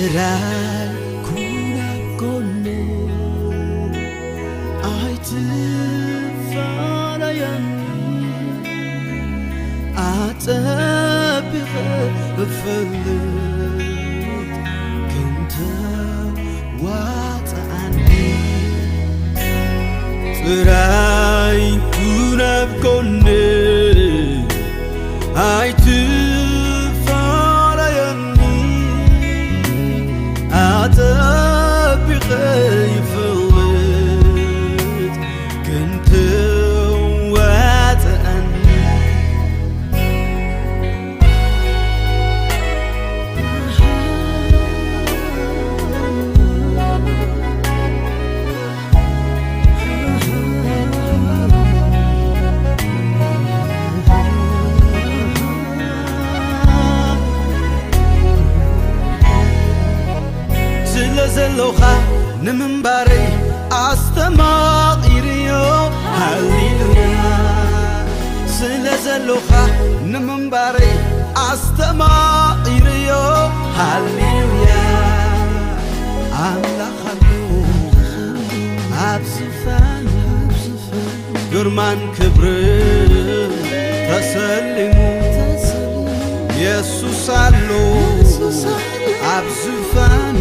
ጥራይ ኩን ኣብ ጎነይ ኣይትፋለየኒ፣ ኣጸቢቐ እፈልጥ ክንተ ዋጽኣኒ። ጥራይ ኩን ኣብ ጎነይ ኣይትፋለየኒ፣ ኣጸቢቐ ይፈልጥ ክንተ ዋጽኣኒ። ስለ ዘሎኻ ንምንባረይ ኣስተማቒርዮ። ሃሌሉያ። ስለ ዘሎኻ ንምንባረይ ኣስተማቒርዮ። ሃሌሉያ። ኣምላኽ ኣሎ ኣብ ዝፋኑ፣ ግርማን ክብርን ተሰሊሙ። የሱስ ኣሎ ኣብ ዝፋኑ፣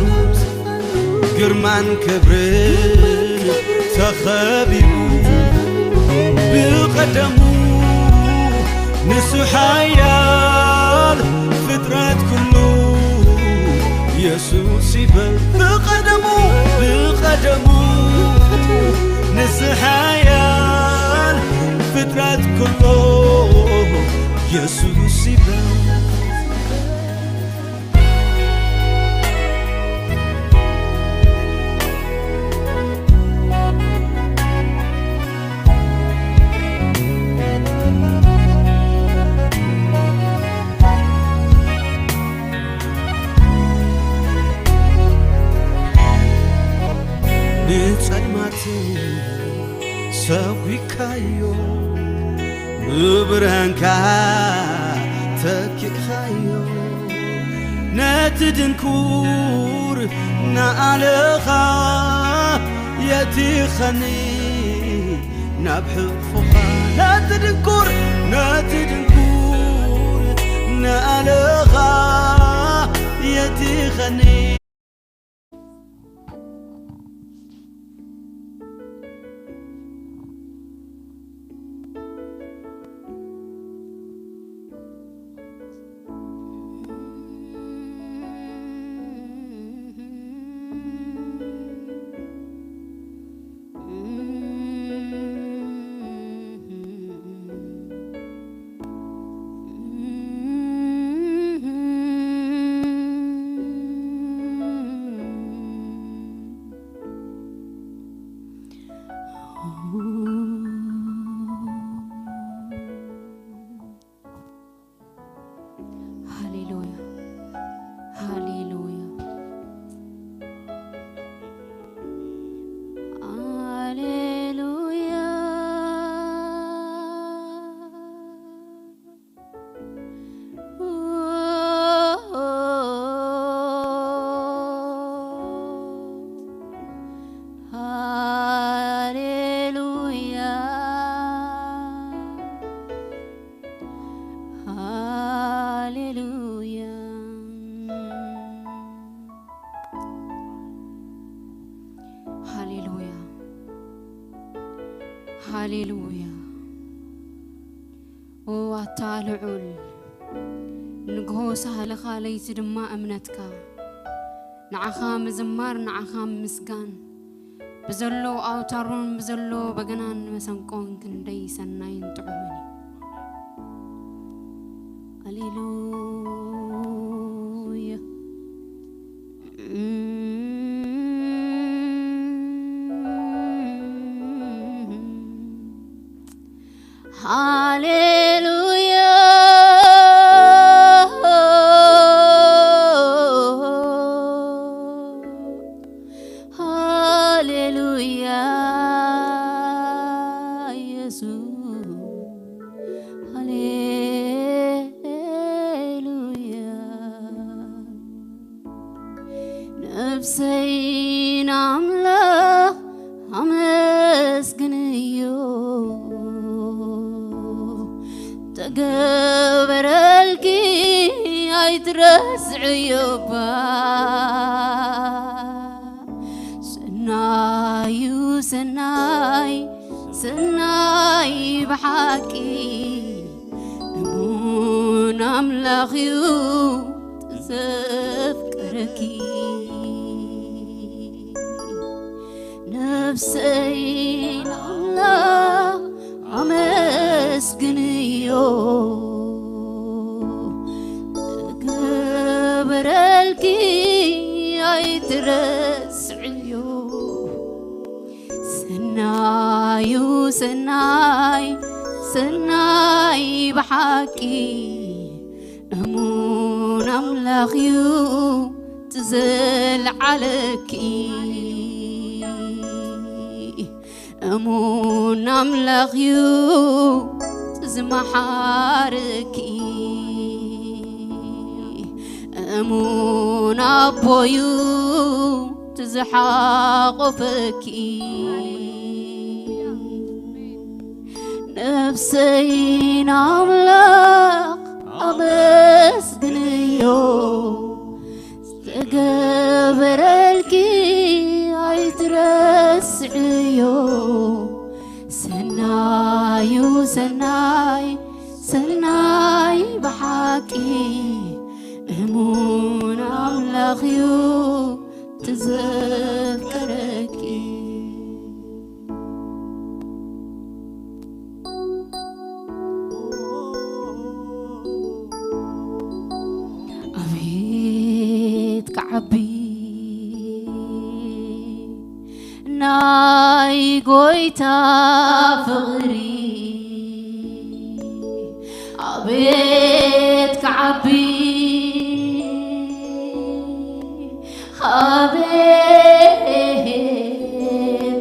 ግርማን ክብርን ተኸቢቡ። ብቐደሙ ንሱ ሓያል፣ ፍጥረት ኩሉ የሱስ ይበል። ብቐደሙ፣ ብቐደሙ ንሱ ሓያል፣ ፍጥረት ኩሉ የሱስ ይበል። ንጸልማት ሰጒግካዮ፣ ብብርሃንካ ተኪእኻዮ። ነቲ ድንኩር ንኣለኻ የቲኸኒ ናብ ሕቕፎኻ። ነቲ ድንኩር፣ ነቲ ድንኩር ንኣለኻ የቲኸኒ። ሃሌሉያ፣ ሃሌሉያ፣ ሃሌሉያ። ሃሌሉያ፣ ሃሌሉያ፣ ሃሌሉያ፣ ሃሌሉያ። ኦ ኣታ ልዑል፣ ንግሆ ሳህልኻ ለይቲ ድማ እምነትካ፣ ንዓኻ ምዝማር ንዓኻ ምስጋን፣ ብዘሎ ኣውታሩን ብዘሎ በገናን መሰንቆን ክንደይ ሰናይን ጥዑምን እዩ። ሃሌሉያ። ሃሌሉያ፣ ሃሌሉያ፣ ኢየሱስ፣ ሃሌ ነፍሰይ ንኣምላኽ ኣመስግንዮ፣ ተገበረልኪ ኣይትረስዕዮ እባ። ሰናዩ ሰናይ፣ ሰናይ ብሓቂ እሙን ኣምላኽ እዩ ዘፍቅረኪ። ነፍሰይ ንኣምላኽ ኣመስግንዮ፣ ተገበረልኪ ኣይትረስዕዮ። ሰናዩ ሰናይ፣ ሰናይ ብሓቂ እሙን ኣምላኽ እዩ ትዘልዓለኪ። እሙን ኣምላኽ እዩ ዝመሓረኪ። እሙን ኣቦ እዩ ትዝሓቆፈኪ። ነፍሰይ ንኣምላኽ ኣመስግንዮ፣ ዝተገበረልኪ ኣይትረስዕዮ። ሰናዩ ሰናይ፣ ሰናይ ብሓቂ እሙን ኣምላኽ እዩ ትዘፍቅረኪ። ኣቤት ክዓቢ ናይ ጎይታ ፍቕሪ፣ ኣቤት ክዓቢ፣ ኣቤት፣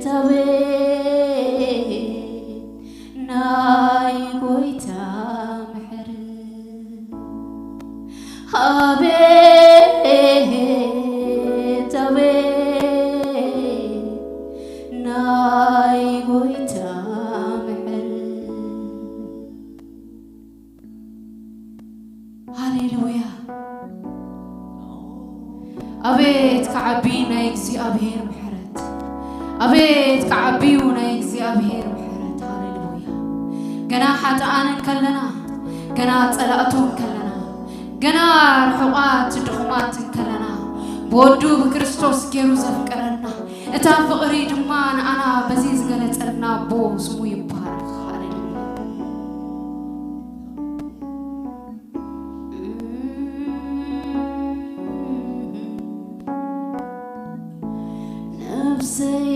ኣቤት ናይ ጎይታ ምሕረት። ኣቤት ኣቤት ናይ ጎይታ ምሕረት። ሃሌሉያ። ኣቤት ክዓቢ ናይ እግዚኣብሔር ምሕረት። ኣቤት ክዓቢዩ ናይ እግዚኣብሔር ምሕረት። ሃሌሉያ። ገና ሓጥኣን እንከለና፣ ገና ጸላእቱ እንከለና፣ ገና ርሑቓት ድኹማት እንከለና፣ ብወዱ ብክርስቶስ ገይሩ ዘፍቀረና፣ እታ ፍቕሪ ድማ ንኣና በዚ ዝገለጸልና ኣቦ ስሙ ይባረኽ። ሃሌሉያ። ነፍሰይ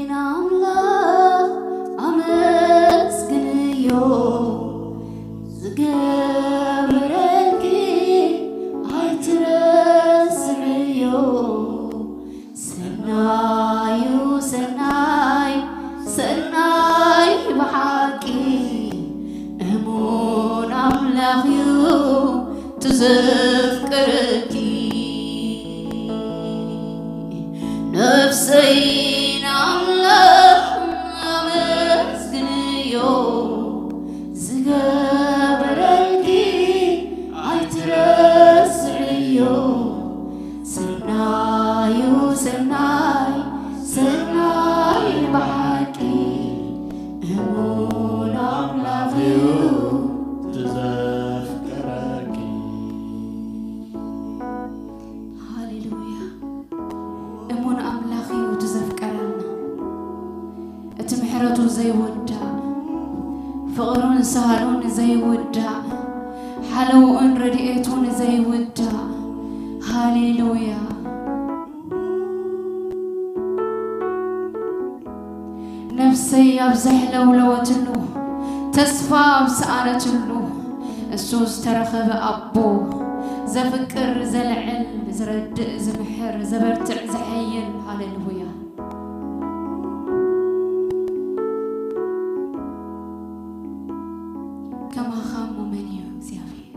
ንኣምላኽ ኣመስግንዮ፣ ዝገበረልኪ ኣይትረስዕዮ። ሰናዩ ሰናይ፣ ሰናይ ብሓቂ እሙን ኣምላኽ እዩ ትዘፍቅረኪ። ነፍሰይ ንኣምላኽ ኣመስግንዮ፣ ዝገበረልኪ ኣይትረስዕዮ። ሰናዩ ሰናይ፣ ሰናይ ብሓቂ እሙን ኣምላኽ እዩ ትዘፍቅረኪ። ሃሌሉያ። እሙን ኣምላኽ እዩ ትዘፍቀረና። እቲ ምሕረቱ ዘይውዳእ፣ ፍቕሩን ሳህሉን ዘይውዳእ፣ ሓለውኡን ረድኤቱን ዘይውዳእ። ሃሌሉያ። ነፍሰይ ኣብ ዘሕለውለወትሉ፣ ተስፋ ኣብ ሰኣነትሉ፣ እሱ ዝተረኸበ ኣቦ፣ ዘፍቅር፣ ዘልዕል፣ ዝረድእ፣ ዝምሕር፣ ዘበርትዕ፣ ዘሐይል። ሃሌሉያ። ከማኻ እሞ መን እዩ እግዚኣብሔር?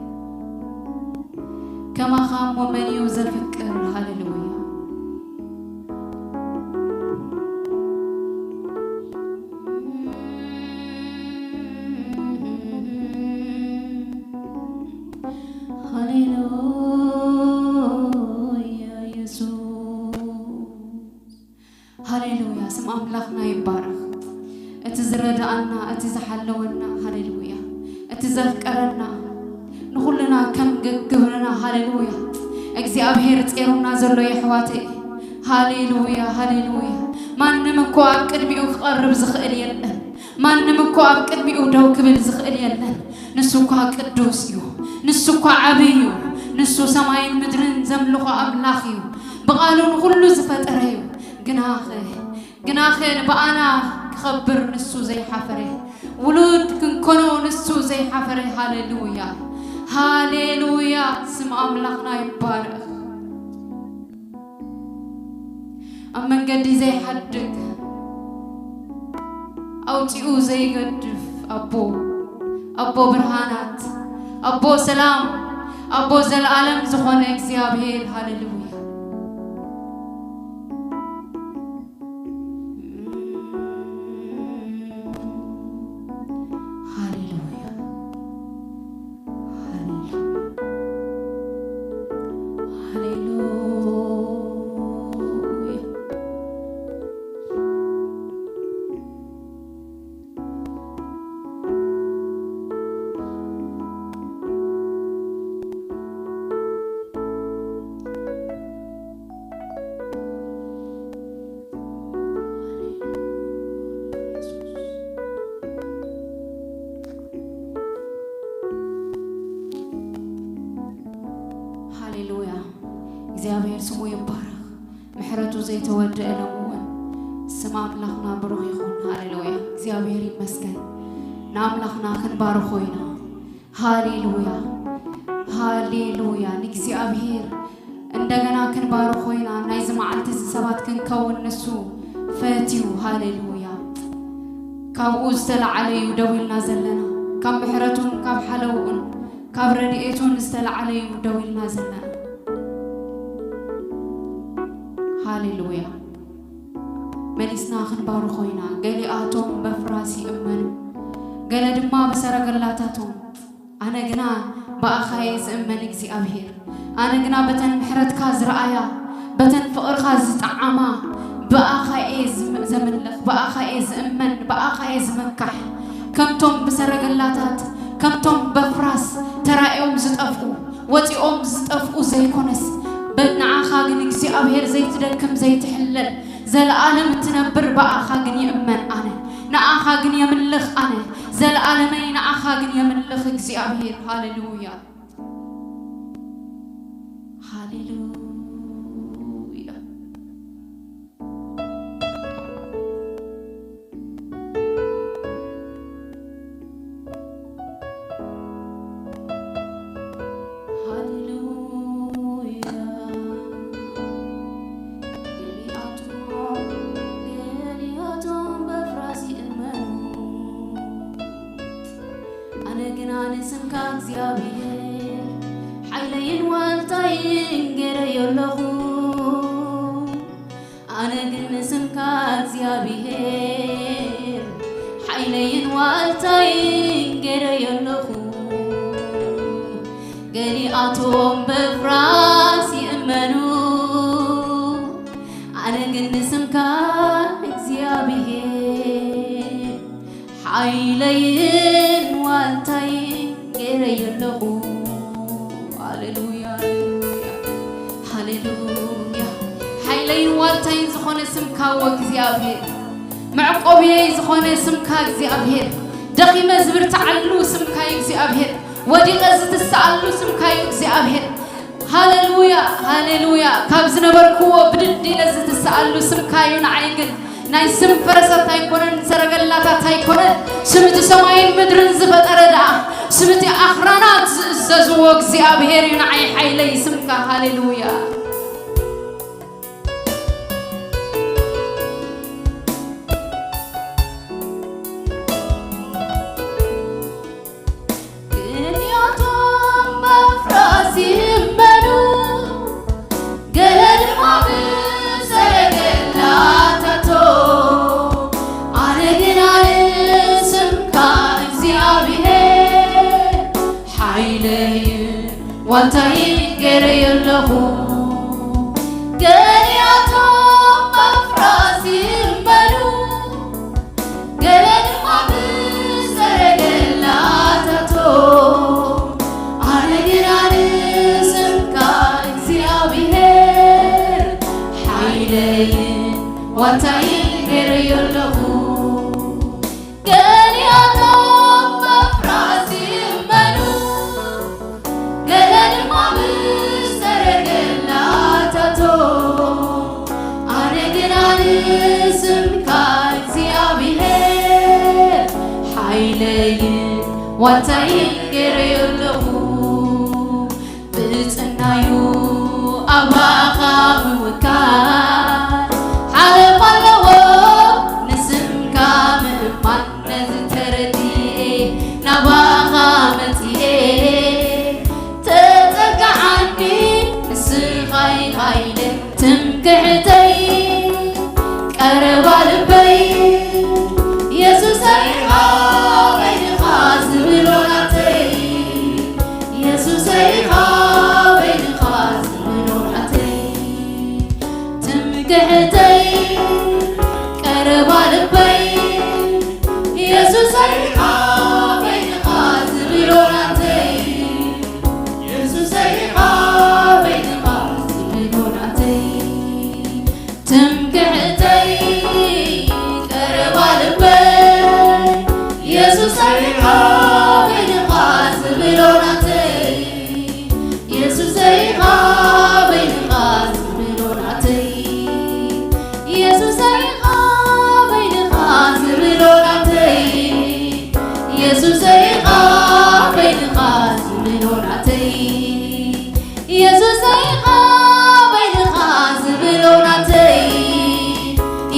ከማኻ እሞ መን እዩ ዘፍቅር? ሃሌሉያ። ኣምላኽና ይባረኽ። እቲ ዝረዳኣና፣ እቲ ዝሓለወና፣ ሃሌሉያ፣ እቲ ዘፍቀረና፣ ንኹልና ከም ግብርና፣ ሃሌሉያ፣ እግዚኣብሔር ጼሩና ዘሎ የሕዋተይ፣ ሃሌሉያ፣ ሃሌሉያ። ማንም እኮ ኣብ ቅድሚኡ ክቐርብ ዝኽእል የለን። ማንም እኮ ኣብ ቅድሚኡ ደው ክብል ዝኽእል የለን። ንሱ እኳ ቅዱስ እዩ። ንሱ እኳ ዓብይ እዩ። ንሱ ሰማይን ምድርን ዘምልኾ ኣምላኽ እዩ። ብቓሉ ንኹሉ ዝፈጠረ እዩ። ግናኸ፣ ግናኸ ብኣና ክኸብር ንሱ ዘይሓፈረ፣ ውሉድ ክንኮኖ ንሱ ዘይሓፈረ። ሃሌሉያ፣ ሃሌሉያ፣ ስም ኣምላኽና ይባረኽ። ኣብ መንገዲ ዘይሓድግ፣ ኣውፂኡ ዘይገድፍ ኣቦ፣ ኣቦ ብርሃናት፣ ኣቦ ሰላም፣ ኣቦ ዘለኣለም ዝኾነ እግዚኣብሔር። ሃሌሉያ፣ ሃሌሉያ፣ ሃሌሉያ፣ ሃሌሉያ። ሃሌሉያ። እግዚኣብሔር ስሙ ይባረኽ። ምሕረቱ ዘይተወደአ ሎሚ እውን ስም ኣምላኽና ብሩኽ ይኹን። ሃሌሉያ። እግዚኣብሔር ይመስገን። ንኣምላኽና ክንባርኾ ኢና። ሃሌሉያ፣ ሃሌሉያ። ንእግዚኣብሔር እንደገና ክንባርኾ ኢና። ናይዚ መዓልቲ እዚ ሰባት ክንከውን ንሱ ፈትዩ። ሃሌሉያ። ካብኡ ዝተለዓለ እዩ ደው ኢልና ዘለና። ካብ ምሕረቱን ካብ ሓለውኡን ካብ ረድኤቱን ዝተለዓለ እዩ ደው ኢልና ዘለና። ሃሌሉያ። መሊስና ክንባርኾ ኢና። ገሊኣቶም በፍራስ ይእመኑ፣ ገለ ድማ ብሰረገላታቶም። ኣነ ግና ብኣኻ እየ ዝእመን እግዚኣብሔር። ኣነ ግና በተን ምሕረትካ ዝረኣያ፣ በተን ፍቕርካ ዝጠዓማ፣ ብኣኻ እየ ዝም-፣ ዘምልኽ፣ ብኣኻ እየ ዝእመን፣ ብኣኻ እየ ዝመካሕ። ከምቶም ብሰረገላታት፣ ከምቶም በፍራስ ተራእዮም ዝጠፍኡ፣ ወፂኦም ዝጠፍኡ ዘይኮነስ፣ በ-፣ ንዓኻ ግን እግዚኣብሔር ዘይትደክም ዘይትሕለል፣ ዘለኣለም እትነብር ብኣኻ ግን ይእመን ኣነ፣ ንኣኻ ግን የምልኽ ኣነ፣ ዘለኣለመይ ንኣኻ ግን የምልኽ እግዚኣብሔር። ሃሌሉያ፣ ሃሌሉያ። ሃሌሉያ። ገሊኣቶም፣ ገሊኣቶም በፍራስ ይእመኑ። ኣነ ግና ንስምካ እግዚኣብሔር ሓይለይን ዋልታይን ገይረዮ ኣለኹ። ኣነ ግን ንስምካ እግዚኣብሔር ሓይለይን ዋልታይን ገይረዮ ኣለኹ። ገሊኣቶም በፍራስ ይእመኑ፣ ኣነ ግን ንስምካ እግዚኣብሔር ሓይለይን ዋልታይን ገይረዮ ኣለኹ። ሃሌሉያ፣ ሃሌሉያ፣ ሃሌሉያ። ሓይለይን ዋልታይን ዝኾነ ስምካ እወ እግዚኣብሔር፣ መዕቆብየይ ዝኾነ ስምካ እግዚኣብሔር፣ ደኺመ ዝብርትዓሉ ስምካ እዩ እግዚኣብሔር፣ ወዲቐ ዝትስኣሉ ስምካ እዩ እግዚኣብሔር። ሃሌሉያ፣ ሃሌሉያ። ካብ ዝነበርክዎ ብድድ ኢለ ዝትስኣሉ ስምካ እዩ። ንዓይ ግን ናይ ስም ፈረሳት ኣይኮነን፣ ሰረገላታት ኣይኮነን፣ ስም እቲ ሰማይን ምድርን ዝፈጠረ ደኣ፣ ስም እቲ ኣኽራናት ዝእዘዝዎ እግዚኣብሔር እዩ ንዓይ ሓይለይ ስምካ። ሃሌሉያ። ገሊኣቶም በፍራስ ይእመኑ፣ ገለ ድማ ብሰረገላታቶም። ኣነ ግና ንስምካ እግዚኣብሔር ሓይለይን ዋልታይን ገይረዮ ኣለኹ። ገሊኣቶም በፍራስ ይእመኑ፣ እንታይ ገይረዮ ኣለኹ? ገሊኣቶም መፍራስ ይእመኑ፣ ገለ ድማ ብሰረገላታቶ። ኣነ ግና ንስምካ እግዚኣብሔር ሓይለይን ዋንታይን ገይረዮ ኣለኹ። ብጽናዩ ኣባኻ ምውካል ሓለፋ ኣለዎ፣ ንስምካ ምእማን። ነዚ ተረዲኤ ናባኻ መጺኤ፣ ተጸጋዓኒ ንስኻ ኢኻ ኢለ ትምክሕተይ፣ ቀረባ ልበይ የሱሰይ ኢኻ በይንኻ ዝብሎ ናተይ፣ የሱሰይ ኢኻ በይንኻ ዝብሎ ናተይ። ትምክሕተይ ቀረባ ልበይ የሱሰይ ኢኻ በይንኻ ዝብሎ ናተይ፣ የሱሰይ ኢኻ በይንኻ ዝብሎ ናተይ። ትምክሕተይ ቀረባ ልበይ የሱሰይ ኢኻ በይንኻ ዝብሎ ናተይ፣ የሱሰይ ኢኻ በይንኻ ዝብሎ ናተይ፣ የሱሰይ ኢኻ በይንኻ ዝብሎ ናተይ፣ የሱሰይ ኢኻ በይንኻ ዝብሎ ናተይ፣ የሱሰይ ኢኻ በይንኻ ዝብሎ ናተይ፣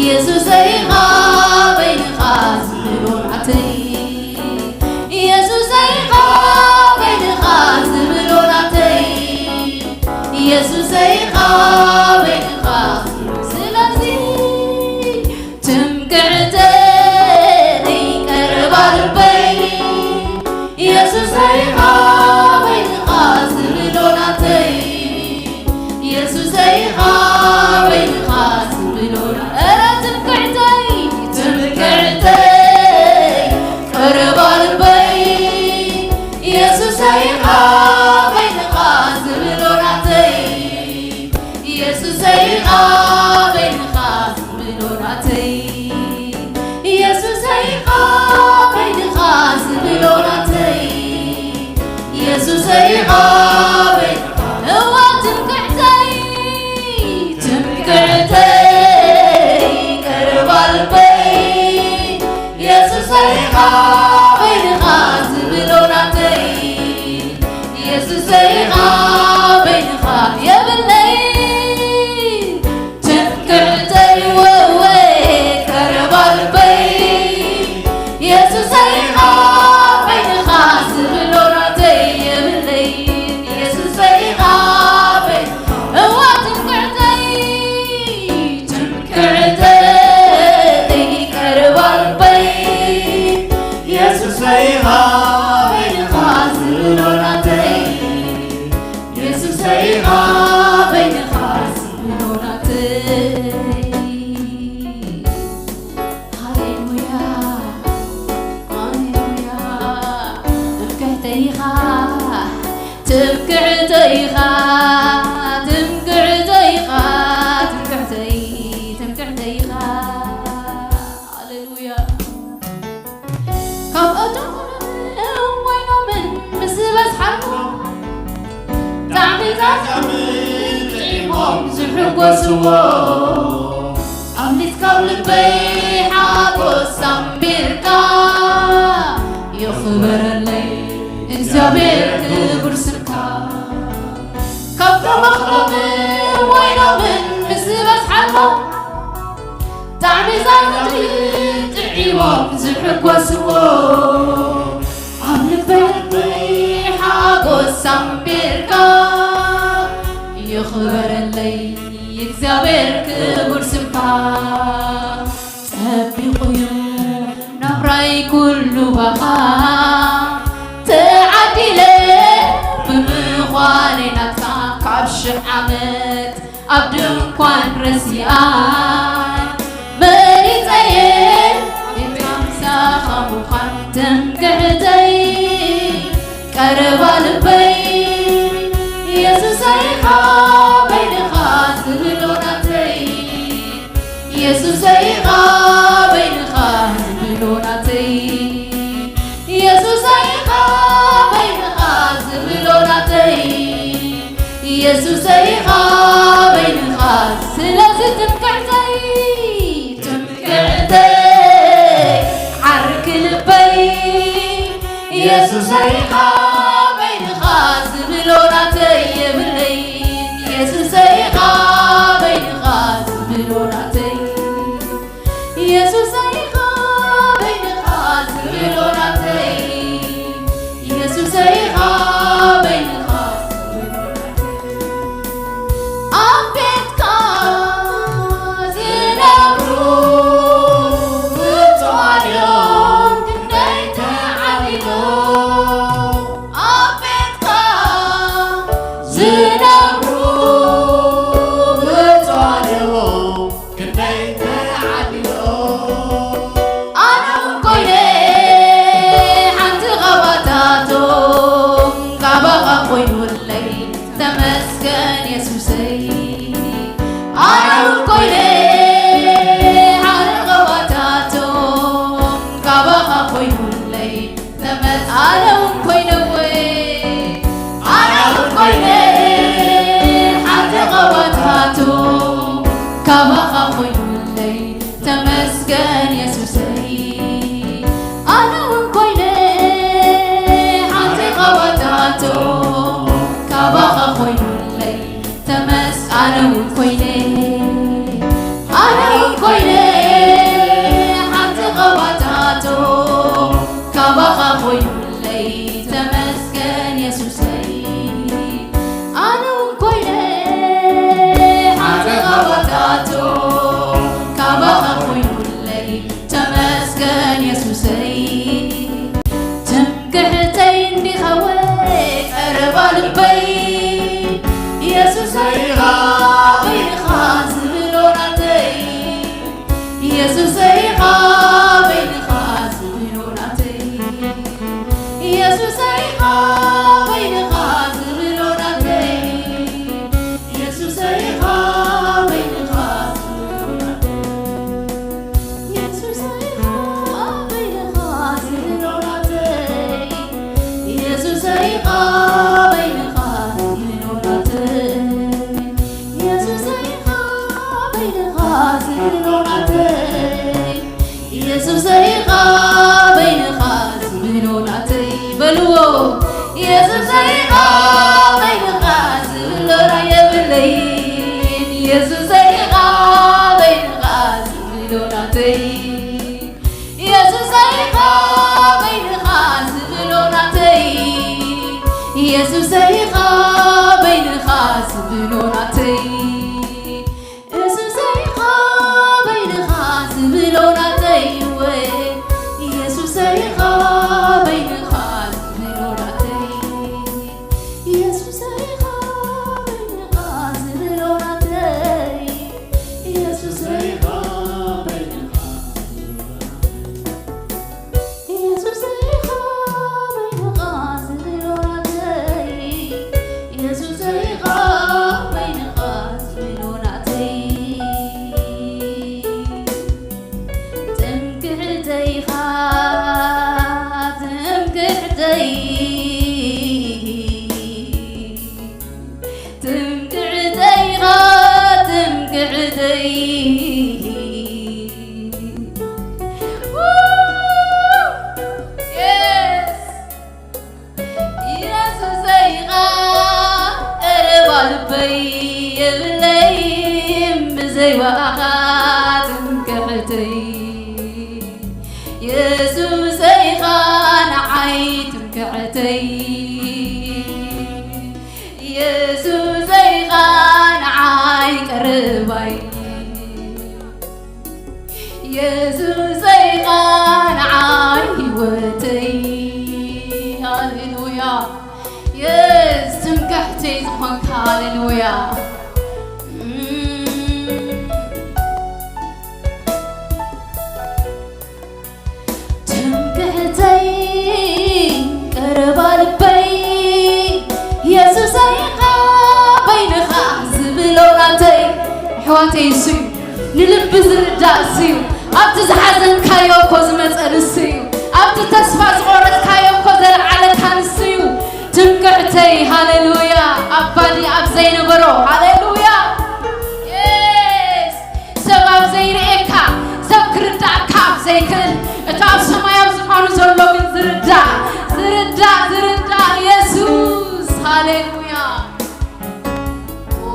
የሱሰይ ኢኻ በይንኻ ዝብሎ ናተይ። የሱሰይ ኢኻ በይንኻ ዝብሎ ናተይ፣ የሱሰይ ኢኻ በይንኻ። ስለዚ ትምክሕተይ ቀረባ ልበይ፣ የሱሰይ ኢኻ በይንኻ ዝብሎ ናተይ፣ የሱሰይ ኢኻ በይንኻ ዝብሎ ና-፣ ኧረ ትምክሕተይ፣ ትምክሕተይ፣ ቀረባ ልበይ፣ የሱሰይ ኢኻ በይንኻ ዝብሎ ናተይ፣ የሱሰይ ኢኻ በይንኻ ዝብሎ ናተይ፣ የሱሰይ ኢኻ በይንኻ ዝብሎ ናተይ፣ የሱሰይ ኢኻ በይ-፣ እዋ ትምክሕተይ፣ ትምክሕተይ፣ ቀረባ ልበይ፣ የሱሰይ ኢኻ በይንኻ ዝብሎ ናተይ፣ የሱሰይ ኢኻ በይንኻ የብለይ። ትምክሕተይ ወወ ቀረባ ልበይ፣ የሱሰይ ኢኻ በይንኻ ዝብሎ ናተይ የብለይ፣ የሱሰይ ኢኻ በይ-፣ እዋ ትምክሕተይ፣ ትምክሕተይ ቀረባ ልበይ፣ የሱሰይ ኢኻ በይንኻ ዝብሎ ናተይ፣ የሱሰይ ኢኻ በይንኻ ዝብሎ ናተይ። ሃሌሉያ፣ ሃሌሉያ። ትምክሕተይ ኢኻ፣ ትምክሕተይ ኢኻ፣ ትምክሕተይ ኢኻ፣ ትምክሕተይ፣ ትምክሕተይ ኢኻ። ሃሌሉያ። ካብ እቶምን ወይኖምን ምስ ዝበዝሓሉ፣ ጣዕሚ ጣዕሚ ጥዒሞም ዝሕጎስዎ፣ ኣምሊት ካብ ልበይ ሓጎስ ኣንቢርካ፣ ይኽበረለይ እግዚኣብሔር ክቡር ስምካ። ካብ ተመኽሮምን ወይኖምን ምስ ዝበዝሓሉ፣ ጣዕሚ ዛይት ጥዒሞም ዝሕጎስዎ፣ ኣብ ልበይ ሓጎስ ኣንቢርካ፣ ይኽበረለይ እግዚኣብሔር ክቡር ስምካ። ጸቢቑ እዩ ናብራይ ኩሉ ባኻ፣ ተዓዲለ ብምዃነይ ናትካ ካብ ሽሕ ዓመት ኣብ ድንኳን ረሲኣይ መሪጸየ ቤት ምሳኻ ምዃን ትምክሕተይ ቀረባ ልበይ የሱሰይ ኢኻ በይንኻ ዝብሎ ናተይ የሱሰ የሱሰይ ኢኻ በይንኻ፣ ስለዚ ትምክሕተይ፣ ትምክሕተይ፣ ዓርኪ ልበይ። የሱሰይ ኢኻ በይንኻ፣ ዝብሎ ናተይ የብለይ። የሱሰይ ኢኻ በይንኻ፣ ዝብሎ ናተይ። የሱሰይ ኢኻ በይንኻ፣ ዝብሎ ናተይ። የሱሰይ ኢኻ በይንኻ፣ ዝብሎ ናተይ። ኣብ ቤትካ ዝነብሩ ብፁዓን እዮም፣ ክንደይ ተዓዲሎም። ኣብ ቤትካ ዝነብሩ ብፁዓን እዮም፣ ክንደይ ተዓዲሎም። ኣነ እውን ኮይነ ሓንቲ ኻባታቶም፣ ካባኻ ኮይኑለይ ተመስገን የሱሰይ። ኣነ እውን ኮይነ ሓደ ኻባታቶም፣ ካባኻ ኮይኑለይ ተመስ-፣ ኣነ እውን ኮይነ ወይ፣ ኣነ እውን ኮይነ ሓደ ኻባታቶም፣ ካባኻ ኮይኑለይ ተመስገን የሱሰይ። ኣነ እውን ኮይነ ሓንቲ ኻባታቶም፣ ካባኻ ኮይኑለይ ተመስ-፣ ኣነ እውን ኮይነ፣ ኣነ እውን ኮይነ ሓንቲ ኻባታቶም፣ ካባኻ ኮይኑለይ ተመስገን የሱሰይ። ኣነ እውን ኮይነ ሓደ ኻባታቶም፣ ካባኻ ኮይኑለይ ተመስገን የሱሰይ። ትምክሕተይ እንዲኻ ወይ ቀረባ ልበይ፣ የሱሰይ ኢኻ በይንኻ ዝብሎ ናተይ። የሱሰይ ኢኻ በይንኻ ዝብሎ ናተይ። የሱሰይ ኢኻ በይንኻ ዝብሎ ናተይ። የሱሰይ ኢኻ በይንኻ ዝብሎ ናተይ። የሱሰይ ኢኻ በይንኻ ዝብሎ ናተይ። የሱሰይ ኢኻ በይንኻ ዝብሎ ናተይ። የሱሰይ ኢኻ በይንኻ ዝብሎ ናተይ። የሱሰይ ኢኻ በይንኻ ዝብሎ ናተይ። በልዎ። የሱሰይ ኢኻ በይንኻ ዝብሎ የብለይን። የሱሰይ ኢኻ በይንኻ ዝብሎ ናተይ። የሱሰይ ኢኻ በይንኻ ዝብሎ ናተይ። የሱሰይ ኢኻ በይንኻ ዝብሎ ናተይ። የሱሰይ ኢኻ በይንኻ ዝብሎ ናተይ ወይ። የሱሰይ ኢኻ በይንኻ ዝብሎ ናተይ። የሱሰይ ኢኻ በይንኻ ዝብሎ ናተይ። የሱሰይ ኢኻ በይንኻ ዝብሎ ናተይ። የሱሰይ ኢኻ በይንኻ ዝብሎ ናተይ። የሱሰይ ኢኻ በይንኻ ዝብሎ ናተይ። ትምክሕተይ ኢኻ፣ ትምክሕተይ። ትምክሕተይ ኢኻ፣ ትምክሕተይ። Yes። የሱሰይ ኢኻ ቀረባ ልበይ፣ የብለይን ብዘይ ዋእኻ ትምክሕተይ። የሱሰይ ኢኻ ንዓይ ትምክሕተይ። የሱሰይ ኢኻ ንዓይ ቀረባይ። የሱሰይ ኢኻ ንዓይ ህይወተይ። ሃሌሉያ። የስ ትምክሕተይ ዝኾንካ። ሃሌሉያ። ትምክሕተይ ቀረባ ልበይ የሱሰይ ኢኻ በይንኻ ዝብሎ ናተይ። ኣሕዋተይ እሱ እዩ፣ ንልቢ ዝርዳእ እሱ እዩ። ኣብቲ ዝሓዘንካዮ እኮ ዝመፀ ንሱ እዩ። ኣብቲ ተስፋ ዝቆረፅካዮ እኮ ዘለዓለካ ንሱ እዩ። ትምክሕተይ ሃሌሉያ ኣብ ባዲ ኣብ ዘይነበሮ፣ ሃሌሉያ። የስ። ሰብ ኣብ ዘይርእየካ፣ ሰብ ክርዳእካ ኣብ ዘይክእል፣ እቲ ኣብ ሰማያዊ ዝፋኑ ዘሎ ግን ዝርዳእ፣ ዝርዳእ፣ ዝርዳእ የሱስ። ሃሌሉያ። ኦ፣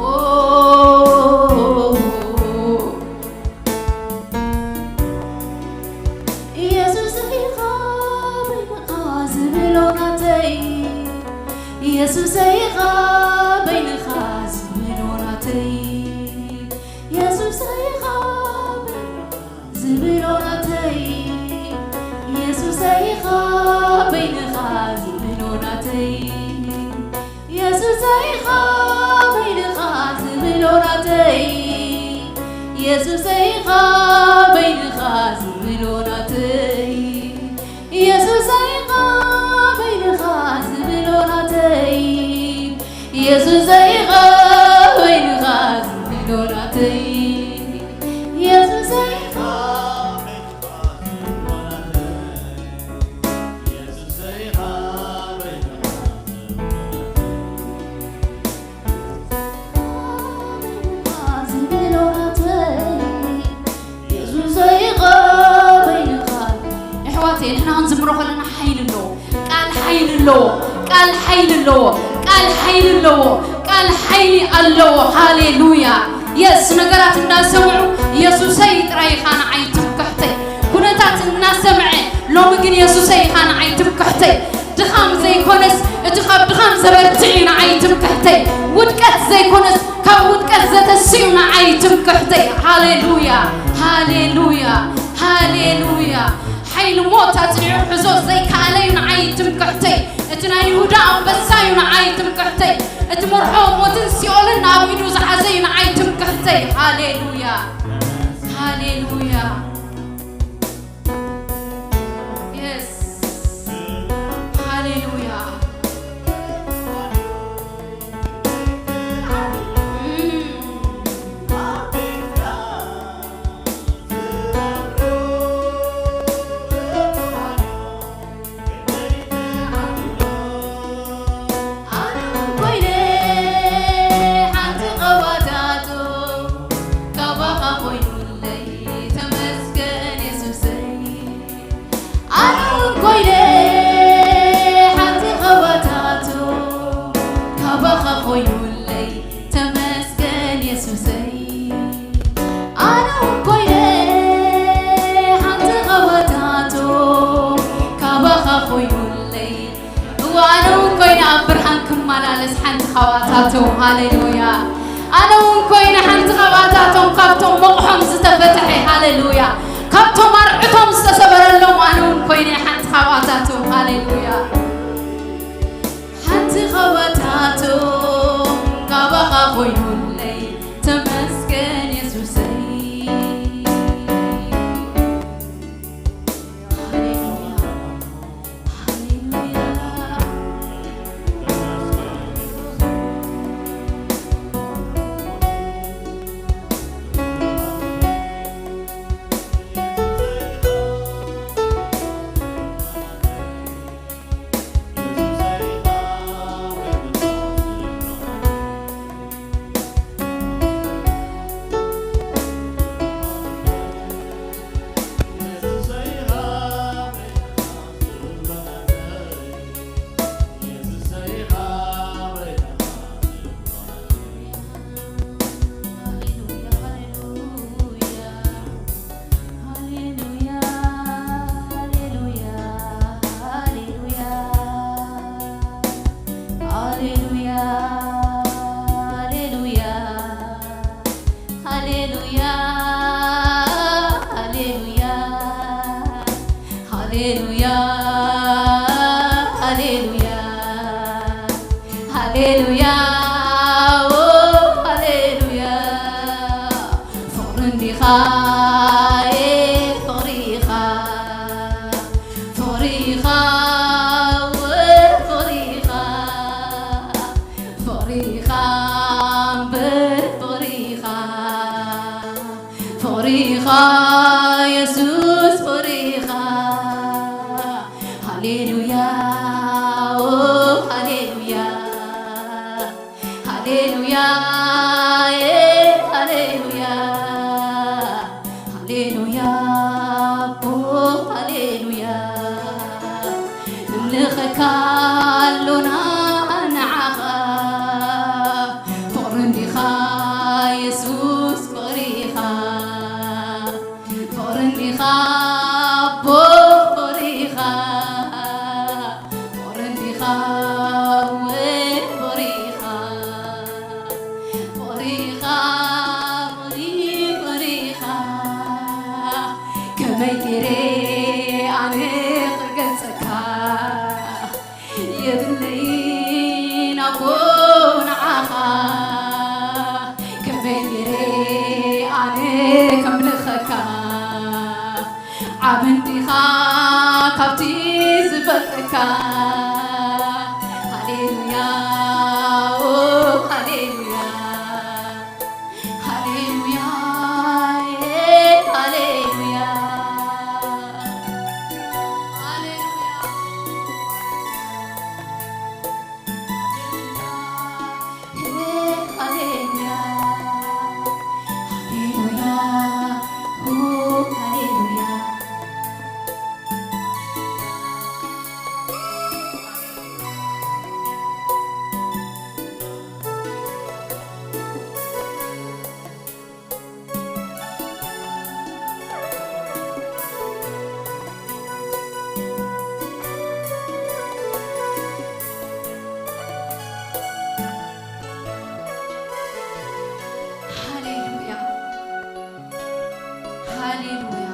የሱሰይ ኢኻ በይንኻ ዝብሎ ናተይ፣ የሱሰይ ኢኻ በይንኻ ዝብሎ ናተይ፣ የሱሰይ ኢኻ በይንኻ ዝብሎ ናተይ፣ የሱሰይ ኢኻ በይንኻ ዝብሎ ናተይ፣ የሱሰይ ኢኻ በይንኻ ዝብሎ ናተይ፣ የሱሰይ ኢኻ በይንኻ ዝብሎ ናተይ፣ የሱሰይ ኢኻ በይንኻ ዝብሎ ናተይ፣ የሱሰይ ኢኻ በይንኻ ዝብሎ ናተይ፣ የሱሰይ ኢኻ የሕዋተይ፣ ንሕና ክንዝምሮ ከለና ሓይሊ ኣለዎ። ቃል ሓይሊ ኣለዎ። ቃል ሓይሊ ኣለዎ። ቃል ሓይሊ ኣለዎ። ቃል ሓይሊ ኣለዎ። ሃሌሉያ። የስ፣ ነገራት እንዳሰምዑ የሱሰይ ጥራይ ኢኻ ንዓይ ትምክሕተይ። ኩነታት እናሰምዐ ሎሚ ግን የሱሰይ ኢኻ ንዓይ ትምክሕተይ። ድኻም ዘይኮነስ እቲ ካብ ድኻም ዘበርትዕ እዩ ንዓይ ትምክሕተይ። ውድቀት ዘይኮነስ ካብ ውድቀት ዘተስእ እዩ ንዓይ ትምክሕተይ። ሃሌሉያ፣ ሃሌሉያ፣ ሃሌሉያ። ሓይሊ ሞት ኣጽኒዑ ክሕዞ ዘይከኣለ እዩ ንዓይ ትምክሕተይ። እቲ ናይ ይሁዳ ኣንበሳ እዩ ንዓይ ትምክሕተይ። እቲ መርሖ ሞትን ሲኦልን ኣብ ኢዱ ዝሓዘ እዩ ንዓይ ትምክሕተይ። ሃሌሉያ፣ ሃሌሉያ። የስ። ሃሌሉያ። ኣነ እውን ኮይነ ሓንቲ ቐባታቶ ካባኻ ኮይኑለይ፣ ተመስገን የሱሰይ። ኣነ እውን ኮይነ ሓንቲ ቐባታቶ ካባኻ ኮይኑለይ፣ ተመስገን የሱሰይ። ኣነ እውን ኮይነ ሓንቲ ቐባታቶ ካባኻ ኮይኑለይ። እወ፣ ኣነ እውን ኮይነ ኣብ ብርሃን ክመላለስ ሓንቲ ካብኣታቶም። ሃሌሉያ። ኣነ እውን ኮይነ ሓንቲ ካብኣታቶም፣ ካብቶም መቑሖም ዝተፈትሐ። ሃሌሉያ። ካብቶም ኣርዕቶም ዝተሰበረሎም ኣነ እውን ኮይነ ሓንቲ ካብኣታቶም። ሃሌሉያ። ሓንቲ ካብኣታቶም ካባኻ ኮይኑለይ፣ ተመስገን የሱሰይ። ሃሌሉያ፣ ሃሌሉያ። ሃሌሉያ፣ ሃሌሉያ፣ ሃሌሉያ፣ ሃሌሉያ፣ ሃሌሉያ፣ ኦ፣ ሃሌሉያ። ፍቕሪ እንዲኻ፣ ኤ፣ ፍቕሪ ኢኻ፣ ፍቕሪ ኢኻ፣ ኦ፣ ፍቕሪ ኢኻ፣ ፍቕሪ ኢኻ፣ እምበር ፍቕሪ ኢኻ። ፍቕሪ ኢኻ የሱስ ፍቕሪ ኢኻ። ሃሌሉያ፣ ኦ፣ ሃሌሉያ፣ ሃሌሉያ፣ ሃሌሉያ፣ ሃሌሉያ፣ ኣቦ፣ ሃሌሉያ። ንምልኸካ ኣሎና ንዓኻ፣ ፍቕሪ እንዲኻ የሱስ፣ ፍቕሪ ኢኻ። ፍቕሪ እንዲኻ ኣቦ፣ ፍቕሪ ኢኻ። ፍቕሪ እንዲኻ እወ፣ ፍቕሪ ኢኻ። ፍቕሪ ኢኻ፣ ፍቕሪ፣ ፍቕሪ ኢኻ። ከመይ ገይረ ኣነ ክገልጸካ? የብለይን ኣቦ ንዓኻ፣ ከመይ ገይረ ኣነ ከምልኸካ? ዓቢ እንዲኻ ካብቲ ዝፈልጠካ። ሃሌሉያ፣ ኦ ሃሌሉያ፣ ሃሌሉያ፣ ሃሌሉያ፣ ሃሌሉያ። ሃሌሉያ፣ ሃሌሉያ።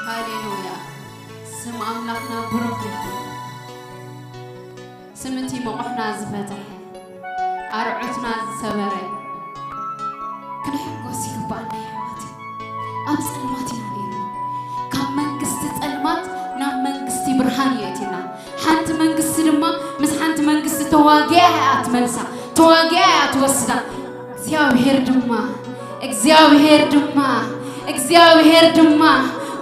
ሃሌሉያ። ስም ኣምላኽና ብሩኽ ይኹን። ስም እቲ መቑሕና ዝፈትሐ፣ ኣርዑትና ዝሰበረ፣ ክንሕጎስ ይግባኣና የሕዋት። ኣብ ጸልማት ኢና ነይርና። ካብ መንግስቲ ጸልማት ናብ መንግስቲ ብርሃን እዩ ኣእትዩና። ሓንቲ መንግስቲ ድማ ምስ ሓንቲ መንግስቲ ተዋጊኣ እያ ትመልሳ፣ ተዋጊኣ እያ ትወስዳ። እግዚኣብሔር ድማ፣ እግዚኣብሔር ድማ፣ እግዚኣብሔር ድማ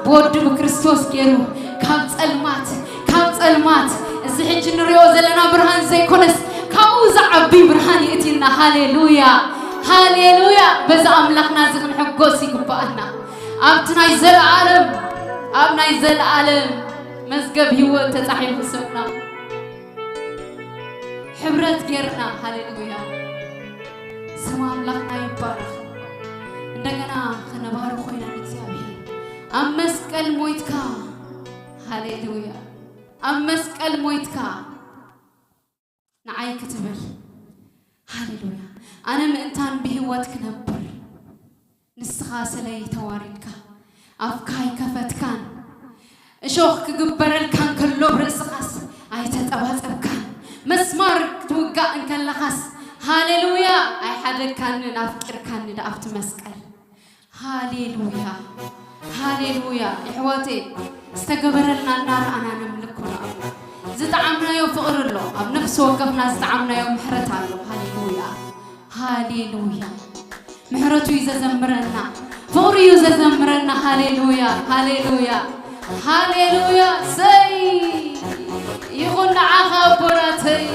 ብወዱ ብክርስቶስ ገይሩ ካብ ጸልማት፣ ካብ ጸልማት፣ እዚ ሕጂ ንሪኦ ዘለና ብርሃን ዘይኮነስ ካብኡ ዝዓቢ ብርሃን የእትየና። ሃሌሉያ፣ ሃሌሉያ። በዚ ኣምላኽና እዚ ክንሕጎስ ይግባኣና። ኣብቲ ናይ ዘለኣለም፣ ኣብ ናይ ዘለኣለም መዝገብ ህይወት ተጻሒፉ ስምና። ሕብረት ጌርና። ሃሌሉያ፣ ስም ኣምላኽና ይባረኽ። እንደገና ከነባርኾ ኢና ንእግዚኣብሔር። ኣብ መስቀል ሞይትካ፣ ሃሌሉያ፣ ኣብ መስቀል ሞይትካ ንዓይ ክትብል። ሃሌሉያ፣ ኣነ ምእንታን ብህይወት ክነብር ንስኻ ስለይ ተዋሪድካ፣ ኣፍካ ኣይከፈትካን። እሾኽ ክግበረልካ እንከሎ ብርእስኻስ ኣይተጠባጸብካን። መስማር ክትውጋእ እንከለኻስ፣ ሃሌሉያ፣ ኣይሓደግካንን፣ ኣፍቂርካኒ ደኣ ኣብቲ መስቀል። ሃሌሉያ፣ ሃሌሉያ። የሕዋተይ፣ ዝተገበረልና እናረኣና ነምልኮ ንኣምላኽ። ዝጠዓምናዮ ፍቕሪ ኣሎ፣ ኣብ ነፍሲ ወከፍና ዝጠዓምናዮ ምሕረት ኣሎ። ሃሌሉያ፣ ሃሌሉያ። ምሕረቱ እዩ ዘዘምረና፣ ፍቕሪ እዩ ዘዘምረና። ሃሌሉያ፣ ሃሌሉያ፣ ሃሌሉያ። ሰይ ይኹን ንዓኻ ኣቦናተይ፣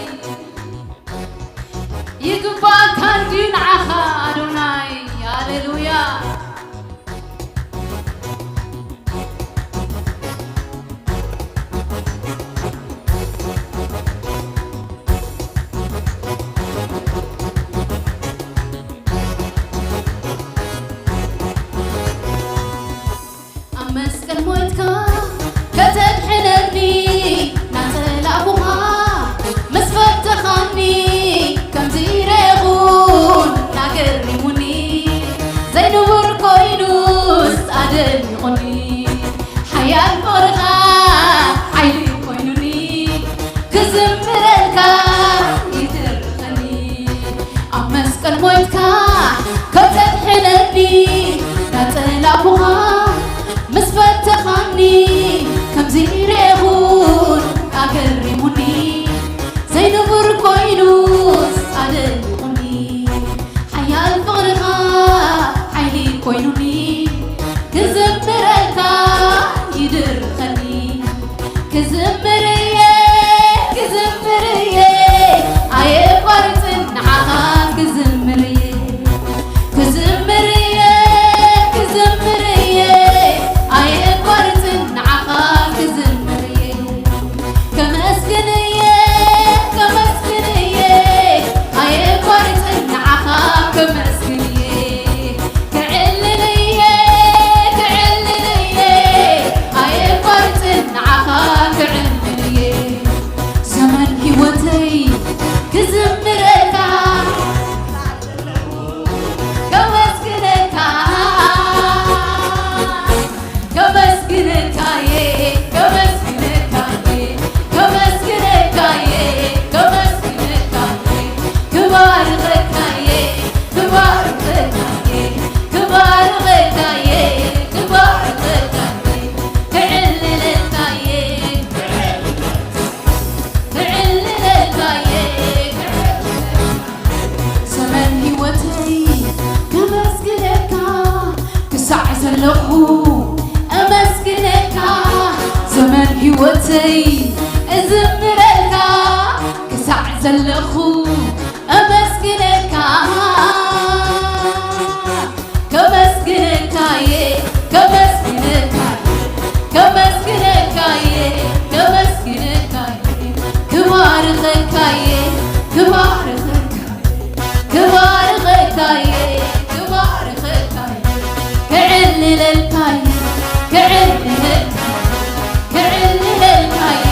ይግባኣካ እንድዩ ንዓኻ ኣዶናይ። ሃሌሉያ። ኣብ መስቀል ሞይትካ ከተድሕነኒ ናጸላእኩኻ ምስ ፈተኻኒ ከምዚ ረኹን ናገሪሙኒ ዘይንቡር ኮይኑስ ኣደኒቑኒ ሓያል ፍቕርኻ ሓይሊ ኮይኑኒ ክዝምረልካ ይትርኸኒ ኣብ መስቀል ሞይትካ ከተድሕነኒ ናጸላእኩኻ ምስ ፈተኻኒ ከምዚ ሬኹን ኣገሪሙኒ ዘይንቡር ኮይኑስ ኣደኒ ዘለኹ እመስግነካ፣ ዘመን ህይወተይ እዝምረልካ፣ ክሳዕ ዘለኹ እመስግነካ። ከመስግነካየ፣ ከመስግነካየ፣ ከመስግነካየ፣ ከመስግነካየ፣ ክባርኸካየ፣ ክባርኸካየ፣ ክባርኸካየ፣ ክባርኸካየ፣ ክዕልለልካየ፣ ክዕልለልካየ፣ ክዕልለልካየ፣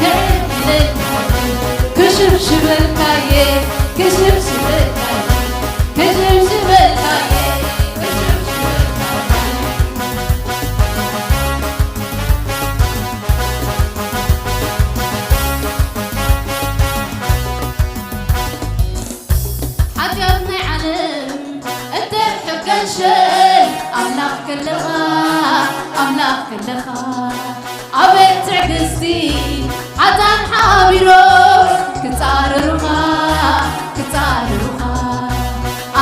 ክዕልለልካየ፣ ክሽብሽበልካየ፣ ክሽብሽበልካየ፣ ክሽብሽበልካየ፣ ክሽብሽበልካየ። ሓጢኣት ናይ ዓለም እንድሕር ገንሸል፣ ኣምላኽ ከለኻ፣ ኣምላኽ ከለኻ፣ ኣቤት ትዕግስቲ፣ ሓጣን ሓቢሮም ክጻረሩኻ፣ ክጻረሩኻ።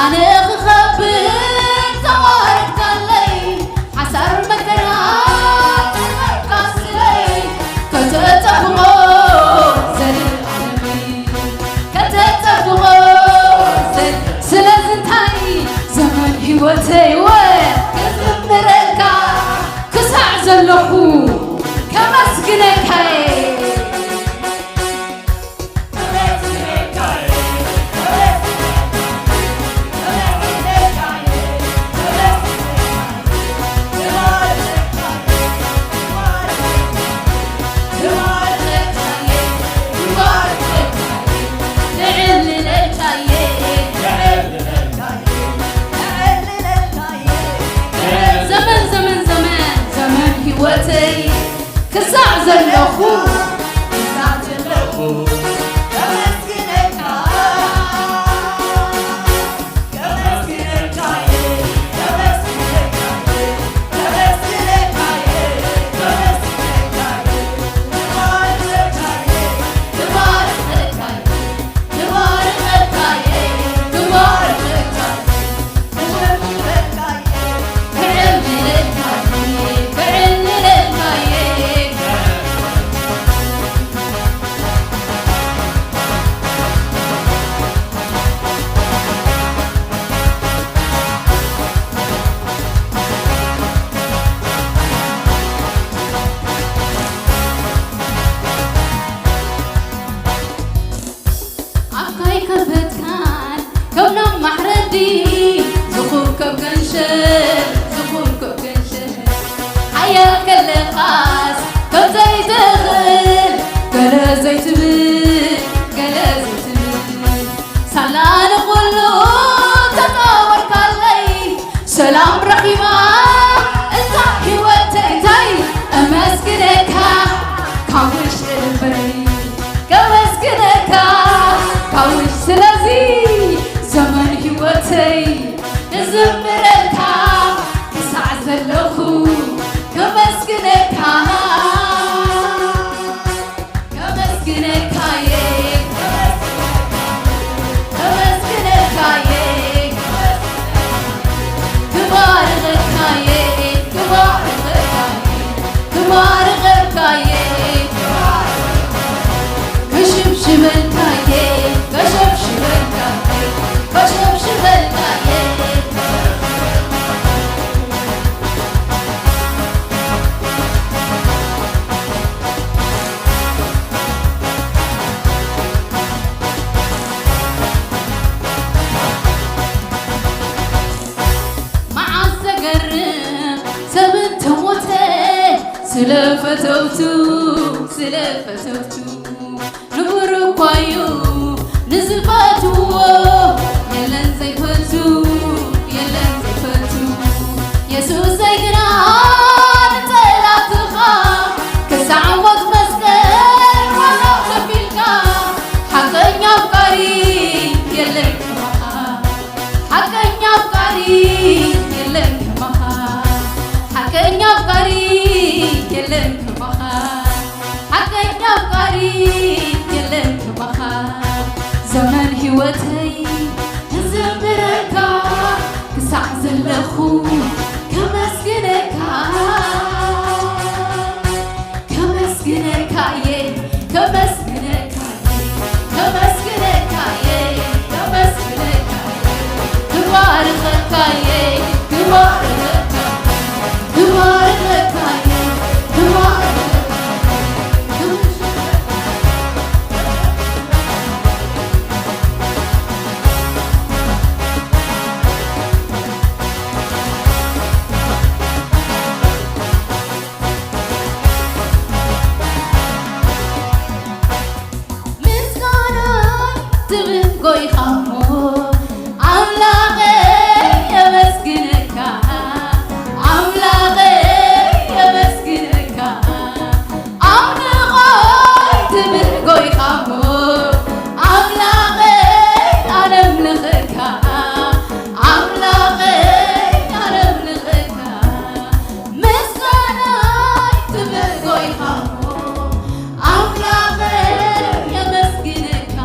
ኣነ ክኸብር ተዋረድካለይ፣ ሓሳር መከራ ተቐበልካ ስለይ፣ ከተጠብቖ ዘልኣለመይ፣ ከተጠብቖ ዘል-፣ ስለዚ እንታይ ዘመን ህይወተይ ወ-፣ ክዝምረልካ ክሳዕ ዘለኹ ከመስግነካየ። ዘመን፣ ዘመን፣ ዘመን፣ ዘመን ህይወተይ ክሳዕ ዘለኹ፣ ክሳዕ ዘለኹ፣ ከመስግነካ፣ ከመስግነካ፣ ከመስግነካ፣ ከመስግነካ፣ ክባርኸካ፣ ክባርኸካ፣ ክባርኸካ፣ ክባርኸካ። ኣፍካ ኣይከፈትካን ከም ናብ ማሕረዲ፣ ዝኹብከብ ገንሸል፣ ዝኹብከብ ገንሸል። ሓያል ከለኻስ ከም ዘይትኽእል፣ ገለ ዘይትብል፣ ገለ ዘይትብል። ሳላ ንኹሉ ተጣወርካለይ፣ ሰላም ረኺባ እዛ ህይወተይ እንታይ እመስግነካ፣ ካብ ውሽጢ ልበይ ከመስግነካ፣ ካብ ውሽጢ። ስለዚ ዘመን ህይወተይ ክዝምረልካ፣ ክሳዕ ዘለኹ ከመስግነካ። ከመስግነካየ፣ ከመስግነካየ፣ ክባርኸካየ፣ ክባርኸካየ፣ ክባርኸካየ፣ ክሽብሽበልካየ፣ ከሸብሽበልካየ፣ ከሸብሽበልካየ። መዓስ ዘገርም ሰብ እንተሞተ፣ ስለ ፈተውቱ፣ ስለ ፈተውቱ። ንቡር እኳ እዩ ንዝፈትዎ፣ የለን ዘይፈቱ፣ የለን ዘይፈቱ። የሱሰይ ግና ንጸላእትኻ፣ ክሳዕ ሞት መስቀል ዋጋ ከፊልካ። ሓቀኛ ኣፍቃሪ የለን ከማኻ፣ ሓቀኛ ኣፍቃሪ የለን ከማኻ፣ ሓቀኛ ኣፍቃሪ የለን ከማኻ። ሓቀኛ ኣፍቃሪ የለን ከማኻ። ዘመን ህይወተይ ክዝምረካ፣ ክሳዕ ዘለኹ ከመስግነካ። ምስጋና ትብል ጎይኻ እሞ፣ ኣምላኸይ የመስግነካ፣ ኣምላኸይ የመስግነካ። ኣምልኾ ትብል ጎይኻ እሞ፣ ኣምላኸይ ኣነምልኸካ፣ ኣምላኸይ ኣነምልኸካ። ምስጋናይ ትብል ጎይኻ እሞ፣ ኣምላኸይ የመስግነካ፣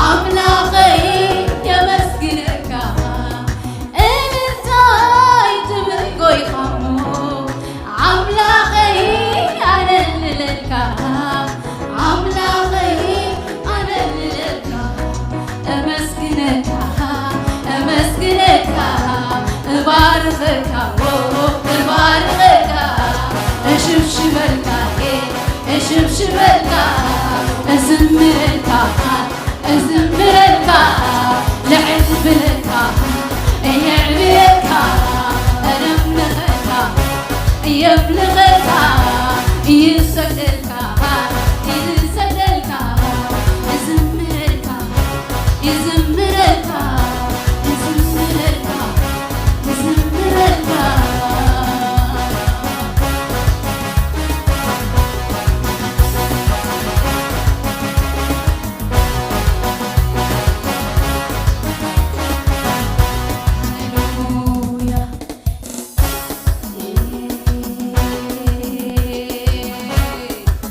ኣምላኸይ የመስግነካ። እልልታይ ትብል ጎይኻ እሞ፣ ኣምላኸይ ኣነልለካ፣ ኣምላኸይ ኣነልለካ። እመስግነካ፣ እመስግነካ፣ እባርኸካ፣ ኦ፣ እባርኸካ፣ እሽብሽበልካ፣ እ፣ እሽብሽበልካ፣ እዝምረልካ፣ እዝምረልካ፣ ልዕል ብለካ፣ የዕብየካ፣ እነምልኸካ፣ የምልኸካ፣ ይሰግደልካ፣ ይሰግደልካ፣ ይዝምረልካ፣ ይዝምረልካ፣ ይዝምረልካ፣ ይዝምረልካ።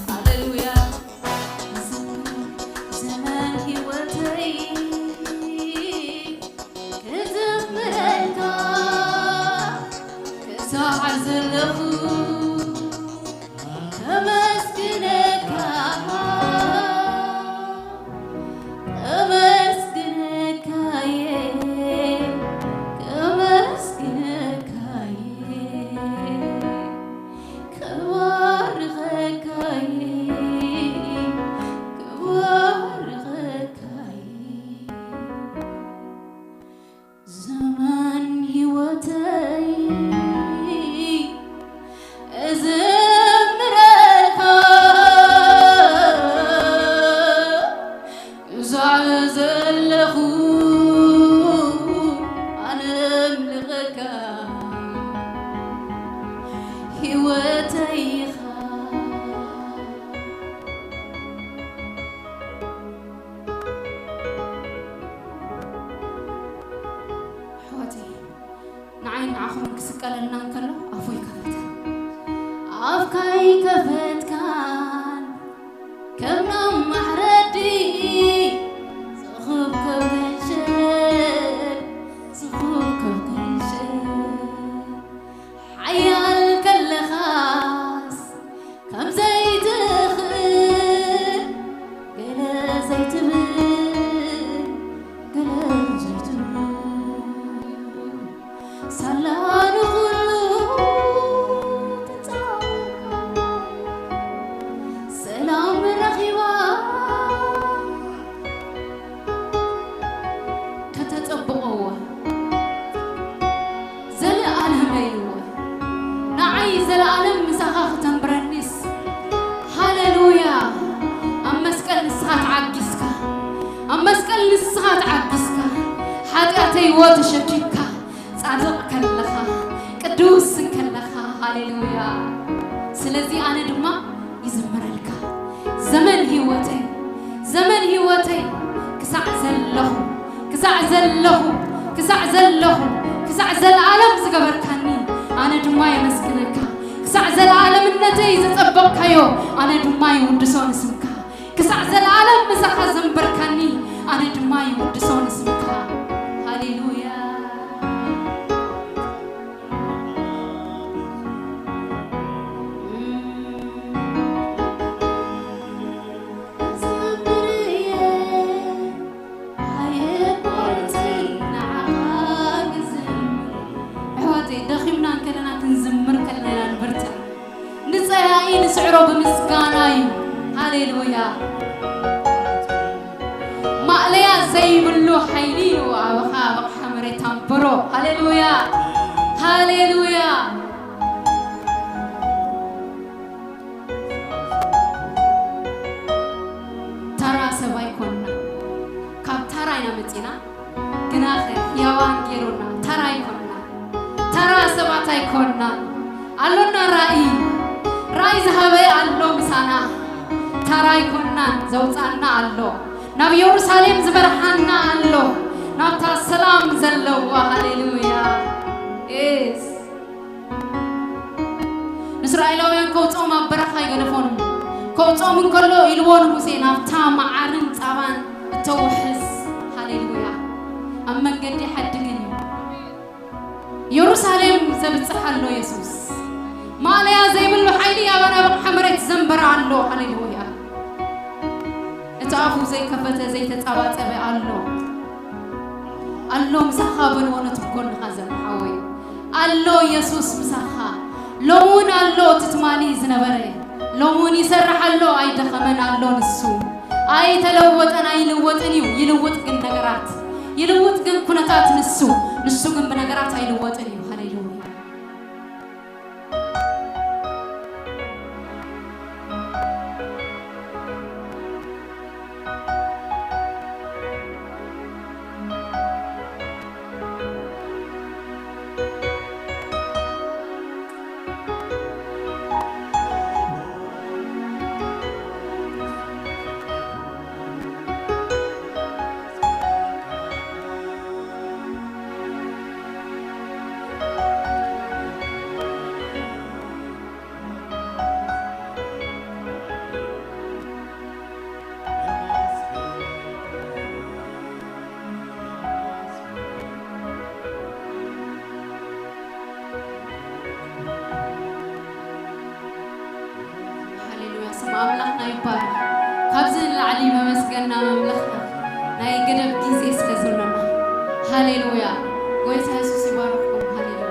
ሃሌሉያ። ዘመን ህይወተይ ክዝምረልካ ክሳዕ ዘለኹ ከመስግነካ፣ ከመስግነካየ፣ ከመስግነካየ፣ ከባርኸካየ፣ ከባርኸካየ። ዘመን ህይወተይ እዝምረልካ፣ እዛዕ ዘለኹ ኣነምልኸካ፣ ህይወተይ ኢኻ። ኣሕዋተይ፣ ንዓይን ንዓኹምን ክስቀለልና እንከሎ ኣፉ ይከፈት። ኣፍካ ይከፈትካን ከም ናብ ማሕረዲ ዝኹብኩብ ገንሸል፣ ዝኹብኩብ ገንሸል። ሓያል ከለኻስ ከም ዘይትኽእል፣ ገለ ዘይትብል፣ ገለ ዘይትብል፣ ሳላ ንኹሉ ተጻዊርካ፣ ሰላም ረኺባ። ከተጸብቐዎ ዘለኣለመይዎ ንዓይ ዘለኣለም ምሳኻ ክተንብረኒስ። ሃሌሉያ። ኣብ መስቀል ንስኻ ተዓጊስካ፣ ኣብ መስቀል ንስኻ ተዓጊስካ፣ ሓጢኣተይዎ ተሸኪምካ፣ ጻድቕ ከለኻ፣ ቅዱስ ከለኻ። ሃሌሉያ። ስለዚ ኣነ ድማ ይዝምረልካ። ዘመን ህይወተይ፣ ዘመን ህይወተይ ክሳዕ ዘለኹ፣ ክሳዕ ዘለኹ፣ ክሳዕ ዘለኹ፣ ክሳዕ ዘለኣለም ዝገበርካኒ ኣነ ድማ የመስግነካ። ክሳዕ ዘለኣለምነተይ ዝጸበቕካዮ ኣነ ድማ ይውድሶ ንስምካ። ክሳዕ ዘለኣለም ምሳኻ ዘንበርካኒ ኣነ ድማ ይውድሶ ንስምካ። ሃሌሉያ። ዘይብሉ ሓይሊ እዩ ኣበኻ በቕሓ መሬት ኣንብሮ። ሃሌሉያ፣ ሃሌሉያ። ተራ ሰብ ኣይኮንና፣ ካብ ተራ ኢና መፂና። ግናኸ ሕያዋን ገይሩና። ተራ ኣይኮንና፣ ተራ ሰባት ኣይኮንና። ኣሎና ራእይ፣ ራእይ ዝሃበ ኣሎ ምሳና። ተራ ኣይኮንናን፣ ዘውፃና ኣሎ፣ ናብ ኢየሩሳሌም ዝመርሓና ኣሎ፣ ናብታ ሰላም ዘለዋ። ሃሌሉያ። ኤስ ንእስራኤላውያን ከውፅኦም ኣብ በረኻ ኣይገደፎንም። ከውፅኦም እንከሎ ኢልዎ ንሙሴ፣ ናብታ መዓርን ፃባን እተውሕዝ፣ ሃሌሉያ፣ ኣብ መንገዲ ሓድግን እዩ። ኢየሩሳሌም ዘብፅሕ ኣሎ የሱስ። ማእለያ ዘይብሉ ሓይሊ ኣብ ኣናብቕ ሓመሬት ዘንበረ ኣሎ። ሃሌሉያ። እቲ ኣፉ ዘይከፈተ ዘይተጻባጸበ ኣሎ። ኣሎ ምሳኻ በልዎ ነቲ ብጎንኻ ዘሎ ሓወይ። ኣሎ የሱስ ምሳኻ። ሎሚ እውን ኣሎ እቲ ትማሊ ዝነበረ። ሎሚ እውን ይሰርሕ ኣሎ፣ ኣይደኸመን ኣሎ ንሱ። ኣይተለወጠን፣ ኣይልወጥን እዩ። ይልውጥ ግን ነገራት፣ ይልውጥ ግን ኩነታት ንሱ። ንሱ ግን ብነገራት ኣይልወጥን እዩ። ሃሌሉያ። ሃሌሉያ፣ ስም ኣምላኽና ይባረኽ። ካብዚ ንላዕሊ መመስገንና መምለኽና ናይ ገደብ ግዜ ስለ ዘሎና። ሃሌሉያ፣ ጎይታ የሱስ ይባርኽኩም። ሃሌሉያ።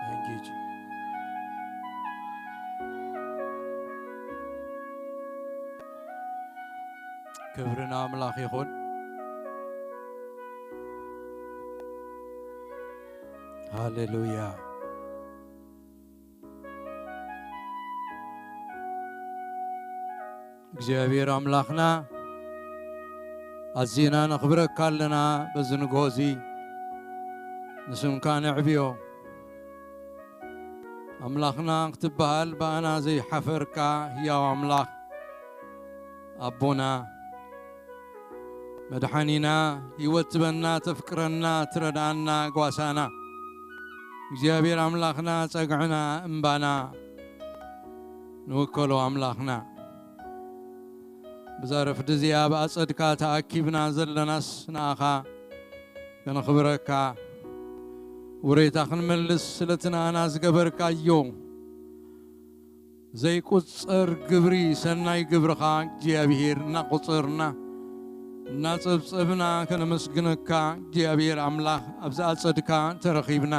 Thank you, Jesus. ክብሪ ንኣምላኽ ይኹን። ሃሌሉያ። እግዚኣብሔር ኣምላኽና፣ ኣዚና ነኽብረካ ኣለና። በዚ ንግሆ እዚ ንስምካ ነዕብዮ። ኣምላኽና ክትበሃል ብኣና ዘይሓፈርካ ህያው ኣምላኽ፣ ኣቦና፣ መድሓኒና፣ ህይወት ትበና፣ ተፍቅረና፣ ትረድኣና፣ ጓሳና፣ እግዚኣብሔር ኣምላኽና፣ ጸግዕና፣ እምባና፣ ንውከሎ ኣምላኽና። ብዛ ረፍዲ እዚኣ ብኣጸድካ ተኣኪብና ዘለናስ ንኣኻ ከነኽብረካ፣ ውሬታ ክንመልስ ስለቲ ንኣና ዝገበርካዮ ዘይቁጸር ግብሪ፣ ሰናይ ግብርኻ እግዚኣብሔር እናቆጸርና፣ እናጸብጸብና ከነመስግነካ እግዚኣብሔር ኣምላኽ ኣብዚ ኣጸድካ ተረኺብና።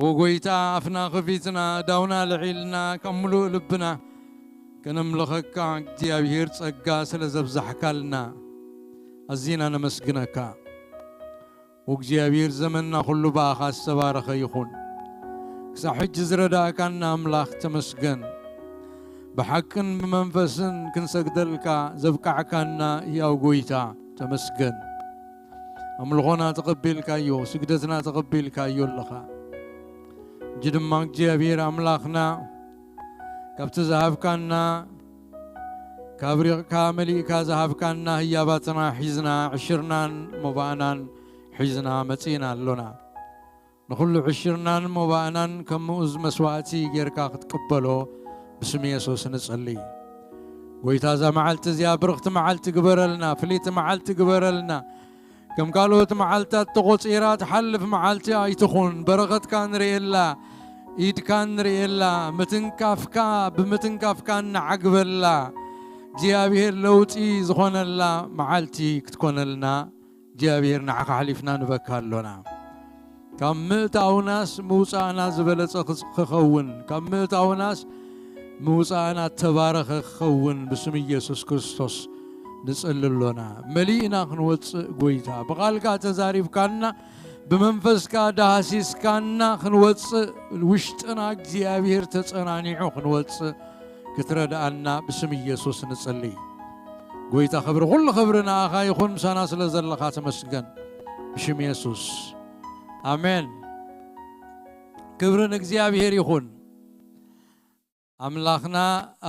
ኦ ጎይታ፣ ኣፍና ከፊትና፣ ዳውና ልዒልና፣ ካብ ምሉእ ልብና ከነምልኸካ እግዚኣብሔር ጸጋ ስለ ዘብዛሕካልና ኣዚና ነመስግነካ። ወእግዚኣብሔር ዘመንና ኩሉ ብኣኻ ዝተባረኸ ይኹን። ክሳብ ሕጂ ዝረዳእካና ኣምላኽ ተመስገን። ብሓቅን ብመንፈስን ክንሰግደልካ ዘብቃዕካና ህያው ጎይታ ተመስገን። ኣምልኾና ተቐቢልካዮ፣ ስግደትና ተቐቢልካዮ ኣለኻ። ሕጂ ድማ እግዚኣብሔር ኣምላኽና ካብቲ ዝሃብካና ካብ ሪቕካ መሊእካ ዝሃብካና ህያባትና ሒዝና ዕሽርናን ሞባእናን ሒዝና መጺእና ኣሎና። ንኹሉ ዕሽርናን ሞባእናን ከም ምኡዝ መስዋእቲ ጌርካ ክትቅበሎ ብስም የሱስ ንጸሊ። ጎይታ እዛ መዓልቲ እዚኣ ብርኽቲ መዓልቲ ግበረልና፣ ፍልይቲ መዓልቲ ግበረልና። ከም ካልኦት መዓልታት ተቖጺራ ትሓልፍ መዓልቲ ኣይትኹን። በረኸትካ ንርእየላ፣ ኢድካ ንርእየላ፣ ምትንካፍካ ብምትንካፍካ ንዓግበላ። እግዚኣብሔር ለውጢ ዝኾነላ መዓልቲ ክትኮነልና እግዚኣብሔር ንዓኻ ሓሊፍና ንበካ ኣሎና። ካብ ምእታውናስ ምውጻእና ዝበለጸ ክጽ-፣ ክኸውን፣ ካብ ምእታውናስ ምውጻእና ተባረኸ ክኸውን ብስም ኢየሱስ ክርስቶስ ንጽሊ ኣሎና። መሊእና ክንወጽእ ጎይታ፣ ብቓልካ ተዛሪብካና፣ ብመንፈስካ ዳህሲስካና ክንወጽእ፣ ውሽጥና እግዚኣብሔር ተጸናኒዑ ክንወጽእ ክትረድኣና ብስም ኢየሱስ ንጽሊ። ጎይታ ክብሪ፣ ኩሉ ክብሪ ንኣኻ ይኹን፣ ምሳና ስለ ዘለኻ ተመስገን። ብሽም የሱስ። ኣሜን። ክብሪ ንእግዚኣብሔር ይኹን። ኣምላኽና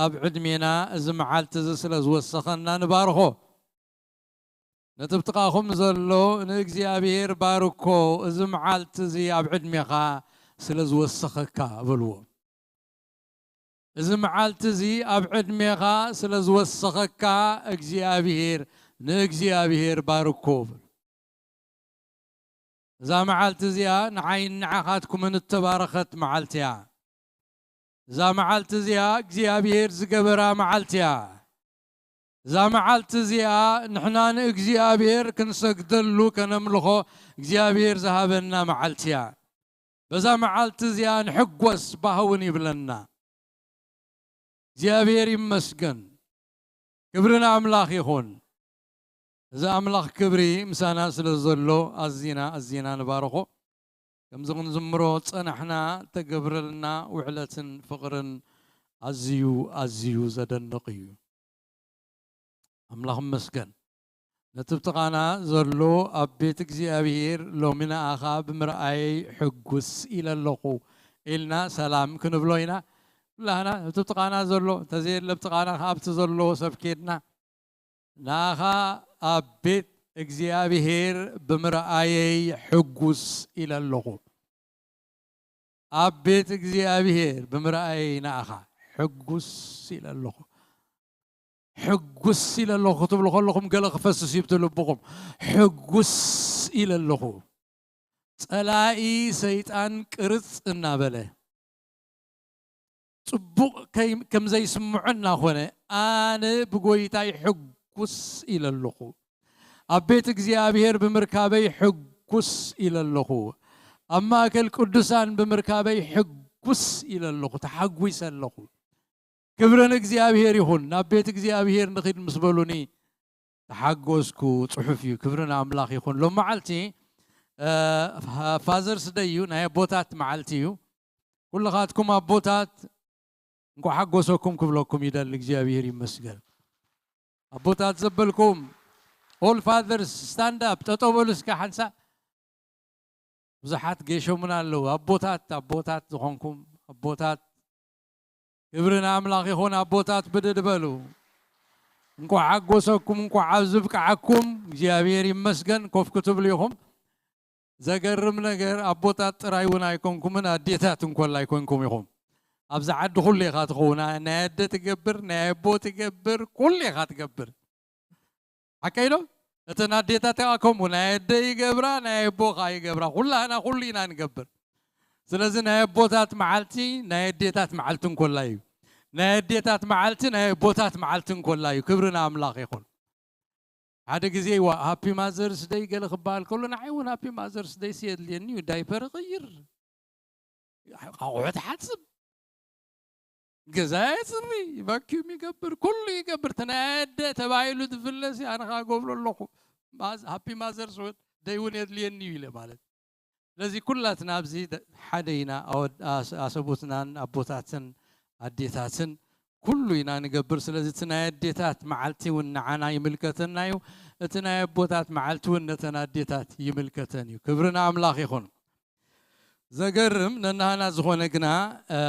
ኣብ ዕድሜና እዚ መዓልቲ እዚ ስለ ዝወሰኸና ንባርኾ። ነቲ ብጥቓኹም ዘሎ ንእግዚኣብሔር ባርኮ፣ እዚ መዓልቲ እዚ ኣብ ዕድሜኻ ስለ ዝወሰኸካ በልዎ። እዚ መዓልቲ እዚ ኣብ ዕድሜኻ ስለ ዝወሰኸካ እግዚኣብሔር፣ ንእግዚኣብሔር ባርኮ በል። እዛ መዓልቲ እዚኣ ንዓይን ንዓኻትኩምን እተባረኸት መዓልቲ እያ። እዛ መዓልቲ እዚኣ እግዚኣብሔር ዝገበራ መዓልቲ እያ። እዛ መዓልቲ እዚኣ ንሕና ንእግዚኣብሔር ክንሰግደሉ ከነምልኾ እግዚኣብሔር ዝሃበና መዓልቲ እያ። በዛ መዓልቲ እዚኣ ንሕጎስ ባህውን ይብለና። እግዚኣብሔር ይመስገን። ክብሪ ንኣምላኽ ይኹን። እዚ ኣምላኽ ክብሪ ምሳና ስለ ዘሎ ኣዚና ኣዚና ንባርኾ። ከምዚ ክንዝምሮ ጸናሕና፣ ተገብረልና ውዕለትን ፍቕርን ኣዝዩ ኣዝዩ ዘደንቕ እዩ። ኣምላኽ ይመስገን። ነቲ ብጥቓና ዘሎ ኣብ ቤት እግዚኣብሔር ሎሚ ንኣኻ ብምርኣየይ ሕጉስ ኢለ ኣለኹ ኢልና ሰላም ክንብሎ ኢና። ኩላህና ነቲ ብጥቓና ዘሎ፣ እንተዘየለ ብጥቓና ከኣ ኣብቲ ዘለዎ ሰብ ኬድና ንኣኻ ኣብ ቤት እግዚኣብሔር ብምርኣየይ ሕጉስ ኢለ ኣለኹ። ኣብ ቤት እግዚኣብሔር ብምርኣየይ ንኣኻ ሕጉስ ኢለ ኣለኹ። ሕጉስ ኢለ ኣለኹ ክትብሉ ከለኹም ገለ ክፈስስ እዩ ብቲ ልብኹም። ሕጉስ ኢለ ኣለኹ። ጸላኢ ሰይጣን ቅርጽ እናበለ ጽቡቕ ከይ-፣ ከም ዘይስምዖ እናኾነ፣ ኣነ ብጎይታይ ሕጉስ ኢለ ኣለኹ። ኣብ ቤት እግዚኣብሔር ብምርካበይ ሕጉስ ኢለ ኣለኹ። ኣብ ማእከል ቅዱሳን ብምርካበይ ሕጉስ ኢለ ኣለኹ፣ ተሓጒሰ ኣለኹ። ክብሪ ንእግዚኣብሔር ይኹን። ናብ ቤት እግዚኣብሔር ንኺድ ምስ በሉኒ፣ ተሓጎስኩ ጽሑፍ እዩ። ክብሪ ንኣምላኽ ይኹን። ሎም መዓልቲ፣ እ፣ ፋዘርስ ደይ እዩ፣ ናይ ኣቦታት መዓልቲ እዩ። ኩልኻትኩም ኣቦታት እንኳዕ ሓጎሰኩም ክብለኩም ይደሊ። እግዚኣብሔር ይመስገን። ኣቦታት ዘበልኩም፣ all fathers stand up፣ ጠጠው በሉ እስከ ሓንሳእ። ብዙሓት ገሾምና ኣለዉ። ኣቦታት፣ ኣቦታት ዝኾንኩም ኣቦታት፣ ክብሪ ንኣምላኽ ይኹን። ኣቦታት ብድድ በሉ። እንኳዕ ሓጎሰኩም፣ እንኳዕ ኣብዚ ብቅዓኩም። እግዚኣብሔር ይመስገን። ኮፍ ክትብሉ ኢኹም። ዘገርም ነገር፣ ኣቦታት ጥራይ እውን ኣይኮንኩምን፣ ኣዴታት እንኮላ ኣይኮንኩም ኢኹም። ኣብዚ ዓዲ ኩሉ ኢኻ ትኸውን። ናይ ኣደ ትገብር፣ ናይ ኣቦ ትገብር፣ ኩሉ ኢኻ ትገብር። ሓቀይ ዶ? እተን ኣዴታት ከኣ ከምኡ፣ ናይ ኣደ ይገብራ፣ ናይ ኣቦ ከኣ ይገብራ። ኩላህና ኩሉ ኢና ንገብር። ስለዚ ናይ ኣቦታት መዓልቲ ናይ ኣዴታት መዓልቲ እንኮላ እዩ። ናይ ኣዴታት መዓልቲ ናይ ኣቦታት መዓልቲ እንኮላ እዩ። ክብሪ ንኣምላኽ ይኹን። ሓደ ግዜ፣ ዋ፣ ሃፒ ማዘርስ ደይ ገለ ክበሃል ከሎ፣ ንዓይ እውን ሃፒ ማዘርስ ደይስ የድልየኒ እዩ። ዳይፐር እቕይር፣ ኣቑሑት ሓጽብ፣ ገዛ የጽሪ፣ ቫክዩም ይገብር፣ ኩሉ ይገብር። እቲ ናይ ኣደ ተባሂሉ ዝፍለስ ኣነ ከኣ ገብሮ ኣለኹ። ማዝ-፣ ሃፒ ማዘርስ እውን ኣደይ እውን የድልየኒ እዩ ኢለ ማለት። ስለዚ ኩላትና ኣብዚ ደ-፣ ሓደ ኢና፣ ኣወድ-፣ ኣስ-፣ ኣሰቡትናን ኣቦታትን ኣዴታትን ኩሉ ኢና ንገብር። ስለዚ እቲ ናይ ኣዴታት መዓልቲ እውን ንዓና ይምልከተና እዩ። እቲ ናይ ኣቦታት መዓልቲ እውን ነተን ኣዴታት ይምልከተን እዩ። ክብሪ ንኣምላኽ ይኹን። ዘገርም ነናህና ዝኾነ ግና፣ እ፣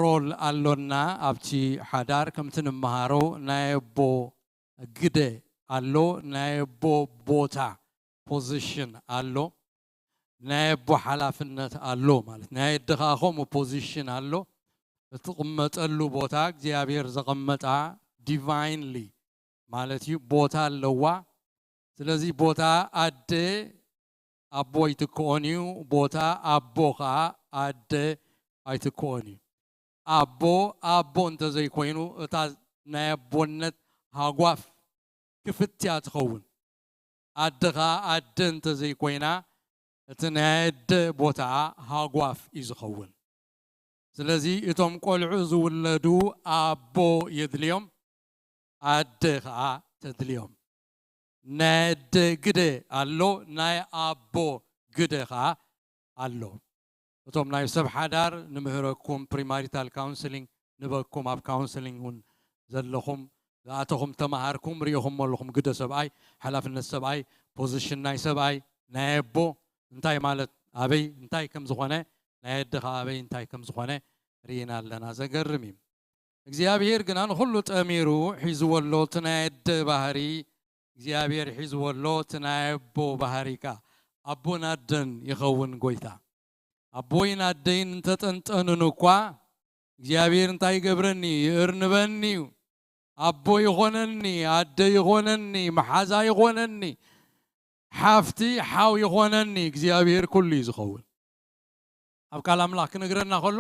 ሮል ኣሎና ኣብቲ ሓዳር። ከምቲ ንመሃሮ ናይ ኣቦ ግደ ኣሎ፣ ናይ ኣቦ ቦታ፣ ፖዚሽን ኣሎ፣ ናይ ኣቦ ሓላፍነት ኣሎ ማለት። ናይ ኣደ ኸዓ ከምኡ ፖዚሽን ኣሎ። እትቕመጠሉ ቦታ እግዚኣብሔር ዘቐመጣ ዲቫይንሊ ማለት እዩ፣ ቦታ ኣለዋ። ስለዚ ቦታ ኣደ ኣቦ ኣይትክኦን እዩ፣ ቦታ ኣቦ ኸዓ ኣደ ኣይትክኦን እዩ። ኣቦ ኣቦ እንተዘይኮይኑ እታ ናይ ኣቦነት ሃጓፍ ክፍት እያ ትኸውን። ኣደ ኸዓ ኣደ እንተዘይኮይና እቲ ናይ ኣደ ቦታኣ ሃጓፍ እዩ ዝኸውን። ስለዚ እቶም ቆልዑ ዝውለዱ ኣቦ የድልዮም፣ ኣደ ኸዓ ተድልዮም። ናይ ኣደ ግደ ኣሎ፣ ናይ ኣቦ ግደ ኸዓ ኣሎ። እቶም ናይ ሰብ ሓዳር ንምህረኩም፣ ፕሪማሪታል ካውንስሊንግ ንበኩም፣ ኣብ ካውንስሊንግ እውን ዘለኹም ዝኣተኹም ተማሃርኩም ርኢኹም ኣለኹም። ግደ ሰብኣይ፣ ሓላፍነት ሰብኣይ፣ ፖዚሽን ናይ ሰብኣይ፣ ናይ ኣቦ እንታይ ማለት፣ ኣበይ እንታይ ከም ዝኾነ፣ ናይ ኣደ ኸዓ ኣበይ እንታይ ከም ዝኾነ ርኢና ኣለና። ዘገርም እዩ። እግዚኣብሔር ግና ንኹሉ ጠሚሩ ሒዝዎ ኣሎ። እቲ ናይ ኣደ ባህሪ እግዚኣብሔር ሒዝዎ ኣሎ። እቲ ናይ ኣቦ ባህሪ ከኣ ኣቦን ኣደን ይኸውን ጎይታ። ኣቦይን ኣደይን እንተጠንጠኑን እኳ እግዚኣብሔር እንታይ ይገብረኒ እዩ? ይእርንበኒ እዩ። ኣቦ ይኾነኒ፣ ኣደ ይኾነኒ፣ መሓዛ ይኾነኒ፣ ሓፍቲ ሓው ይኾነኒ። እግዚኣብሔር ኩሉ እዩ ዝኸውን። ኣብ ቃል ኣምላኽ ክነግረና ከሎ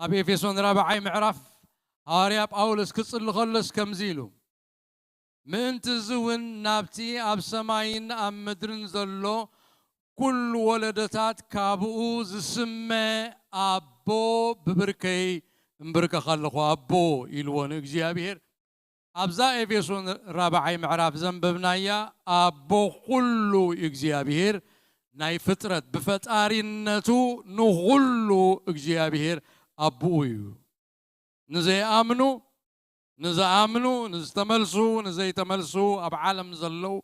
ኣብ ኤፌሶን ራብዓይ ምዕራፍ ሃዋርያ ጳውሎስ ክጽሊ ከሎስ ከምዚ ኢሉ፣ ምእንቲ እዚ እውን ናብቲ ኣብ ሰማይን ኣብ ምድርን ዘሎ ኩሉ ወለዶታት ካብኡ ዝስመ ኣቦ ብብርከይ እምብርከኽ ኣለኹ። ኣቦ ኢልዎ ንእግዚኣብሔር። ኣብዛ ኤፌሶን ራብዓይ ምዕራፍ ዘንበብናያ ኣቦ ኩሉ እግዚኣብሔር ናይ ፍጥረት ብፈጣሪነቱ ንኹሉ እግዚኣብሔር ኣቦኡ እዩ። ንዘይኣምኑ፣ ንዝኣምኑ፣ ንዝተመልሱ፣ ንዘይተመልሱ፣ ኣብ ዓለም ዘለዉ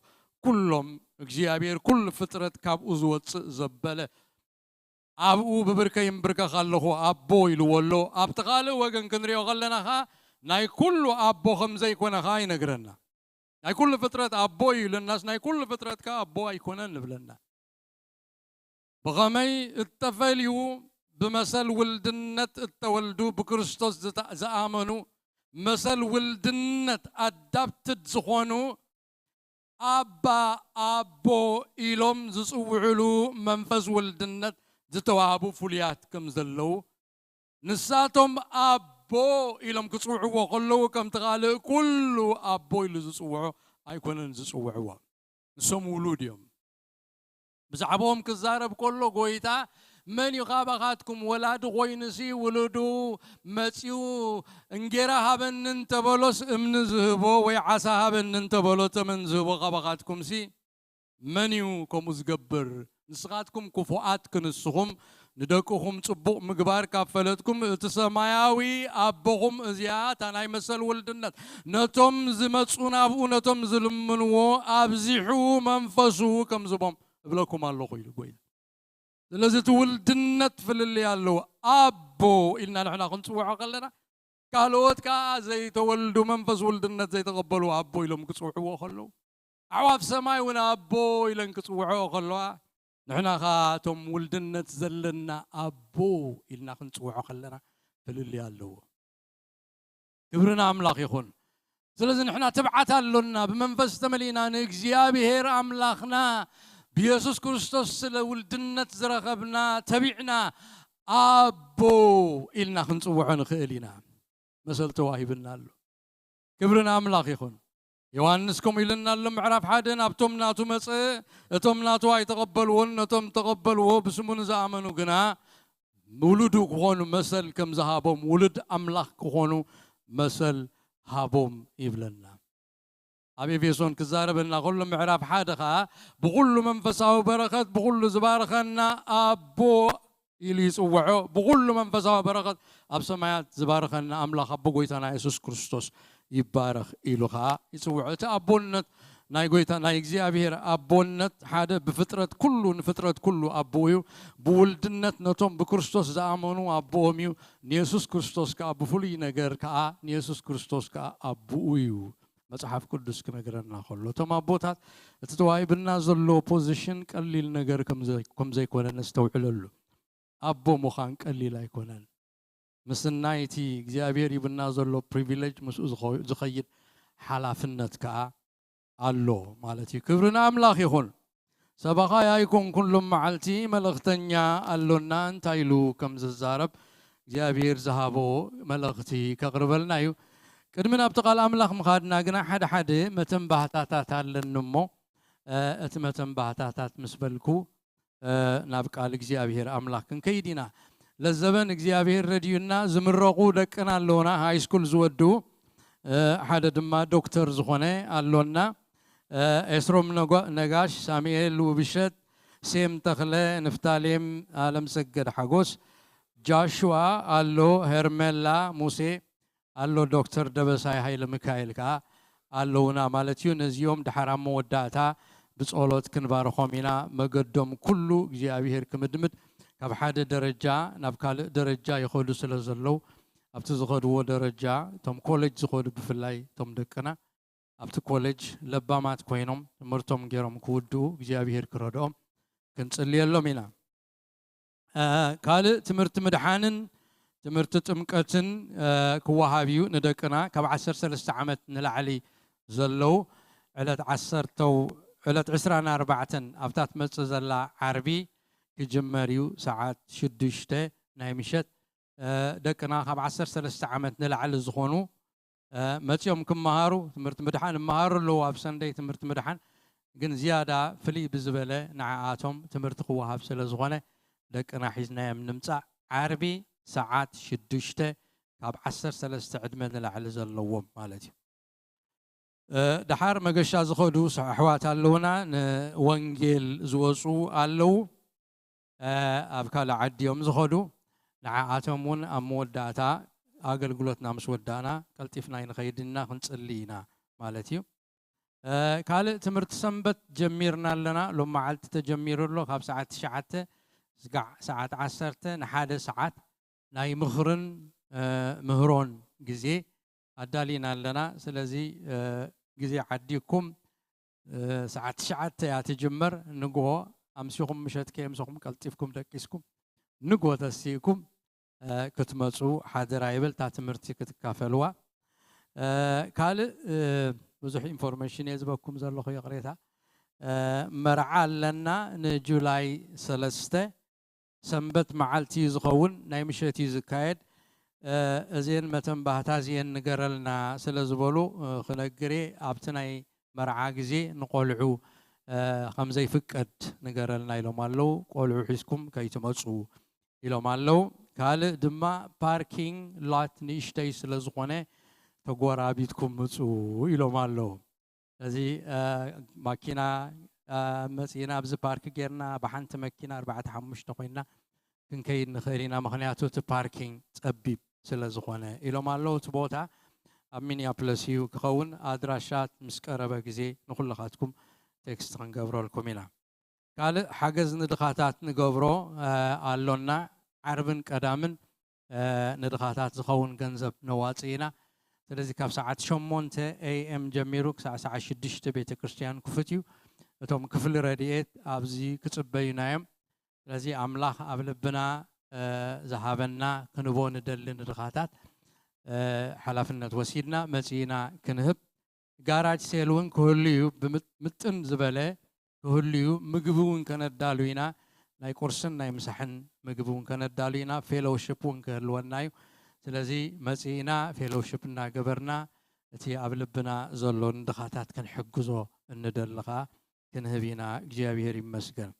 ኩሎም እግዚኣብሔር ኩሉ ፍጥረት ካብኡ ዝወፅእ ዘበለ ኣብኡ ብብርከይ እምብርከኽ ኣለኹ ኣቦ ኢልዎ ኣሎ። ኣብቲ ካልእ ወገን ክንሪኦ ከለና ኸዓ ናይ ኩሉ ኣቦ ከም ዘይኮነ ኸዓ ይነግረና። ናይ ኩሉ ፍጥረት ኣቦ እዩ ኢለናስ ናይ ኩሉ ፍጥረት ከ ኣቦ ኣይኮነን ንብለና። ብኸመይ እተፈልዩ? ብመሰል ውልድነት እተወልዱ ብክርስቶስ ዝተ-፣ ዝኣመኑ መሰል ውልድነት ኣዳፕትድ ዝኾኑ ኣባ ኣቦ ኢሎም ዝጽውዕሉ መንፈስ ውልድነት ዝተዋህቡ ፍሉያት ከም ዘለዉ ንሳቶም ኣቦ ኢሎም ክጽውዕዎ ከለዉ ከምቲ ካልእ ኩሉ ኣቦ ኢሉ ዝጽውዖ ኣይኮነን ዝጽውዕዎ። ንሶም ውሉድ እዮም። ብዛዕባኦም ክዛረብ ከሎ ጎይታ መን እዩ ካባኻትኩም ወላዲ ኮይኑሲ ውሉዱ መጺኡ እንጌራ ሃበኒ እንተበሎስ እምኒ ዝህቦ ወይ ዓሳ ሃበኒ እንተበሎ ተመን ዝህቦ ካባኻትኩምሲ መን እዩ ከምኡ ዝገብር? ንስኻትኩም ክፉኣት ክንስኹም ንደቅኹም ጽቡቕ ምግባር ካብ ፈለጥኩም እቲ ሰማያዊ ኣቦኹም እዚኣ እታ ናይ መሰል ውልድነት ነቶም ዝመጹ ናብኡ ነቶም ዝልምንዎ ኣብዚሑ መንፈሱ ከም ዝቦም እብለኩም ኣለኹ ኢሉ ጎይታ። ስለዚ እቲ ውልድነት ፍልልይ ኣለዎ። ኣቦ ኢልና ንሕና ክንጽውዖ ከለና ካልኦት ከኣ ዘይተወልዱ መንፈስ ውልድነት ዘይተቐበሉ ኣቦ ኢሎም ክጽውዕዎ ከለዉ ኣዕዋፍ ሰማይ እውን ኣቦ ኢለን ክጽውዖ ከለዋ ንሕና ከኣ እቶም ውልድነት ዘለና ኣቦ ኢልና ክንጽውዖ ከለና ፍልልይ ኣለዎ። ክብሪ ንኣምላኽ ይኹን። ስለዚ ንሕና ትብዓት ኣሎና፣ ብመንፈስ ተመሊእና ንእግዚኣብሔር ኣምላኽና ብየሱስ ክርስቶስ ስለ ውልድነት ዝረኸብና ተቢዕና ኣቦ ኢልና ክንጽውዖ ንኽእል ኢና። መሰል ተዋሂብና ኣሎ። ክብሪ ንኣምላኽ ይኹን። ዮሃንስ ከምኡ ኢሉና ኣሎ፣ ምዕራፍ ሓደ ናብቶም ናቱ መጸ፣ እቶም ናቱ ኣይተቐበልዎን፣ ነቶም ተቐበልዎ ብስሙ ንዝኣመኑ ግና ውሉዱ ክኾኑ መሰል ከም ዝሃቦም፣ ውሉድ ኣምላኽ ክኾኑ መሰል ሃቦም ይብለና። ኣብ ኤፌሶን ክዛረበልና ከሎ ምዕራፍ ሓደ ኸዓ ብኹሉ መንፈሳዊ በረኸት ብኹሉ ዝባርኸና ኣቦ ኢሉ ይጽውዖ። ብኹሉ መንፈሳዊ በረኸት ኣብ ሰማያት ዝባርኸና ኣምላኽ ኣቦ ጎይታና የሱስ ክርስቶስ ይባረኽ ኢሉ ኸዓ ይጽውዖ። እቲ ኣቦነት ናይ ጎይታ ናይ እግዚኣብሔር ኣቦነት ሓደ ብፍጥረት ኩሉ ንፍጥረት ኩሉ ኣቦኡ እዩ። ብውልድነት ነቶም ብክርስቶስ ዝኣመኑ ኣቦኦም እዩ። ንየሱስ ክርስቶስ ከኣ ብፍሉይ ነገር ከኣ ንየሱስ ክርስቶስ ከኣ ኣቦኡ እዩ። መጽሓፍ ቅዱስ ክነግረና ከሎ እቶም ኣቦታት እቲ ተዋሂብና ዘሎ ፖዚሽን ቀሊል ነገር ከም ዘይ- ከም ዘይኮነ ነስተውዕለሉ። ኣቦ ምዃን ቀሊል ኣይኮነን። ምስናይ እቲ እግዚኣብሔር ይብና ዘሎ ፕሪቪሌጅ ምስኡ ዝኸ- ዝኸይድ ሓላፍነት ከኣ ኣሎ ማለት እዩ። ክብሪ ንኣምላኽ ይኹን። ሰባኻ ኣይኮን ኩሎም መዓልቲ መልእኽተኛ ኣሎና እንታይ ኢሉ ከም ዝዛረብ እግዚኣብሔር ዝሃቦ መልእኽቲ ከቕርበልና እዩ። ቅድሚ ናብቲ ቃል ኣምላኽ ምኻድና ግና ሓደ ሓደ መተንባህታታት ኣለኒ እሞ እቲ መተንባህታታት ምስ በልኩ ናብ ቃል እግዚኣብሔር ኣምላኽ ክንከይድ ኢና። ለዘበን እግዚኣብሔር ረድዩና ዝምረቑ ደቅና ኣለውና፣ ሃይስኩል ዝወድኡ ሓደ ድማ ዶክተር ዝኾነ ኣሎና። ኤስሮም ነጋሽ፣ ሳሙኤል ውብሸት፣ ሴም ተኽለ፣ ንፍታሌም ኣለምሰገድ ሓጎስ፣ ጃሽዋ ኣሎ፣ ሄርሜላ ሙሴ ኣሎ፣ ዶክተር ደበሳይ ሃይለ ሚካኤል ከኣ ኣለውና ማለት እዩ። ነዚኦም ድሓር ኣብ መወዳእታ ብጸሎት ክንባርኾም ኢና። መገዶም ኩሉ እግዚኣብሔር ክምድምድ፣ ካብ ሓደ ደረጃ ናብ ካልእ ደረጃ ይኸዱ ስለ ዘለዉ ኣብቲ ዝኸድዎ ደረጃ እቶም ኮሌጅ ዝኸዱ ብፍላይ እቶም ደቅና ኣብቲ ኮሌጅ ለባማት ኮይኖም ትምህርቶም ገይሮም ክውድኡ እግዚኣብሔር ክረድኦም ክንጽልየሎም ኢና። ካልእ ትምህርቲ ምድሓንን ትምህርቲ ጥምቀትን ክወሃብ እዩ ንደቅና ካብ ዓሰርተ ሰለስተ ዓመት ንላዕሊ ዘለዉ ዕለት ዓሰርተ ዕለት ዕስራን ኣርባዕተን ኣብታ ትመጽእ ዘላ ዓርቢ ክጅመር እዩ። ሰዓት ሽዱሽተ ናይ ምሸት ደቅና ካብ ዓሰርተ ሰለስተ ዓመት ንላዕሊ ዝኾኑ መጺኦም ክመሃሩ ትምህርቲ ምድሓን እመሃሩ ኣለዉ ኣብ ሰንደይ ትምህርቲ ምድሓን ግን ዝያዳ ፍልይ ብዝበለ ንዓኣቶም ትምህርቲ ክወሃብ ስለ ዝኾነ ደቅና ሒዝናዮም ንምጻእ ዓርቢ ሰዓት ሽዱሽተ ካብ ዓሰርተ ሰለስተ ዕድመ ንላዕሊ ዘለዎም ማለት እዩ። ደሓር መገሻ ዝኸዱ ኣሕዋት ኣለውና ንወንጌል ዝወፁ ኣለዉ ኣብ ካልእ ዓዲ እዮም ዝኸዱ ንዓኣቶም እውን ኣብ መወዳእታ ኣገልግሎትና ምስ ወዳእና ቀልጢፍና ይንኸይድና ክንፅሊ ኢና ማለት እዩ ካልእ ትምህርቲ ሰንበት ጀሚርና ኣለና ሎም መዓልቲ ተጀሚሩ ኣሎ ካብ ሰዓት ትሽዓተ ስጋዕ ሰዓት ዓሰርተ ንሓደ ሰዓት ናይ ምኽርን ምህሮን ግዜ ኣዳሊና ኣለና ስለዚ ግዜ ዓዲኩም ሰዓት ትሽዓተ እያ ትጅመር ንግሆ ኣምሲኹም ምሸት ከየምሰኹም ቀልጢፍኩም ደቂስኩም ንግሆ ተሲእኩም ክትመፁ ሓደራ ይብል እታ ትምህርቲ ክትካፈልዋ ካልእ ብዙሕ ኢንፎርሜሽን እየ ዝበኩም ዘለኹ ይቕሬታ መርዓ ኣለና ንጁላይ ሰለስተ ሰንበት መዓልቲ እዩ ዝኸውን ናይ ምሸት እዩ ዝካየድ እዚን መተን ባህታ እዚን ንገረልና ስለ ዝበሉ ክነግር እየ ኣብቲ ናይ መርዓ ግዜ ንቆልዑ ከም ዘይፍቀድ ንገረልና ኢሎም ኣለዉ ቆልዑ ሒዝኩም ከይትመፁ ኢሎም ኣለዉ ካልእ ድማ ፓርኪንግ ላት ንእሽተይ ስለ ዝኾነ ተጎራቢትኩም ምፁ ኢሎም ኣለዉ እዚ ማኪና መፂእና ኣብዚ ፓርክ ጌርና ብሓንቲ መኪና ኣርባዕተ ሓሙሽተ ኮይና ክንከይድ ንኽእል ኢና ምክንያቱ እቲ ፓርኪንግ ፀቢብ ስለ ዝኾነ ኢሎም ኣለዉ እቲ ቦታ ኣብ ሚኒያፖለስ እዩ ክኸውን ኣድራሻ ምስ ቀረበ ግዜ ንኩልኻትኩም ቴክስት ክንገብረልኩም ኢና ካልእ ሓገዝ ንድኻታት ንገብሮ ኣሎና ዓርብን ቀዳምን ንድኻታት ዝኸውን ገንዘብ ነዋፅእ ኢና ስለዚ ካብ ሰዓት ሸሞንተ ኤኤም ጀሚሩ ክሳዕ ሰዓት ሽዱሽተ ቤተ ክርስትያን ክፉት እዩ እቶም ክፍሊ ረድኤት ኣብዚ ክፅበዩና እዮም ስለዚ ኣምላኽ ኣብ ልብና ዝሃበና ክንቦ ንደሊ ንድኻታት ሓላፍነት ወሲድና መፂእና ክንህብ ጋራጅ ሴል እውን ክህሉ እዩ ብምጥን ዝበለ ክህሉ እዩ ምግቢ እውን ከነዳሉ ኢና ናይ ቁርስን ናይ ምሳሕን ምግቢ እውን ከነዳሉ ኢና ፌሎውሽፕ እውን ክህልወና እዩ ስለዚ መፂእና ፌሎውሽፕ እናገበርና እቲ ኣብ ልብና ዘሎ ንድኻታት ክንሕግዞ እንደሊ ከዓ ክንህብ ኢና እግዚኣብሔር ይመስገን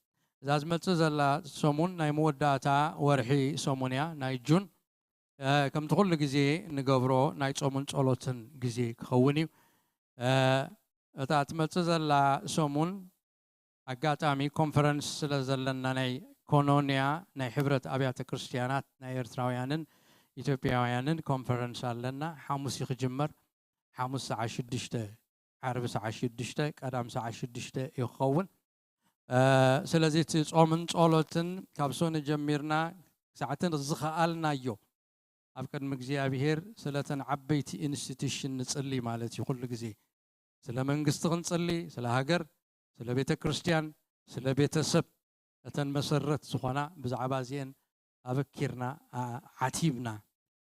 እዛ ዝመፅእ ዘላ ሰሙን ናይ መወዳእታ ወርሒ ሰሙን እያ ናይ ጁን ከምቲ ኩሉ ግዜ ንገብሮ ናይ ጾምን ጸሎትን ግዜ ክኸውን እዩ። እታ ትመጽእ ዘላ ሰሙን ኣጋጣሚ ኮንፈረንስ ስለ ዘለና፣ ናይ ኮኖንያ ናይ ሕብረት ኣብያተ ክርስቲያናት ናይ ኤርትራውያንን ኢትዮጵያውያንን ኮንፈረንስ ኣለና። ሓሙስ እዩ ክጅመር። ሓሙስ ሰዓት ሽዱሽተ፣ ዓርቢ ሰዓት ሽዱሽተ፣ ቀዳም ሰዓት ሽዱሽተ እዩ ክኸውን። እ፣ ስለዚ እቲ ጾምን ጸሎትን ካብ ሶኒ ጀሚርና ክሳዕ እቲ ዝኸኣልናዮ ኣብ ቅድሚ እግዚኣብሔር ስለተን ዓበይቲ ኢንስቲትዩሽን ንጽሊ ማለት እዩ። ኩሉ ግዜ ስለ መንግስቲ ክንጽሊ፣ ስለ ሃገር፣ ስለ ቤተ ክርስቲያን፣ ስለ ቤተሰብ፣ እተን መሰረት ዝኾና ብዛዕባ እዚአን ኣበኪርና፣ ኣ-፣ ዓቲብና፣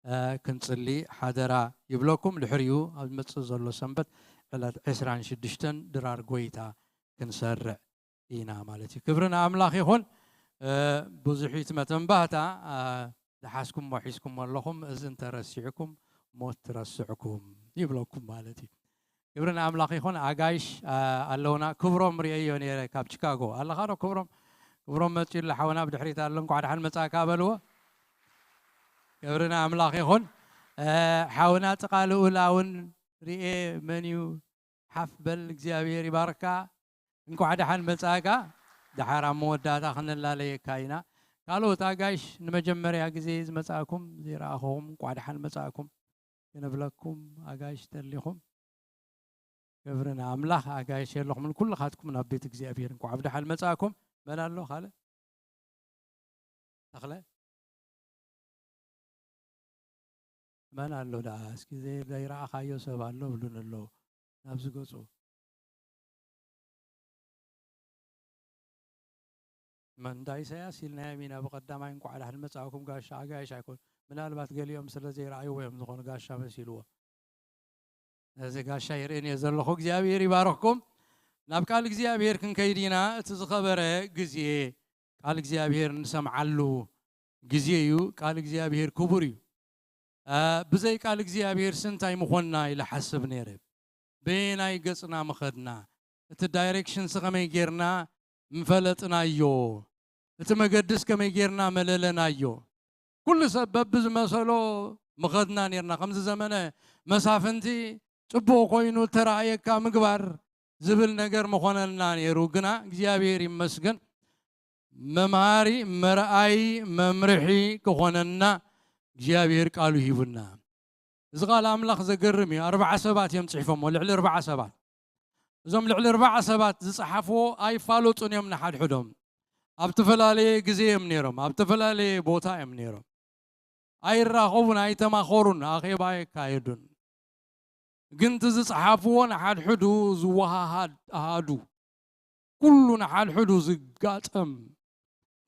እ፣ ክንጽሊ ሓደራ ይብለኩም። ድሕሪኡ ኣብ ዝመጽእ ዘሎ ሰንበት ዕለት ዕስራን ሽዱሽተን ድራር ጎይታ ክንሰርዕ ኢና ማለት እዩ። ክብሪ ንኣምላኽ ይኹን። እ፣ ብዙሕ እዩ እቲ መተንባህታ፣ እ፣ ዝሓዝኩሞ ሒዝኩሞ ኣለኹም። እዚ እንተረሲዕኩም ሞት ትረስዕኩም ይብለኩም ማለት እዩ። ክብሪ ንኣምላኽ ይኹን። ኣጋይሽ፣ እ፣ ኣለውና። ክብሮም ርእየዮ ነይረ ካብ ቺካጎ። ኣለኻ ዶ ክብሮም? ክብሮም መጺኡ ኣሎ ሓውና ብድሕሪት ኣሎ። እንኳዕ ደሓን መጻእካ በልዎ። ክብሪ ንኣምላኽ ይኹን። እ፣ ሓውና ጥቓ ልኡላ እውን ርኤ መን እዩ? ሓፍ በል፣ እግዚኣብሔር ይባርካ። እንኳዕ ደሓን መጻእካ። ደሓር ኣብ መወዳእታ ክንላለየካ ኢና። ካልኦት ኣጋይሽ ንመጀመርያ ግዜ ዝመጻእኩም ዘይረኣኹም እንኳዕ ደሓን መጻእኩም ክንብለኩም ኣጋይሽ ተሊኹም። ክብሪ ንኣምላኽ። ኣጋይሽ የለኹምን ኩልኻትኩም ናብ ቤት እግዚኣብሔር እንኳዕ ብደሓን መጻእኩም። መን ኣሎ ካልእ? ተኽለ? መን ኣሎ ደኣ? እስኪ ዘይ-፣ ዘይረኣኻዮ ሰብ ኣሎ ብሉን ኣሎ ናብዚ ገጹ። መን እንዳ ኢሳያስ ኢልናዮም ኢና ብቐዳማይ። እንኳዕ ደሓን መጻእኩም ጋሻ ኣጋይሽ ኣይኮን። ምናልባት ገሊኦም ስለ ዘይረኣይዎ እዮም ዝኾኑ ጋሻ መሲልዎ። ነዚ ጋሻ ይርእን እየ ዘለኹ። እግዚኣብሔር ይባርኽኩም። ናብ ቃል እግዚኣብሔር ክንከይድ ኢና። እቲ ዝኸበረ ግዜ ቃል እግዚኣብሔር ንሰምዓሉ ግዜ እዩ። ቃል እግዚኣብሔር ክቡር እዩ። አ፣ ብዘይ ቃል እግዚኣብሔር ስንታይ ምኾንና ኢለ ሓስብ ነይረ። በየናይ ገጽና ምኸድና? እቲ ዳይሬክሽንስ ከመይ ጌርና ምፈለጥናዮ? እቲ መገድስ ከመይ ጌርና መለለናዮ? ኩሉ ሰብ በብዝመሰሎ ምኸድና ኔርና። ከምዚ ዘመነ መሳፍንቲ ጽቡቕ ኮይኑ ተራእየካ ምግባር ዝብል ነገር ምኾነልና ነይሩ። ግና እግዚኣብሔር ይመስገን፣ መምሃሪ፣ መርኣዪ፣ መምርሒ ክኾነና እግዚኣብሔር ቃሉ ሂቡና። እዚ ቃል ኣምላኽ ዘገርም እዩ። ኣርባዓ ሰባት እዮም ጽሒፎሞ፣ ልዕሊ ኣርባዓ ሰባት። እዞም ልዕሊ ኣርባዓ ሰባት ዝጸሓፍዎ ኣይፋለጡን እዮም ንሓድሕዶም። ኣብ ዝተፈላለየ ግዜ እዮም ነይሮም፣ ኣብ ዝተፈላለየ ቦታ እዮም ነይሮም። ኣይራኸቡን፣ ኣይተማኸሩን፣ ኣኼባ ኣየካየዱን። ግን እቲ ዝጸሓፍዎ ንሓድሕዱ ዝወሃሃድ ኣሃዱ፣ ኩሉ ንሓድሕዱ ዝጋጠም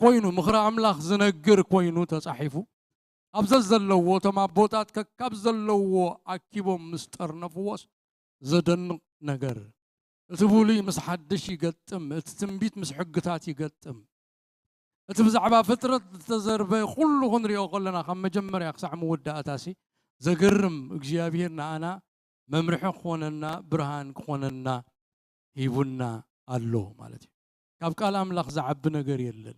ኮይኑ፣ ምኽሪ ኣምላኽ ዝነግር ኮይኑ ተጻሒፉ፣ ኣብ ዘዘለዎ፣ እቶም ኣቦታት ከካብ ዘለዎ ኣኪቦም ምስ ጠርነፍዎስ፣ ዘደንቕ ነገር። እቲ ብሉይ ምስ ሓድሽ ይገጥም፣ እቲ ትንቢት ምስ ሕግታት ይገጥም። እቲ ብዛዕባ ፍጥረት ዝተዘርበ ኩሉ ክንሪኦ ከለና፣ ካብ መጀመርያ ክሳዕ መወዳእታሲ፣ ዘገርም፣ እግዚኣብሔር ንኣና መምርሒ ክኾነና፣ ብርሃን ክኾነና ሂቡና ኣሎ ማለት እዩ። ካብ ቃል ኣምላኽ ዝዓቢ ነገር የለን።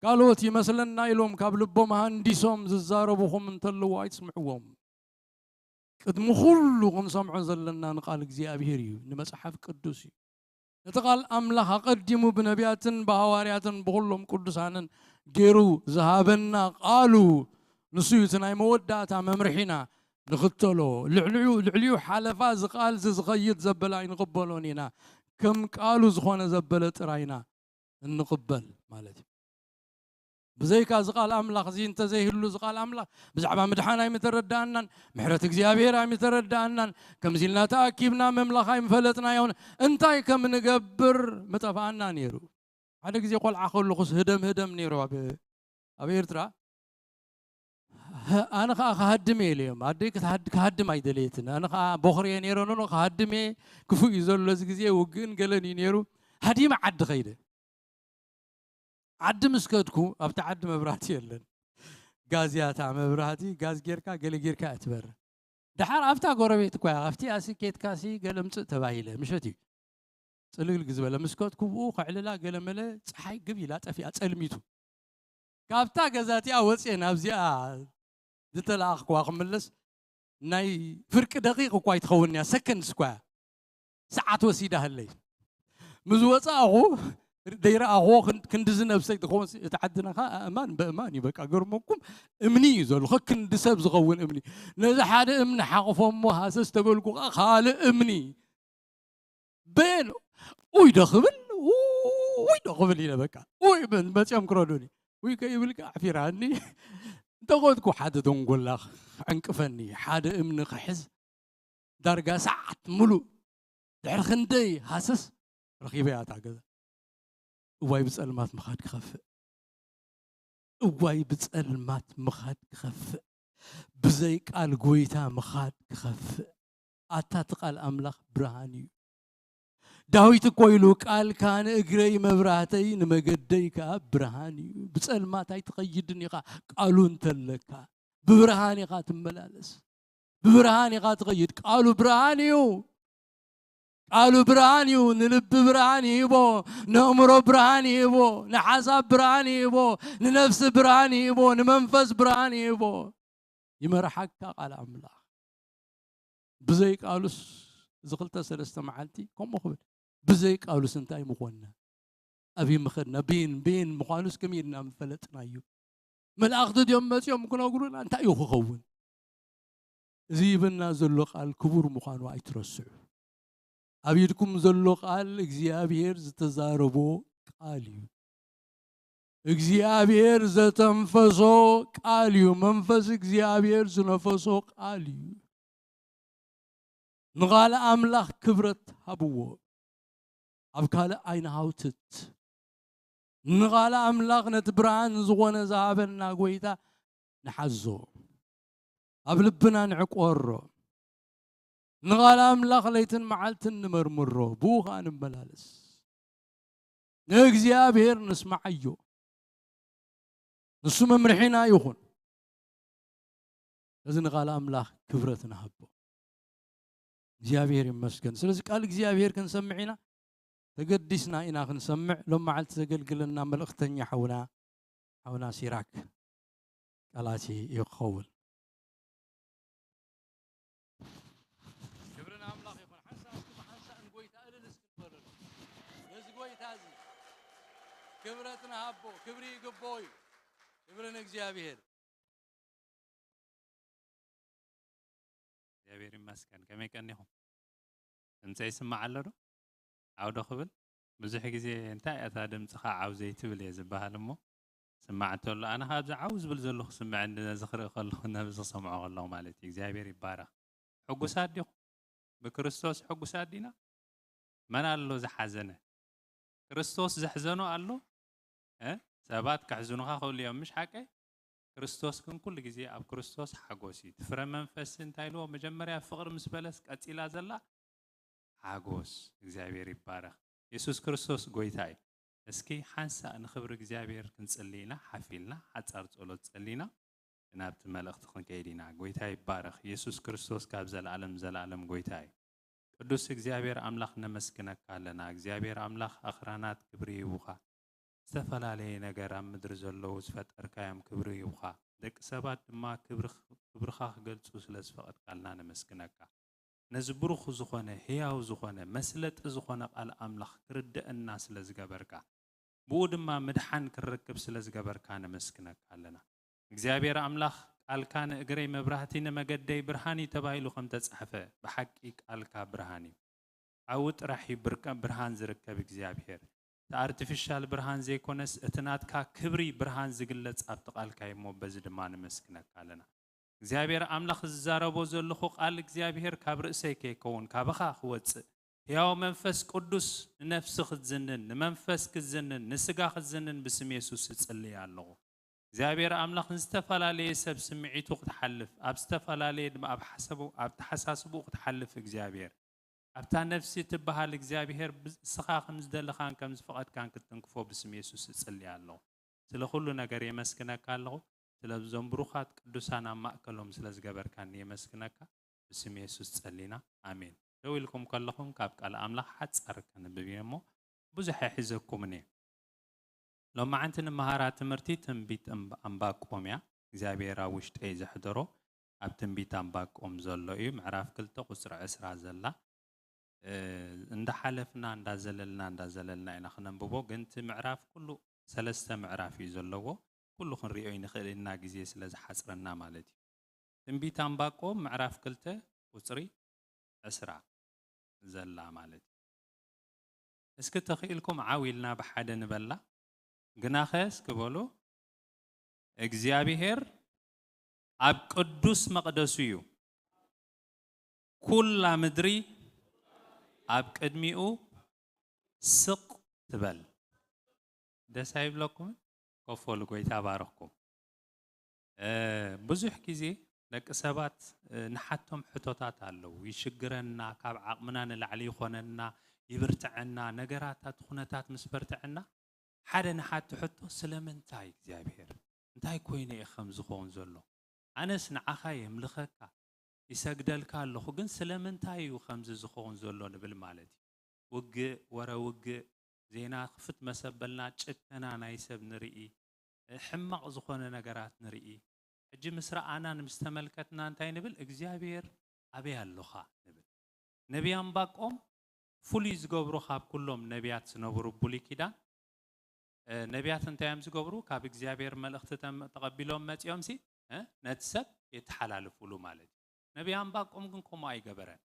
ካልኦት ይመስለና ኢሎም ካብ ልቦም ሃንዲሶም ዝዛረቡኹም እንተለዉ ኣይትስምዕዎም። ቅድሚ ኩሉ ክንሰምዖ ዘለና ንቃል እግዚኣብሔር እዩ፣ ንመጽሓፍ ቅዱስ እዩ። እቲ ቃል ኣምላኽ ኣቐዲሙ ብነቢያትን ብሃዋርያትን ብኹሎም ቅዱሳንን ገይሩ ዝሃበና ቃሉ፣ ንሱ እዩ እቲ ናይ መወዳእታ መምርሒና ንኽተሎ። ልዕሊኡ፣ ልዕሊኡ ሓለፋ እዚ ቃል እዚ ዝኸይድ ዘበለ ኣይንቕበሎን ኢና። ከም ቃሉ ዝኾነ ዘበለ ጥራይ ኢና እንቕበል ማለት እዩ። ብዘይካ እዚ ቃል ኣምላኽ እዚ እንተዘይህሉ፣ እዚ ቃል ኣምላኽ ብዛዕባ ምድሓን ኣይምተረዳእናን፣ ምሕረት እግዚኣብሔር ኣይምተረዳእናን፣ ከምዚ ኢልና ተኣኪብና ምምላኽ ኣይምፈለጥናዮን፣ እንታይ ከም ንገብር ምጠፍኣና ነይሩ። ሓደ ግዜ ቆልዓ ከለኹስ ህደም ህደም ነይሩ ኣብ፣ ኣብ ኤርትራ። ህ-፣ ኣነ ኸኣ ክሃድም እየ ኢለዮም። ኣደይ ክትሃድ-፣ ክሃድም ኣይደለየትን። ኣነ ኸኣ ቦኽሪ እየ ነይረ፣ ኖኖ ክሃድም እየ፣ ክፉእ እዩ ዘሎ እዚ ግዜ፣ ውግእን ገለን እዩ ነይሩ። ሃዲመ ዓዲ ኸይደ። ዓዲ ምስ ከድኩ፣ ኣብቲ ዓዲ መብራህቲ የለን። ጋዝ እያ እታ መብራህቲ፣ ጋዝ ጌርካ፣ ገለ ጌርካ እያ ትበርህ። ደሓር ኣብታ ጎረቤት እኳ እያ፣ ኣብቲ ኣሲ ኬድካሲ ገለ ምጽእ ተባሂለ፣ ምሸት እዩ። ጽልግልግ ዝበለ፣ ምስ ከድኩ ብኡ ከዕልላ ገለ መለ፣ ጸሓይ ግብ ኢላ ጠፊኣ፣ ጸልሚቱ። ካብታ ገዛ እቲኣ ወጽየ ናብዚኣ ዝተለኣኽኩዋ ክምለስ፣ ናይ ፍርቂ ደቂቕ እኳ ኣይትኸውን እያ፣ ሰከንድስ እኳ እያ። ሰዓት ወሲዳህለይ። ምስ ወፃእኹ ደይረኣኹዎ። ክን- ክንድዚ ነብሰይ ትኸውን ሲ- እቲ ዓድና ኸዓ ኣእማን በእማን እዩ። በቃ ገርመኩም፣ እምኒ እዩ ዘሎ። ከክንዲ ሰብ ዝኸውን እምኒ። ነዚ ሓደ እምኒ ሓቕፎ እሞ ሃሰስ ተበልኩ ኸዓ ካልእ እምኒ። በየን ኡይ ዶ ክብል፣ ኡይ ዶ ክብል ኢለ በቃ። ኡይ ምን መፅኦም ክረዱኒ። ኡይ ከይብል ከዓ ኣሕፊራኒ። እንተኾንኩ ሓደ ደንጎላ ዕንቅፈኒ፣ ሓደ እምኒ ክሕዝ ዳርጋ ሰዓት ሙሉእ ድሕሪ ክንደይ ሃሰስ ረኺበያ እታ ገዛ። እዋይ ብጸልማት ምኻድ ክኸፍእ፣ እዋይ ብጸልማት ምኻድ ክኸፍእ፣ ብዘይ ቃል ጎይታ ምኻድ ክኸፍእ። ኣታ እቲ ቃል ኣምላኽ ብርሃን እዩ። ዳዊት እኮ ኢሉ፣ "ቃልካ ንእግረይ መብራህተይ፣ ንመገደይ ከኣ ብርሃን እዩ።" ብጸልማት ኣይትኸይድን ኢኻ፣ ቃሉ እንተለካ። ብብርሃን ኢኻ ትመላለስ። ብብርሃን ኢኻ ትኸይድ። ቃሉ ብርሃን እዩ። ቃሉ ብርሃን እዩ። ንልቢ ብርሃን ይህቦ፣ ንእምሮ ብርሃን ይህቦ፣ ንሓሳብ ብርሃን ይህቦ፣ ንነፍሲ ብርሃን ይህቦ፣ ንመንፈስ ብርሃን ይህቦ። ይመርሓካ ቃል ኣምላኽ። ብዘይ ቃሉስ እዚ ክልተ ሰለስተ መዓልቲ ከምኡ ክብል፣ ብዘይ ቃሉስ እንታይ ምኾንና? ኣበይ ምኸድና? ቤን ቤን ምዃኑስ ከመይ ኢልና ምፈለጥናዮ? መላእኽቲ ድዮም መጺኦም ክነግሩና? እንታይ እዩ ክኸውን? እዚ ይብልና ዘሎ ቃል ክቡር ምዃኑ ኣይትረስዑ። ኣብ ኢድኩም ዘሎ ቃል እግዚኣብሔር ዝተዛረቦ ቃል እዩ። እግዚኣብሔር ዘተንፈሶ ቃል እዩ። መንፈስ እግዚኣብሔር ዝነፈሶ ቃል እዩ። ንቓል ኣምላኽ ክብረት ሃብዎ። ኣብ ካልእ ኣይንሃውትት። ንቓል ኣምላኽ ነቲ ብርሃን ዝኾነ ዝሃበና ጎይታ ንሓዞ። ኣብ ልብና ንዕቆሮ። ንቓል ኣምላኽ ለይትን መዓልትን ንመርምሮ። ብኡ ኸኣ ንመላለስ። ንእግዚኣብሔር ንስምዓዮ። ንሱ መምርሒና ይኹን። እዚ ንቓል ኣምላኽ ክብረት ንሃቦ። እግዚኣብሔር ይመስገን። ስለዚ ቃል እግዚኣብሔር ክንሰምዕ ኢና፣ ተገዲስና ኢና ክንሰምዕ። ሎም መዓልቲ ዘገልግለና መልእኽተኛ ሓውና፣ ሓውና ሲራክ ቃላሲ እዩ ክኸውን። ክብሪ ንኣምላኽ ይኹን። ሓንሳእ እስኪ ብሓንሳእ ንጎይታ እልል እስኪ ንበለሉ። ነዚ ጎይታ እዚ ክብረት ንሃቦ፣ ክብሪ ይግብኦ እዩ። ክብሪ ንእግዚኣብሔር። እግዚኣብሔር ይመስገን። ከመይ ቀኒኹም? ድምፀይ ይስማዕ ኣሎ ዶ? ዓው ዶ ክብል? ብዙሕ ግዜ እንታይ እያ እታ ድምፅኻ ዓው ዘይትብል እየ ዝበሃል እሞ፣ ስማዕ እንተሎ፣ ኣነ ካብዚ ዓው ዝብል ዘለኹ ስምዐኒ ነዚ ክርኢ ከለኹ፣ ነብዚ ክሰምዖ ከለኹ ማለት እዩ። እግዚኣብሔር ይባረኽ። ሕጉሳት ዲኹም? ብክርስቶስ ሕጉሳት ዲና? መን ኣሎ ዝሓዘነ? ክርስቶስ ዘሕዘኖ ኣሎ? እ? ሰባት ከሕዝኑኻ ክእሉ እዮም፣ ምሽ ሓቀይ? ክርስቶስ ግን ኩሉ ግዜ ኣብ ክርስቶስ ሓጎስ እዩ። እቲ ፍረ መንፈስ እንታይ ኢልዎ? መጀመርያ ፍቕሪ ምስ በለስ ቀጺላ ዘላ ሓጎስ። እግዚኣብሔር ይባረኽ። የሱስ ክርስቶስ ጎይታ እዩ። እስኪ ሓንሳእ ንኽብሪ እግዚኣብሔር ክንጽሊ ኢና፣ ሓፍ ኢልና ሓጻር ጸሎት ጸሊና ናብቲ መልእኽቲ ክንከይድ ኢና። ጎይታ ይባረኽ። የሱስ ክርስቶስ ካብ ዘለኣለም ዘለኣለም ጎይታ እዩ። ቅዱስ እግዚኣብሔር ኣምላኽ ነመስግነካ ኣለና። እግዚኣብሔር ኣምላኽ ኣኽራናት ክብሪ ይህቡኻ። ዝተፈላለየ ነገር ኣብ ምድሪ ዘለዉ ዝፈጠርካዮም ክብሪ ይህቡኻ። ደቂ ሰባት ድማ ክብርኽ-፣ ክብርኻ ክገልጹ ስለ ዝፈቐድካልና ነመስግነካ። ነዚ ብሩኽ ዝኾነ፣ ህያው ዝኾነ፣ መስለጢ ዝኾነ ቃል ኣምላኽ ክርደአና ስለ ዝገበርካ፣ ብኡ ድማ ምድሓን ክንረክብ ስለ ዝገበርካ ነመስግነካ ኣለና። እግዚኣብሔር ኣምላኽ፣ ቃልካ ንእግረይ መብራህቲ ንመገደይ ብርሃን እዩ ተባሂሉ ከም ተጻሕፈ፣ ብሓቂ ቃልካ ብርሃን እዩ። ኣብኡ ጥራሕ እዩ ብርቀ-፣ ብርሃን ዝርከብ እግዚኣብሔር። እቲ ኣርቲፊሻል ብርሃን ዘይኮነስ፣ እቲ ናትካ ክብሪ ብርሃን ዝግለጽ ኣብቲ ቃልካ እዩ እሞ፣ በዚ ድማ ነመስግነካ ኣለና። እግዚኣብሔር ኣምላኽ ዝዛረቦ ዘለኹ ቃል እግዚኣብሔር ካብ ርእሰይ ከይከውን፣ ካባኻ ክወጽእ፣ ሕያው መንፈስ ቅዱስ ንነፍሲ ክትዝንን፣ ንመንፈስ ክትዝንን፣ ንስጋ ክትዝንን ብስም የሱስ እጽልይ ኣለኹ። እግዚኣብሔር ኣምላኽ ንዝተፈላለየ ሰብ ስምዒቱ ክትሓልፍ፣ ኣብ ዝተፈላለየ ድማ ኣብ ሓሳቡ፣ ኣብ ተሓሳስብኡ ክትሓልፍ እግዚኣብሔር ኣብታ ነፍሲ ትበሃል እግዚኣብሔር ብ-፣ እስኻ ከም ዝደለኻን ከም ዝፈቐድካን ክትትንክፎ ብስም የሱስ እጽሊ ኣለኹ። ስለ ኩሉ ነገር የመስግነካ ኣለኹ። ስለዞም ብሩኻት ቅዱሳን ኣብ ማእከሎም ስለ ዝገበርካኒ የመስግነካ። ብስም የሱስ ጸሊና። ኣሜን። ደው ኢልኩም ከለኹም ካብ ቃል ኣምላኽ ሓጻር ከንብብ እየ እሞ ብዙሕ ኣይሕዘኩምን እየ። ሎማዓንቲ ንመሃራ ትምህርቲ ትንቢት እምባ-፣ ኣንባቆም እያ። እግዚኣብሔር ኣብ ውሽጠይ ዘሕደሮ ኣብ ትንቢት ኣንባቆም ዘሎ እዩ። ምዕራፍ ክልተ ቁጽሪ ዕስራ ዘላ። እንዳሓለፍና እንዳዘለልና እንዳዘለልና ኢና ክነንብቦ። ግን እቲ ምዕራፍ ኩሉ ሰለስተ ምዕራፍ እዩ ዘለዎ። ኩሉ ክንሪኦ ይንኽእል ኢና፣ ግዜ ስለ ዝሓፅረና ማለት እዩ። ትንቢት ኣንባቆም ምዕራፍ ክልተ ቁፅሪ ዕስራ ዘላ ማለት እዩ። እስኪ ተኽኢልኩም ዓው ኢልና ብሓደ ንበላ። ግናኸ እስኪ በሉ፣ እግዚኣብሔር ኣብ ቅዱስ መቕደሱ እዩ። ኩላ ምድሪ ኣብ ቅድሚኡ ስቕ ትበል። ደስ ኣይብለኩምን? ኮፍ በሉ፣ ጎይታ ባርኽኩም። ብዙሕ ግዜ ደቂ ሰባት ንሓቶም ሕቶታት ኣለዉ። ይሽግረና፣ ካብ ዓቕምና ንላዕሊ ይኾነና፣ ይብርትዐና፣ ነገራት እቲ ኩነታት ምስ በርትዐና ሓደ ንሓቲ ሕቶ፣ ስለምንታይ እግዚኣብሔር? እንታይ ኮይነ እየ ከም ዝኸውን ዘሎ? ኣነስ ንዓኻ የምልኸካ፣ ይሰግደልካ ኣለኹ፣ ግን ስለምንታይ እዩ ከምዚ ዝኸውን ዘሎ ንብል ማለት እዩ። ውግእ፣ ወረ ውግእ፣ ዜና ክፍት መሰበልና፣ ጭከና ናይ ሰብ ንርኢ፣ ሕማቕ ዝኾነ ነገራት ንርኢ። ሕጂ ምስ ረኣናን ምስ ተመልከትና እንታይ ንብል? እግዚኣብሔር ኣበይ ኣሎኻ ንብል። ነቢይ ኣንባቆም ፍሉይ ዝገብሮ ካብ ኩሎም ነቢያት ዝነበሩ ብሉይ ኪዳን፣ ነቢያት እንታይ እዮም ዝገብሩ? ካብ እግዚኣብሔር መልእኽቲ ተቐቢሎም መፂኦም ሲ ነቲ ሰብ የተሓላልፉሉ ማለት እዩ። ነቢይ ኣንባቆም ግን ከምኡ ኣይገበረን።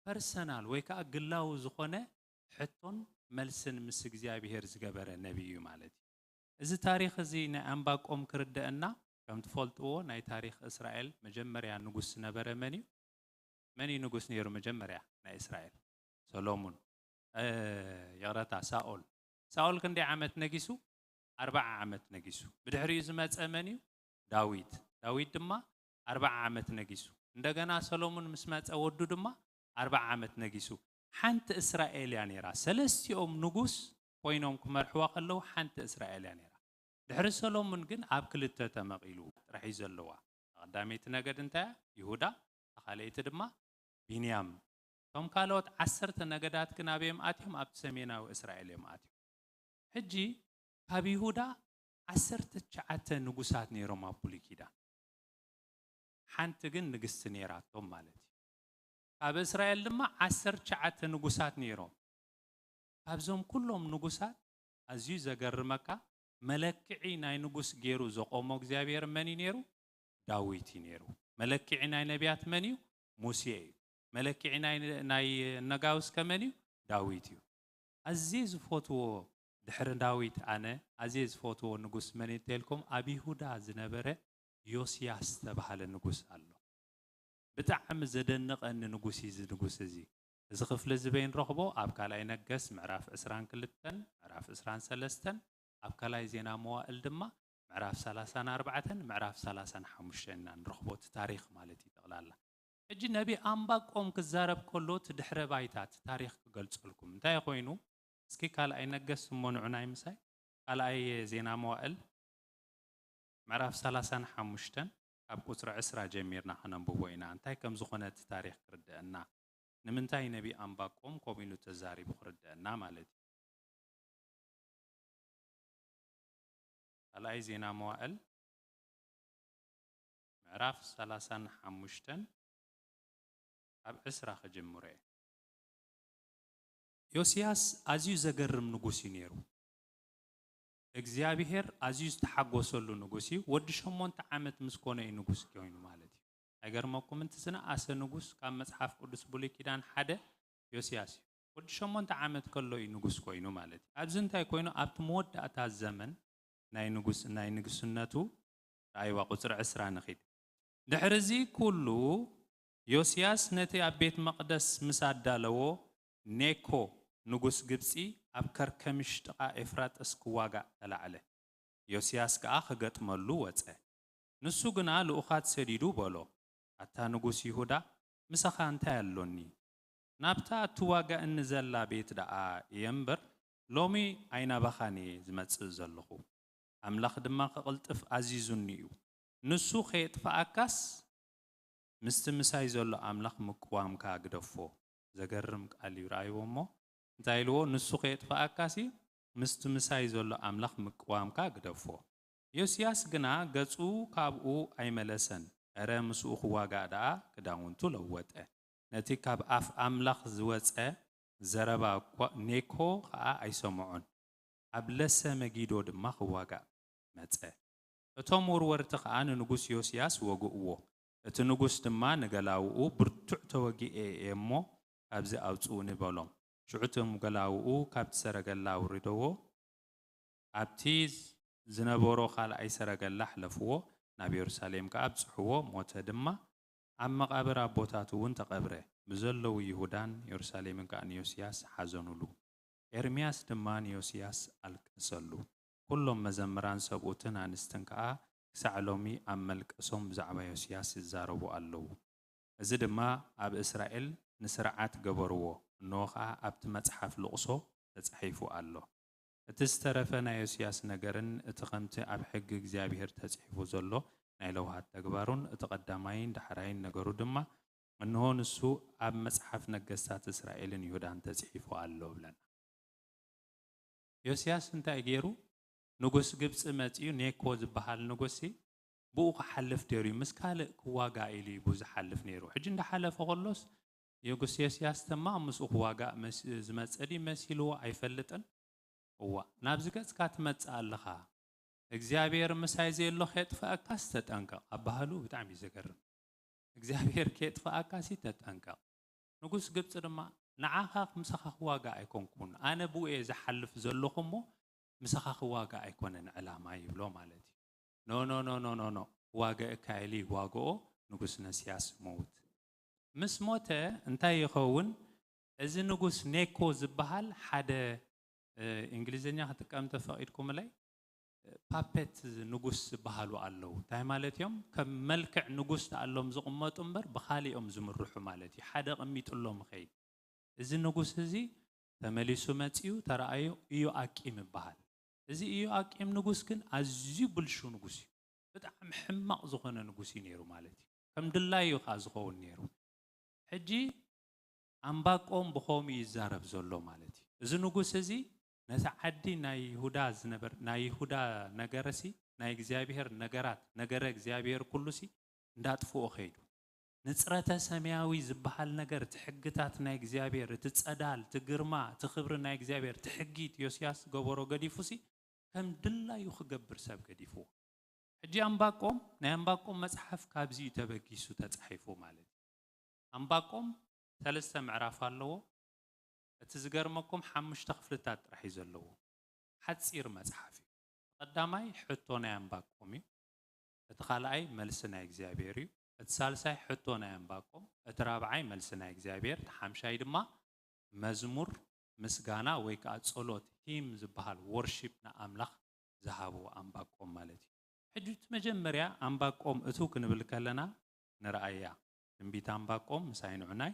ፐርሰናል ወይ ከዓ ግላዊ ዝኾነ ሕቶን መልስን ምስ እግዚኣብሔር ዝገበረ ነቢይ እዩ ማለት እዩ። እዚ ታሪኽ እዚ ናይ ኣንባቆም ክርደአና፣ ከም ትፈልጥዎ ናይ ታሪኽ እስራኤል መጀመርያ ንጉስ ዝነበረ መን እዩ? መን እዩ ንጉስ ነይሩ መጀመርያ ናይ እስራኤል? ሰሎሙን። ይቕረታ፣ ሳኦል። ሳኦል ክንደይ ዓመት ነጊሱ? ኣርባዓ ዓመት ነጊሱ። ብድሕሪኡ ዝመፀ መን እዩ? ዳዊት። ዳዊት ድማ ኣርባዓ ዓመት ነጊሱ። እንደገና ሰሎሙን ምስ መፀ ወዱ ድማ ኣርባዓ ዓመት ነጊሱ። ሓንቲ እስራኤል እያ ነይራ። ሰለስቲኦም ንጉስ ኮይኖም ክመርሕዋ ከለዉ ሓንቲ እስራኤል እያ ነይራ። ድሕሪ ሰሎሙን ግን ኣብ ክልተ ተመቒሉ ጥራሕ እዩ ዘለዋ። ቀዳመይቲ ነገድ እንታይ እያ? ይሁዳ። ካልኣይቲ ድማ ቢንያም። እቶም ካልኦት ዓሰርተ ነገዳት ግን ኣበዮም ኣትዮም? ኣብቲ ሰሜናዊ እስራኤል እዮም ኣትዮም። ሕጂ ካብ ይሁዳ ዓሰርተ ትሽዓተ ንጉሳት ነይሮም ኣብ ብሉይ ኪዳን። ሓንቲ ግን ንግስቲ ነይራቶም ማለት እዩ። ካብ እስራኤል ድማ ዓሰርተ ትሽዓተ ንጉሳት ነይሮም። ካብዞም ኩሎም ንጉሳት ኣዝዩ ዘገርመካ፣ መለክዒ ናይ ንጉስ ገይሩ ዘቆሞ እግዚኣብሔር መን እዩ ነይሩ? ዳዊት እዩ ነይሩ። መለክዒ ናይ ነቢያት መን እዩ? ሙሴ እዩ። መለክዒ ናይ ነጋውስ ከመን እዩ? ዳዊት እዩ። ኣዝየ ዝፈትዎ፣ ድሕሪ ዳዊት ኣነ ኣዝየ ዝፈትዎ ንጉስ መን እዩ እንተልኩም፣ ኣብ ይሁዳ ዝነበረ ዮስያስ ዝተባህለ ንጉስ ኣሎ። ብጣዕሚ ዘደንቐኒ ንጉስ እዩ እዚ ንጉስ እዚ። እዚ ክፍሊ እዚ በይ ንረኽቦ? ኣብ ካልኣይ ነገስ ምዕራፍ ዕስራን ክልተን፣ ምዕራፍ ዕስራን ሰለስተን፣ ኣብ ካልኣይ ዜና መዋእል ድማ ምዕራፍ ሰላሳን ኣርባዕተን፣ ምዕራፍ ሰላሳን ሓሙሽተን ኢና ንረኽቦ፣ እቲ ታሪኽ ማለት እዩ ጠቕላላ። ሕጂ ነቢ ኣንባቆም ክዛረብ ከሎ እቲ ድሕረ ባይታ እቲ ታሪኽ ክገልጸልኩም። እንታይ ኮይኑ? እስኪ ካልኣይ ነገስ እሞ ንዑናይ ምሳይ። ካልኣይ ዜና መዋእል ምዕራፍ ሰላሳን ሓሙሽተን ካብ ቁጽሪ ዕስራ ጀሚርና ከነንብቦ ኢና። እንታይ ከም ዝኾነ እቲ ታሪኽ ክርደአና፣ ንምንታይ ነቢ ኣንባቆም ከምኡ ኢሉ ተዛሪቡ ክርደአና ማለት እዩ። ካልኣይ ዜና መዋእል ምዕራፍ ሰላሳን ሓሙሽተን ካብ ዕስራ ክጅምሮ እየ። ዮስያስ ኣዝዩ ዘገርም ንጉስ እዩ ነይሩ። እግዚኣብሔር ኣዝዩ ዝተሓጎሰሉ ንጉስ እዩ። ወዲ ሸሞንተ ዓመት ምስ ኮነ እዩ ንጉስ ኮይኑ ማለት እዩ። ኣይገርመኩም? እቲ ዝነኣሰ ንጉስ ካብ መጽሓፍ ቅዱስ ብሉይ ኪዳን ሓደ ዮስያስ እዩ። ወዲ ሸሞንተ ዓመት ከሎ እዩ ንጉስ ኮይኑ ማለት እዩ። ኣብዚ እንታይ ኮይኑ? ኣብቲ መወዳእታ ዘመን ናይ ንጉስ-፣ ናይ ንግስነቱ፣ ረኣይዋ ቁጽሪ ዕስራ ንኺድ። ድሕሪ እዚ ኩሉ ዮስያስ ነቲ ኣብ ቤት መቕደስ ምስ ኣዳለዎ፣ ኔኮ ንጉስ ግብጺ ኣብ ከርከሚሽ ጥቓ ኤፍራጥስ ክዋጋእ ተላዕለ። ዮስያስ ከኣ ክገጥመሉ ወጸ። ንሱ ግና ልኡኻት ሰዲዱ በሎ፣ ኣታ ንጉስ ይሁዳ፣ ምሳኻ እንታይ ኣሎኒ? ናብታ እትዋጋእኒ ዘላ ቤት ደኣ እየ እምበር፣ ሎሚ ኣይናባኻን እየ ዝመጽእ ዘለኹ። ኣምላኽ ድማ ክቕልጥፍ ኣዚዙኒ እዩ። ንሱ ከየጥፍኣካስ፣ ምስቲ ምሳይ ዘሎ ኣምላኽ ምቅዋምካ ግደፎ። ዘገርም ቃል እዩ። ረኣይዎ እሞ እንታይ ኢልዎ? ንሱ ከየጥፍኣካሲ ምስቲ ምሳይ ዘሎ ኣምላኽ ምቅዋምካ ግደፎ። ዮስያስ ግና ገጹ ካብኡ ኣይመለሰን። እረ ምስኡ ክዋጋእ ደኣ ክዳውንቱ ለወጠ። ነቲ ካብ ኣፍ ኣምላኽ ዝወጸ ዘረባ እኳ፣ ኔኮ ኸኣ ኣይሰምዖን። ኣብ ለሰ መጊዶ ድማ ክዋጋእ መጸ። እቶም ወርወርቲ ኸኣ ንንጉስ ዮስያስ ወግእዎ። እቲ ንጉስ ድማ ንገላውኡ፣ "ብርቱዕ ተወጊኤ እየ እሞ፣ ካብዚ ኣውጽኡኒ" በሎም። ሽዑ እቶም ገላውኡ ካብቲ ሰረገላ ኣውሪደዎ፣ ኣብቲ ዝነበሮ ካልኣይ ሰረገላ ኣሕለፍዎ፣ ናብ የሩሳሌም ከኣ ኣብጽሕዎ። ሞተ ድማ፣ ኣብ መቓብር ኣቦታቱ እውን ተቐብረ። ብዘለዉ ይሁዳን የሩሳሌምን ከኣ ንዮስያስ ሓዘኑሉ። ኤርምያስ ድማ ንዮስያስ ኣለቀሰሉ። ኩሎም መዘምራን ሰብኡትን ኣንስትን ከኣ ክሳዕ ሎሚ ኣብ መልቀሶም ብዛዕባ ዮስያስ ይዛረቡ ኣለዉ። እዚ ድማ ኣብ እስራኤል ንስርዓት ገበርዎ፣ እንሆ ኸኣ ኣብቲ መጽሓፍ ልቕሶ ተጻሒፉ ኣሎ። እቲ ዝተረፈ ናይ ዮስያስ ነገርን እቲ ኸምቲ ኣብ ሕጊ እግዚኣብሄር ተጻሒፉ ዘሎ ናይ ለውሃት ተግባሩን፣ እቲ ቐዳማይን ዳሕራይን ነገሩ ድማ፣ እንሆ ንሱ ኣብ መጽሓፍ ነገስታት እስራኤልን ይሁዳን ተጻሒፉ ኣሎ እብለና። ዮስያስ እንታይ ገይሩ? ንጉስ ግብጺ መጺኡ፣ ኔኮ ዝበሃል ንጉሲ ብኡ ክሓልፍ ደልዩ፣ ምስ ካልእ ክዋጋእ ኢሉ እዩ ዝሓልፍ ነይሩ። ሕጂ እንዳሓለፈ ከሎስ፣ ንጉስ ዮስያስ ተማ ምስኡ ክዋጋእ መስ-፣ ዝመጸ ድዩ መሲልዎ ኣይፈልጥን። እዋ፣ ናብዚ ገጽካ ትመጽእ ኣለኻ። እግዚኣብሔር ምሳይ ዘየሎ ከየጥፍኣካስ ተጠንቀቕ። ኣባህሉ ብጣዕሚ እዩ ዘገርም። እግዚኣብሔር ከየጥፍኣካሲ ተጠንቀቕ። ንጉስ ግብጺ ድማ፣ "ንዓኻ ምሳኻ ክዋጋእ ኣይኮንኩን፣ ኣነ ብኡ እየ ዝሓልፍ ዘለኹ እሞ፣ ምሳኻ ክዋጋእ ኣይኮነን ዕላማ" ይብሎ ማለት እዩ። "ኖ፣ ኖ፣ ኖ፣ ኖ፣ ኖ፣ ኖ፣ ክዋገእካ" ኢሉ ይዋግኦ፣ ንጉስ ነስያስ ይመውት። ምስ ሞተ እንታይ ይኸውን? እዚ ንጉስ ኔኮ ዝበሃል ሓደ፣ እ፣ እንግሊዝኛ ክጥቀም ተፈቒድኩምለይ፣ እ፣ ፓፔት ንጉስ ዝበሃሉ ኣለዉ። እንታይ ማለት እዮም? ከም መልክዕ ንጉስ ተኣሎም ዝቕመጡ እምበር ብኻሊኦም ዝምርሑ ማለት እዩ። ሓደ ቐሚጥሎም ይኸይድ። እዚ ንጉስ እዚ ተመሊሱ መጺኡ ተረኣዮ፣ ኢዮኣቂም ይበሃል። እዚ ኢዮኣቂም ንጉስ ግን ኣዝዩ ብልሹ ንጉስ እዩ። ብጣዕሚ ሕማቕ ዝኾነ ንጉስ እዩ ነይሩ ማለት እዩ። ከም ድላዩ እዩ ኸኣ ዝኸውን ነይሩ። ሕጂ ኣምባቆም ብኸምኡ ይዛረብ ዘሎ ማለት እዩ። እዚ ንጉስ እዚ ነቲ ዓዲ ናይ ይሁዳ ዝነበር-፣ ናይ ይሁዳ ነገርሲ፣ ናይ እግዚኣብሔር ነገራት፣ ነገረ እግዚኣብሔር ኩሉሲ እንዳጥፍኦ ኸይዱ። ንጽረተ ሰማያዊ ዝበሃል ነገር፣ እቲ ሕግታት ናይ እግዚኣብሔር፣ እቲ ጸዳል፣ እቲ ግርማ፣ እቲ ክብሪ ናይ እግዚኣብሔር፣ እቲ ሕጊ፣ እቲ ዮስያስ ዝገበሮ ገዲፉሲ፣ ከም ድላዩ ክገብር ሰብ ገዲፍዎ። ሕጂ ኣምባቆም፣ ናይ ኣምባቆም መጽሓፍ ካብዚ እዩ ተበጊሱ ተጻሒፉ ማለት እዩ። ኣምባቆም ሰለስተ ምዕራፍ ኣለዎ። እቲ ዝገርመኩም ሓሙሽተ ክፍልታት ጥራሕ እዩ ዘለዎ። ሓጺር መጽሓፍ እዩ። ቀዳማይ ሕቶ ናይ ኣምባቆም እዩ። እቲ ካልኣይ መልሲ ናይ እግዚኣብሔር እዩ። እቲ ሳልሳይ ሕቶ ናይ ኣምባቆም፣ እቲ ራብዓይ መልሲ ናይ እግዚኣብሔር፣ እቲ ሓምሻይ ድማ መዝሙር ምስጋና ወይ ከዓ ጸሎት፣ ሂም ዝበሃል፣ ወርሺፕ ንኣምላኽ ዝሃቦ ኣምባቆም ማለት እዩ። ሕጂ እቲ መጀመርያ ኣምባቆም እቱ ክንብል ከለና ንረኣያ። ትንቢት ኣምባቆም ምሳይ ንዑናይ፣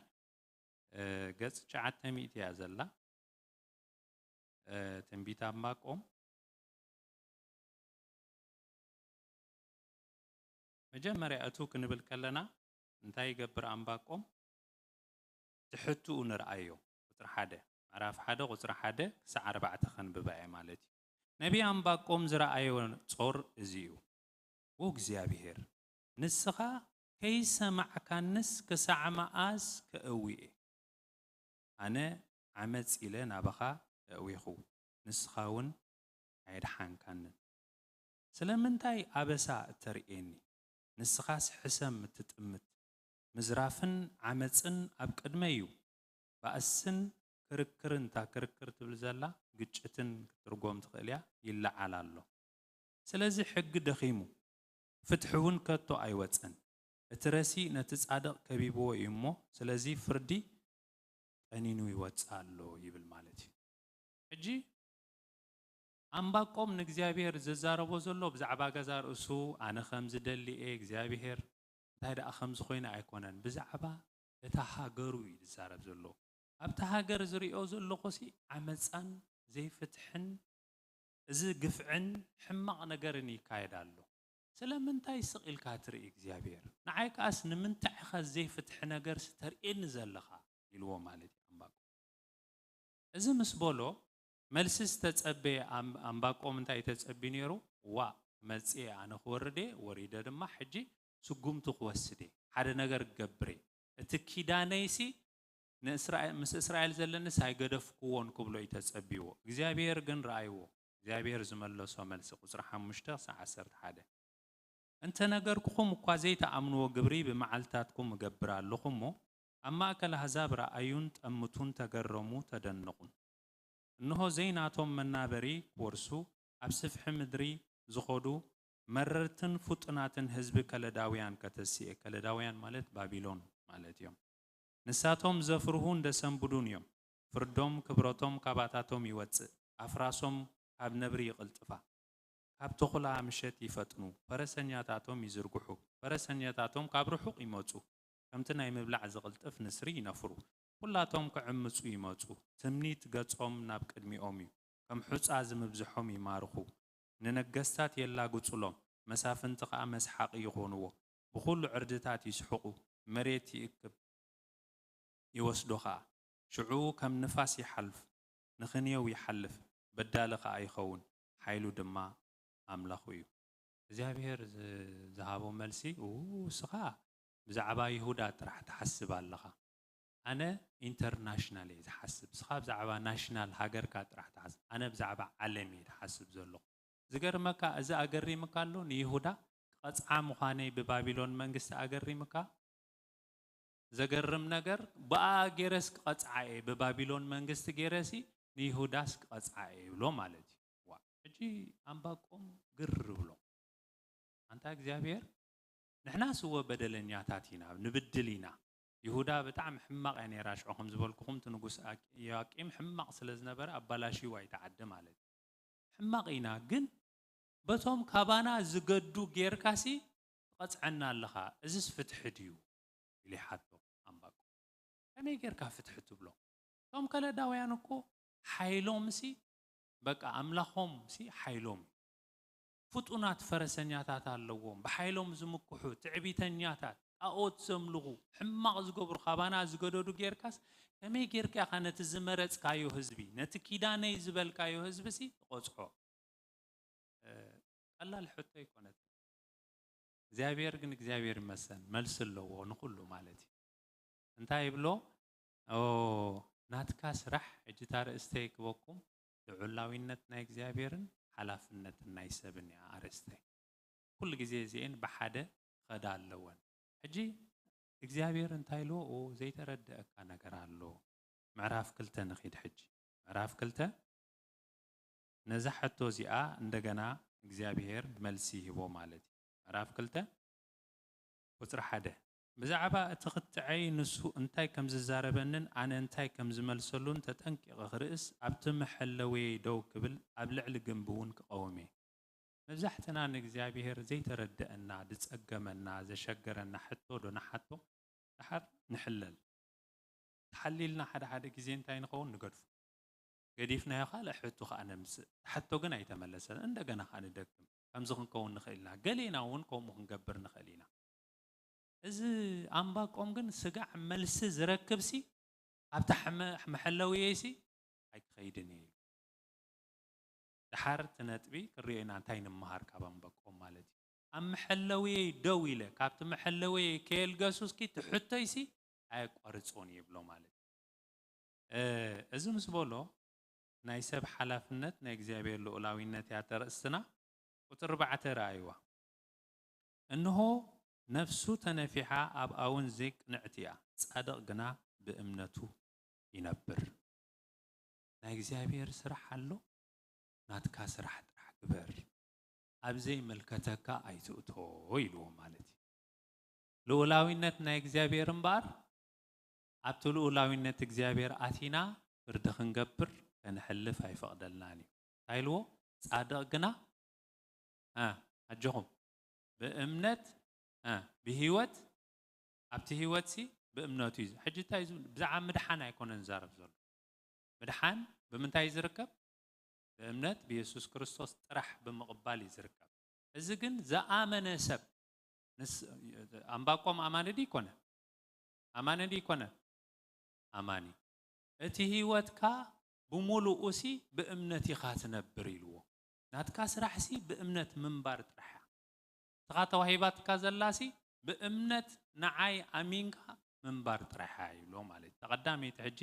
እ፣ ገጽ ትሽዓተ ሚእቲ እያ ዘላ። እ፣ ትንቢት ኣምባቆም መጀመርያ እቱ ክንብል ከለና እንታይ ይገብር ኣምባቆም? ትሕትኡ ንርኣዮ። ቁጽሪ ሓደ፣ ምዕራፍ ሓደ ቁጽሪ ሓደ ክሳዕ ኣርባዕተ ከንብባ እየ ማለት እዩ። ነቢይ ኣምባቆም ዝረኣዮ ጾር እዚ እዩ። "ዎ እግዚኣብሔር፣ ንስኻ ከይሰማዕካንስ ክሳዕ መኣስ ከእዊ እየ? ኣነ ዓመጽ ኢለ ናባኻ ኣእዊኹ፣ ንስኻ እውን ኣየድሓንካንን። ስለምንታይ ኣበሳ እተርእየኒ? ንስኻስ ሕሰም እትጥምት፣ ምዝራፍን ዓመጽን ኣብ ቅድመይ እዩ። ባእስን ክርክርን"፣ እታ ክርክር ትብል ዘላ ግጭትን ክትርጎም ትኽእል እያ፣ "ይለዓል ኣሎ። ስለዚ ሕጊ ደኺሙ፣ ፍትሒ እውን ከቶ ኣይወጸን። እቲ ረሲእ ነቲ ጻድቕ ከቢብዎ እዩ እሞ፣ ስለዚ ፍርዲ ቀኒኑ ይወጽእ ኣሎ" ይብል ማለት እዩ። ሕጂ ኣምባቆም ንእግዚኣብሔር ዝዛረቦ ዘሎ ብዛዕባ ገዛ ርእሱ፣ "ኣነ ከም ዝደሊ እየ እግዚኣብሔር፣ እንታይ ደኣ ከምዚ ኮይነ ኣይኮነን"፣ ብዛዕባ እታ ሃገሩ እዩ ዝዛረብ ዘሎ። ኣብታ ሃገር ዝሪኦ ዘለኹሲ ዓመፃን ዘይፍትሕን፣ እዚ ግፍዕን ሕማቕ ነገርን ይካየድ ኣሎ። ስለምንታይ ስቕ ኢልካ ትርኢ እግዚኣብሔር? ንዓይ ከኣስ ንምንታይ ኢኻ ዘይፍትሒ ነገርሲ ተርእየኒ ዘለኻ? ኢልዎ ማለት እዩ ኣምባቆም። እዚ ምስ በሎ፣ መልሲ ዝተጸበየ ኣም-፣ ኣምባቆም እንታይ ተጸብዩ ነይሩ? "ዋእ፣ ክመጽእ እየ፣ ኣነ ክወርድ እየ፣ ወሪደ ድማ ሕጂ ስጉምቲ ክወስድ እየ፣ ሓደ ነገር ክገብር እየ፣ እቲ ኪዳነይሲ ንእስራኤል ምስ እስራኤል ዘለንስ ኣይገደፍክዎን ክብሎ እዩ ተጸብይዎ። እግዚኣብሔር ግን ረኣይዎ። እግዚኣብሔር ዝመለሶ መልሲ ቁጽሪ ሓሙሽተ ክሳብ ዓሰርተ ሓደ። እንተ ነገርኩኹም እኳ ዘይትኣምንዎ ግብሪ ብመዓልትታትኩም እገብር ኣለኹ እሞ፣ ኣብ ማእከል ኣህዛብ ረኣዩን ጠምቱን ተገረሙ ተደነቑን። እንሆ ዘይናቶም መናበሪ ክወርሱ ኣብ ስፍሒ ምድሪ ዝኸዱ መረርትን ፍጡናትን ህዝቢ ከለዳውያን ከተስኤ። ከለዳውያን ማለት ባቢሎን ማለት እዮም። ንሳቶም ዘፍርሁን ደሰንብዱን እዮም። ፍርዶም ክብረቶም ካባታቶም ይወጽእ። ኣፍራሶም ካብ ነብሪ ይቕልጥፋ። ካብ ተኹላ ምሸት ይፈጥኑ። ፈረሰኛታቶም ይዝርግሑ። ፈረሰኛታቶም ካብ ርሑቕ ይመጹ። ከምቲ ናይ ምብላዕ ዝቕልጥፍ ንስሪ ይነፍሩ። ኩላቶም ክዕምጹ ይመጹ። ትምኒት ገጾም ናብ ቅድሚኦም እዩ። ከም ሑጻ ዝምብዝሖም ይማርኹ። ንነገስታት የላግጹሎም። መሳፍንቲ ኸኣ መስሓቕ ይኾንዎ። ብኹሉ ዕርድታት ይስሕቑ። መሬት ይእክብ። ይወስዶ ኸኣ። ሽዑ ከም ንፋስ ይሓልፍ። ንኽንየው ይሓልፍ። በዳሊ ኸኣ ይኸውን። ሓይሉ ድማ ኣምላኹ እዩ። እግዚኣብሔር ዝ-፣ ዝሃቦ መልሲ፣ "ኡ፣ እስኻ ብዛዕባ ይሁዳ ጥራሕ ትሓስብ ኣለኻ። ኣነ ኢንተርናሽናል እየ ዝሓስብ። እስኻ ብዛዕባ ናሽናል ሃገርካ ጥራሕ ትሓስብ። ኣነ ብዛዕባ ዓለም እየ ዝሓስብ ዘለኹ።" ዝገርመካ፣ እዚ ኣገሪምካ ኣሎ፣ ንይሁዳ ክቐጽዓ ምዃነይ ብባቢሎን መንግስቲ ኣገሪምካ? ዘገርም ነገር፣ ብኣ ገይረስ ክቐጽዓ እየ፣ ብባቢሎን መንግስቲ ገይረሲ ንይሁዳስ ክቐጽዓ እየ ይብሎ ማለት እዩ። ዋ፣ ሕጂ ኣንባቆም ግር ብሎ። ኣንታ እግዚኣብሔር፣ ንሕናስ እወ በደለኛታት ኢና፣ ንብድል ኢና። ይሁዳ ብጣዕሚ ሕማቕ እያ ነይራ። ሽዑ ከም ዝበልኩኹም፣ እቲ ንጉስ ኣቂ-፣ ኢዮኣቂም ሕማቕ ስለ ዝነበረ፣ ኣባላሽይዋ እዩ እቲ ዓዲ ማለት እዩ። ሕማቕ ኢና፣ ግን በቶም ካባና ዝገዱ ጌርካሲ ትቐጽዐና ኣለኻ፣ እዝስ ፍትሒ ድዩ? ኢሉ ይሓቶ ኣንባቆም። ከመይ ጌርካ ፍትሒ ትብሎ? እቶም ከለዳውያን እኮ ሓይሎምሲ፣ በቃ ኣምላኾምሲ ሓይሎም እዩ። ፍጡናት ፈረሰኛታት ኣለዎም፣ ብሓይሎም ዝምክሑ፣ ትዕቢተኛታት፣ ጣኦት ዘምልኹ፣ ሕማቕ ዝገብሩ፣ ካባና ዝገደዱ ጌርካስ፣ ከመይ ጌርካ ኢኻ ነቲ ዝመረጽካዮ ህዝቢ፣ ነቲ ኪዳነይ ዝበልካዮ ህዝቢሲ ትቐጽዖ? እ፣ ቀላል ሕቶ ኣይኮነትን። እግዚኣብሔር ግን እግዚኣብሔር ይመሰን መልሲ ኣለዎ ንኹሉ ማለት እዩ። እንታይ ይብሎ? ኦ፣ ናትካ ስራሕ፣ ሕጂ እታ ርእስተይ ክበኩም፣ ልዑላዊነት ናይ እግዚኣብሔርን ሓላፍነትን ናይ ሰብን እያ ኣርእስተይ። ኩሉ ግዜ እዚኤን ብሓደ ክኸዳ ኣለወን። ሕጂ እግዚኣብሔር እንታይ ኢልዎ? ኦ፣ ዘይተረደአካ ነገር ኣሎ። ምዕራፍ ክልተ ንኺድ ሕጂ። ምዕራፍ ክልተ፣ ነዛ ሕቶ እዚኣ እንደገና እግዚኣብሔር መልሲ ይህቦ ማለት እዩ። ምዕራፍ ክልተ ቁጽሪ ሓደ፣ ብዛዕባ እቲ ክትዕይ ንሱ እንታይ ከም ዝዛረበንን ኣነ እንታይ ከም ዝመልሰሉን ተጠንቂቐ ክርእስ፣ ኣብቲ መሐለውየይ ደው ክብል፣ ኣብ ልዕሊ ግንቢ እውን ክቐውም እየ። መብዛሕትና ንእግዚኣብሔር ዘይተረደአና፣ ዝጸገመና፣ ዘሸገረና ሕቶ ዶ ንሓቶ፣ ደሓር ንሕለል። ተሓሊልና ሓደ ሓደ ግዜ እንታይ ንኸውን? ንገድፎ። ገዲፍናዮ ካልእ ሕቶ ከኣ ነምጽእ። ሕቶ ግን ኣይተመለሰን። እንደገና ከኣ ንደግም። ከምዚ ክንከውን ንኽእል ኢና። ገሌና እውን ከምኡ ክንገብር ንኽእል ኢና። እዚ ኣንባቆም ግን ስጋዕ መልሲ ዝረክብሲ ኣብታ ሕመ-፣ መሐለውየይሲ ኣይክኸይድን እየ ኢሉ። ደሓር እቲ ነጥቢ ክንሪኦ ኢና፣ እንታይ ንምሃር ካብ ኣንባቆም ማለት እዩ። ኣብ መሐለውየይ ደው ኢለ፣ ካብቲ መሐለውየይ ከየልገሱ እስኪ እቲ ሕቶይሲ ኣየቋርጾን እየ ይብሎ ማለት እዩ። እ፣ እዚ ምስ በሎ፣ ናይ ሰብ ሓላፍነት ናይ እግዚኣብሔር ልኡላዊነት እያ ተርእስትና። ቁጽሪ ኣርባዕተ ረኣይዋ። እንሆ፣ ነፍሱ ተነፊሓ ኣብኣ እውን ዘይቅንዕቲ እያ፣ ጻድቕ ግና ብእምነቱ ይነብር። ናይ እግዚኣብሔር ስራሕ ኣሎ፣ ናትካ ስራሕ ጥራሕ ግበር፣ ኣብ ዘይምልከተካ ኣይትእቶ ኢልዎ ማለት እዩ። ልኡላዊነት ናይ እግዚኣብሔር እምበኣር፣ ኣብቲ ልኡላዊነት እግዚኣብሔር ኣቲና ፍርዲ ክንገብር ከነሕልፍ ኣይፈቕደልናን እዩ። እንታይ ኢልዎ? ጻድቕ ግና፣ እ፣ ኣጆኹም፣ ብእምነት፣ እ፣ ብህይወት፣ ኣብቲ ህይወትሲ ብእምነቱ እዩ። ሕጂ እንታይ እዩ ዝብል? ብዛዕባ ምድሓን ኣይኮነን ዝዛረብ ዘሎ። ምድሓን ብምንታይ እዩ ዝርከብ? ብእምነት ብየሱስ ክርስቶስ ጥራሕ ብምቕባል እዩ ዝርከብ። እዚ ግን ዝኣመነ ሰብ፣ ንስ-፣ ኣንባቆም ኣማኒ ድዩ ይኮነ? ኣማኒ ድዩ ይኮነ? ኣማኒ። እቲ ህይወትካ ብምሉኡሲ ብእምነት ኢኻ ትነብር ኢልዎ። ናትካ ስራሕሲ ብእምነት ምንባር ጥራሕ እያ። ንስኻ ተዋሂባትካ ዘላሲ ብእምነት ንዓይ ኣሚንካ ምንባር ጥራሕ እያ ይብሎ ማለት እዩ። ተቐዳመይቲ ሕጂ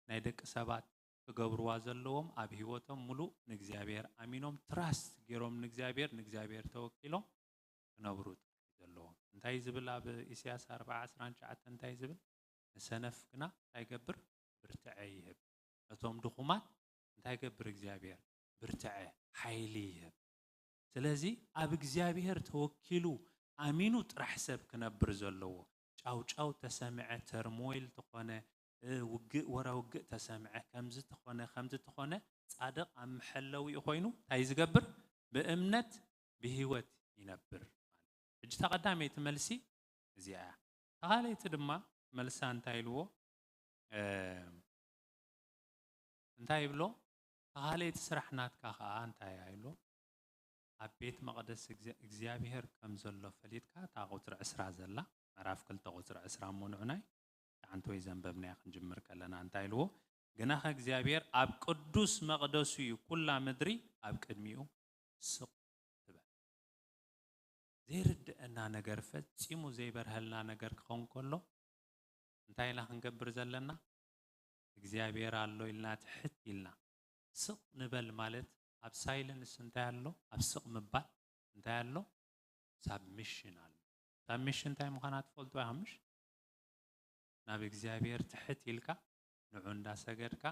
ናይ ደቂ ሰባት ክገብርዋ ዘለዎም ኣብ ህይወቶም ሙሉእ ንእግዚኣብሔር ኣሚኖም ትራስት ገይሮም ንእግዚኣብሔር ንእግዚኣብሔር ተወኪሎም ክነብሩ ጥራሕ እዩ ዘለዎም። እንታይ ዝብል ኣብ ኢሳያስ ኣርብዓ ዕስራን ትሽዓተን እንታይ ዝብል? ንሰነፍ ግና እንታይ ይገብር? ብርትዐ ይህብ። ነቶም ድኹማት እንታይ ይገብር እግዚኣብሔር? ብርትዐ ሓይሊ ይህብ። ስለዚ ኣብ እግዚኣብሔር ተወኪሉ ኣሚኑ ጥራሕ ሰብ ክነብር ዘለዎ። ጫውጫው ተሰምዐ፣ ተርሞይል ተኾነ፣ ውግእ ወረ ውግእ ተሰምዐ፣ ከምዚ ተኾነ ከምዚ ተኾነ፣ ጻድቕ ኣብ መሐለዊኡ ኮይኑ እንታይ ዝገብር? ብእምነት ብህይወት ይነብር። ሕጂ ተቐዳመይቲ መልሲ እዚኣ እያ። ተኻለይቲ ድማ መልሳ እንታይ ኢልዎ? እንታይ ይብሎ? ተኻለይቲ ስራሕ ናትካ ኸዓ እንታይ እያ ይብሎ? ኣብ ቤት መቕደስ እግዚኣብሔር ከም ዘሎ ፈሊጥካ፣ እታ ቁፅሪ ዕስራ ዘላ፣ ምዕራፍ ክልተ ቁፅሪ ዕስራ እሞ ንዑናይ፣ ሓንቲ ወይ ዘንበብናያ ክንጅምር ከለና እንታይ ኢልዎ? ግናኸ እግዚኣብሔር ኣብ ቅዱስ መቕደሱ እዩ፣ ኩላ ምድሪ ኣብ ቅድሚኡ ስቕ ትበል። ዘይርድአና ነገር፣ ፈጺሙ ዘይበርሀልና ነገር ክኸውን ከሎ እንታይ ኢና ክንገብር ዘለና? እግዚኣብሔር ኣሎ ኢልና ትሕት ኢልና ስቕ ንበል ማለት ኣብ ሳይለንስ እንታይ ኣሎ? ኣብ ስቕ ምባል እንታይ ኣሎ? ሳብሚሽን ኣሎ። ሳብሚሽን እንታይ ምዃና ትፈልጡ ኢኹም ምሽ? ናብ እግዚኣብሔር ትሕት ኢልካ ንዑ እንዳሰገድካ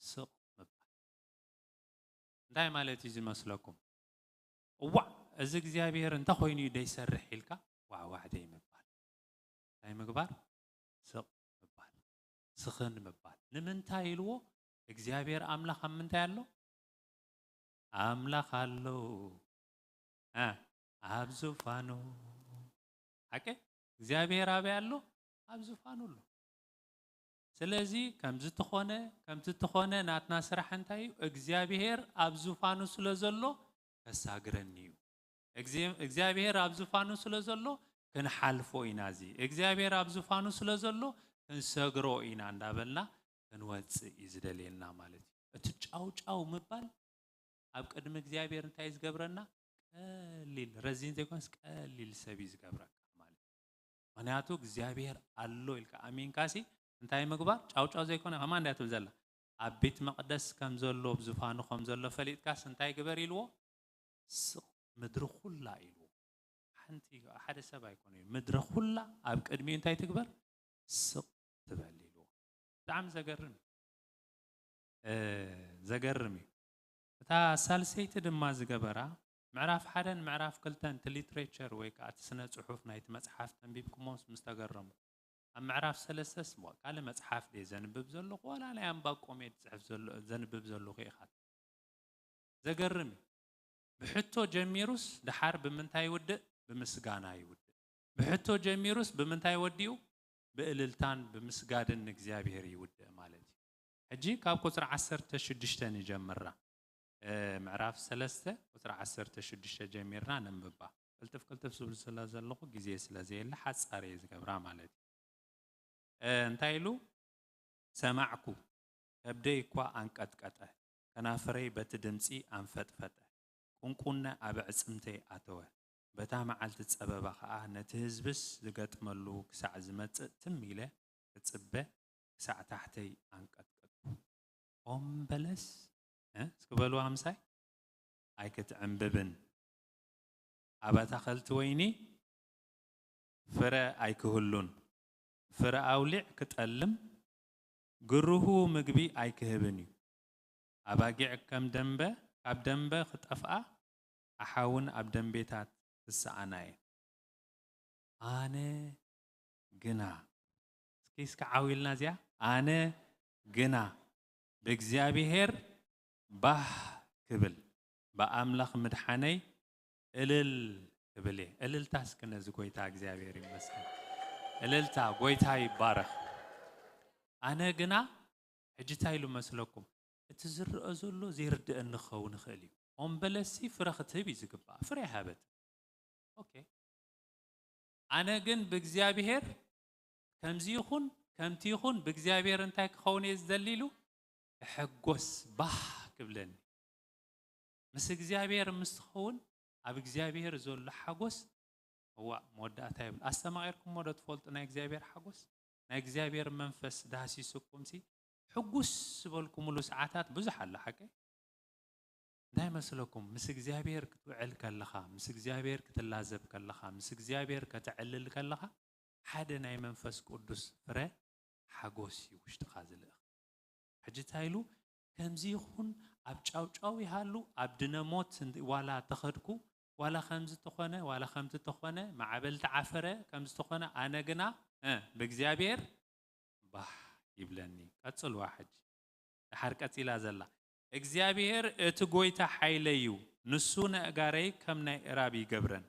ስቕ ምባል እንታይ ማለት እዩ ዝመስለኩም? እዋዕ እዚ እግዚኣብሔር እንተኾይኑ እዩ ደይሰርሕ ኢልካ ዋዕዋዕ ደይ ምባል። እንታይ ምግባር? ስቕ ምባል፣ ስኽን ምባል። ንምንታይ ኢልዎ? እግዚኣብሔር ኣምላኽ ኣብ ምንታይ ኣሎ? ኣምላኽ ኣሎ እ ኣብ ዙፋኑ። ሓቂ እግዚኣብሔር ኣበይ ኣሎ? ኣብ ዙፋኑ ኣሎ። ስለዚ ከምዚ ተኾነ ከምዚ ተኾነ ናትና ስራሕ እንታይ እዩ? እግዚኣብሔር ኣብ ዙፋኑ ስለ ዘሎ ከሳግረኒ እዩ። እግዚኣብሔር ኣብ ዙፋኑ ስለ ዘሎ ክንሓልፎ ኢና። እዚ እግዚኣብሔር ኣብ ዙፋኑ ስለ ዘሎ ክንሰግሮ ኢና እንዳበልና ክንወፅእ እዩ ዝደልየልና ማለት እዩ። እቲ ጫውጫው ምባል ኣብ ቅድሚ እግዚኣብሔር እንታይ እዩ ዝገብረና? ቀሊል ረዚን ዘይኮነስ ቀሊል ሰብ እዩ ዝገብረካ ማለት እዩ። ምክንያቱ እግዚኣብሔር ኣሎ ኢልካ ኣሚንካሲ እንታይ ምግባር? ጫውጫው ዘይኮነ ከማ እንዳ ትብል ዘላ ኣብ ቤት መቅደስ ከም ዘሎ ኣብ ዝፋኑ ከም ዘሎ ፈሊጥካስ እንታይ ግበር ኢልዎ? ስቕ ምድሪ ኩላ ኢልዎ። ሓንቲ ሓደ ሰብ ኣይኮነ እዩ ምድሪ ኩላ ኣብ ቅድሚኡ እንታይ ትግበር? ስቕ ትበል ኢልዎ። ብጣዕሚ ዘገርም ዘገርም እዩ። እታ ሳልሰይቲ ድማ ዝገበራ ምዕራፍ ሓደን ምዕራፍ ክልተን እቲ ሊትሬቸር ወይ ከዓ እቲ ስነ ፅሑፍ ናይቲ መፅሓፍ ተንቢብኩሞ ምስ ተገረሙ ኣብ ምዕራፍ ሰለስተስ ካልእ መፅሓፍ ድየ ዘንብብ ዘለኹ ዋላ ናይ ኣንባቆም እየ ዝፅሕፍ ዘሎ ዘንብብ ዘለኹ ኢኻ። ዘገርም እዩ። ብሕቶ ጀሚሩስ ደሓር ብምንታይ ይውድእ? ብምስጋና ይውድእ። ብሕቶ ጀሚሩስ ብምንታይ ወዲኡ? ብእልልታን ብምስጋድን ንእግዚኣብሔር ይውድእ ማለት እዩ። ሕጂ ካብ ቁፅሪ ዓሰርተ ሽዱሽተ ንጀምራ። ምዕራፍ ሰለስተ ቁፅሪ ዓሰርተ ሽዱሽተ ጀሚርና ነንብባ። ቅልጥፍ ቅልጥፍ ዝብል ስለ ዘለኹ ግዜ ስለ ዘየለ ሓፃር እየ ዝገብራ ማለት እዩ። እንታይ ኢሉ? ሰማዕኩ፣ ከብደይ እኳ ኣንቀጥቀጠ፣ ከናፍረይ በቲ ድምፂ ኣንፈጥፈጠ፣ ቁንቁነ ኣብ ኣዕፅምተይ ኣተወ። በታ መዓልቲ ፀበባ ኸዓ ነቲ ህዝብስ ዝገጥመሉ ክሳዕ ዝመፅእ ትም ኢለ ክፅበ ክሳዕ ታሕተይ ኣንቀጥቀጥኩ። ኦም በለስ እስኪ በልዋ ምሳይ። ኣይክትዕምብብን ኣብ ኣታኸልቲ ወይኒ ፍረ ኣይክህሉን። ፍረ ኣውሊዕ ክጠልም ግርሁ ምግቢ ኣይክህብን እዩ። ኣባጊዕ ከም ደንበ ካብ ደንበ ክጠፍኣ ኣሓውን ኣብ ደንቤታት ክሰኣና እየ። ኣነ ግና እስኪ እስኪ ዓው ኢልና እዚኣ ኣነ ግና ብእግዚኣብሔር ባህ ክብል ብኣምላኽ ምድሓነይ እልል ክብል እየ። እልልታ እስኪ ነዚ ጎይታ እግዚኣብሔር ይመስገን። እልልታ ጎይታ ይባረኽ። ኣነ ግና ሕጂ እንታይ ኢሉ መስለኩም? እቲ ዝረአ ዘሎ ዘይርድአኒ ክኸውን ይኽእል እዩ። ኦም በለሲ ፍረ ክትህብ እዩ ዝግባእ። ፍረ ይሃበት። ኦኬ። ኣነ ግን ብእግዚኣብሔር ከምዚ ይኹን ከምቲ ይኹን ብእግዚኣብሔር እንታይ ክኸውን እየ ዝደሊ ኢሉ ክሕጎስ ባህ ክብለኒ። ምስ እግዚኣብሔር ምስ ትኸውን ኣብ እግዚኣብሔር ዘሎ ሓጎስ እዋእ መወዳእታ የብሉ። ኣስተማቒርኩሞ ዶ ትፈልጡ ናይ እግዚኣብሔር ሓጎስ? ናይ እግዚኣብሔር መንፈስ ዳህሲስኩምሲ ሕጉስ ዝበልኩምሉ ሰዓታት ብዙሕ ኣሎ። ሓቀይ እንታይ መስለኩም? ምስ እግዚኣብሔር ክትውዕል ከለኻ፣ ምስ እግዚኣብሔር ክትላዘብ ከለኻ፣ ምስ እግዚኣብሔር ከተዕልል ከለኻ ሓደ ናይ መንፈስ ቅዱስ ፍረ ሓጎስ እዩ ውሽጥኻ ዝልእኽ። ሕጂ እንታይ ኢሉ? ከምዚ ይኹን፣ ኣብ ጫውጫው ይሃሉ፣ ኣብ ድነሞት እንድ- ዋላ ተኸድኩ፣ ዋላ ከምዚ ተኾነ፣ ዋላ ከምቲ ተኾነ፣ ማዕበል ተዓፈረ፣ ከምዚ ተኾነ፣ ኣነ ግና እ፣ ብእግዚኣብሔር ባህ ይብለኒ። ቀጽልዋ ሕጂ። ድሓር ቀጺላ ዘላ እግዚኣብሔር እቲ ጎይታ ሓይለይ እዩ፣ ንሱ ነእጋረይ ከም ናይ እራብ ይገብረን፣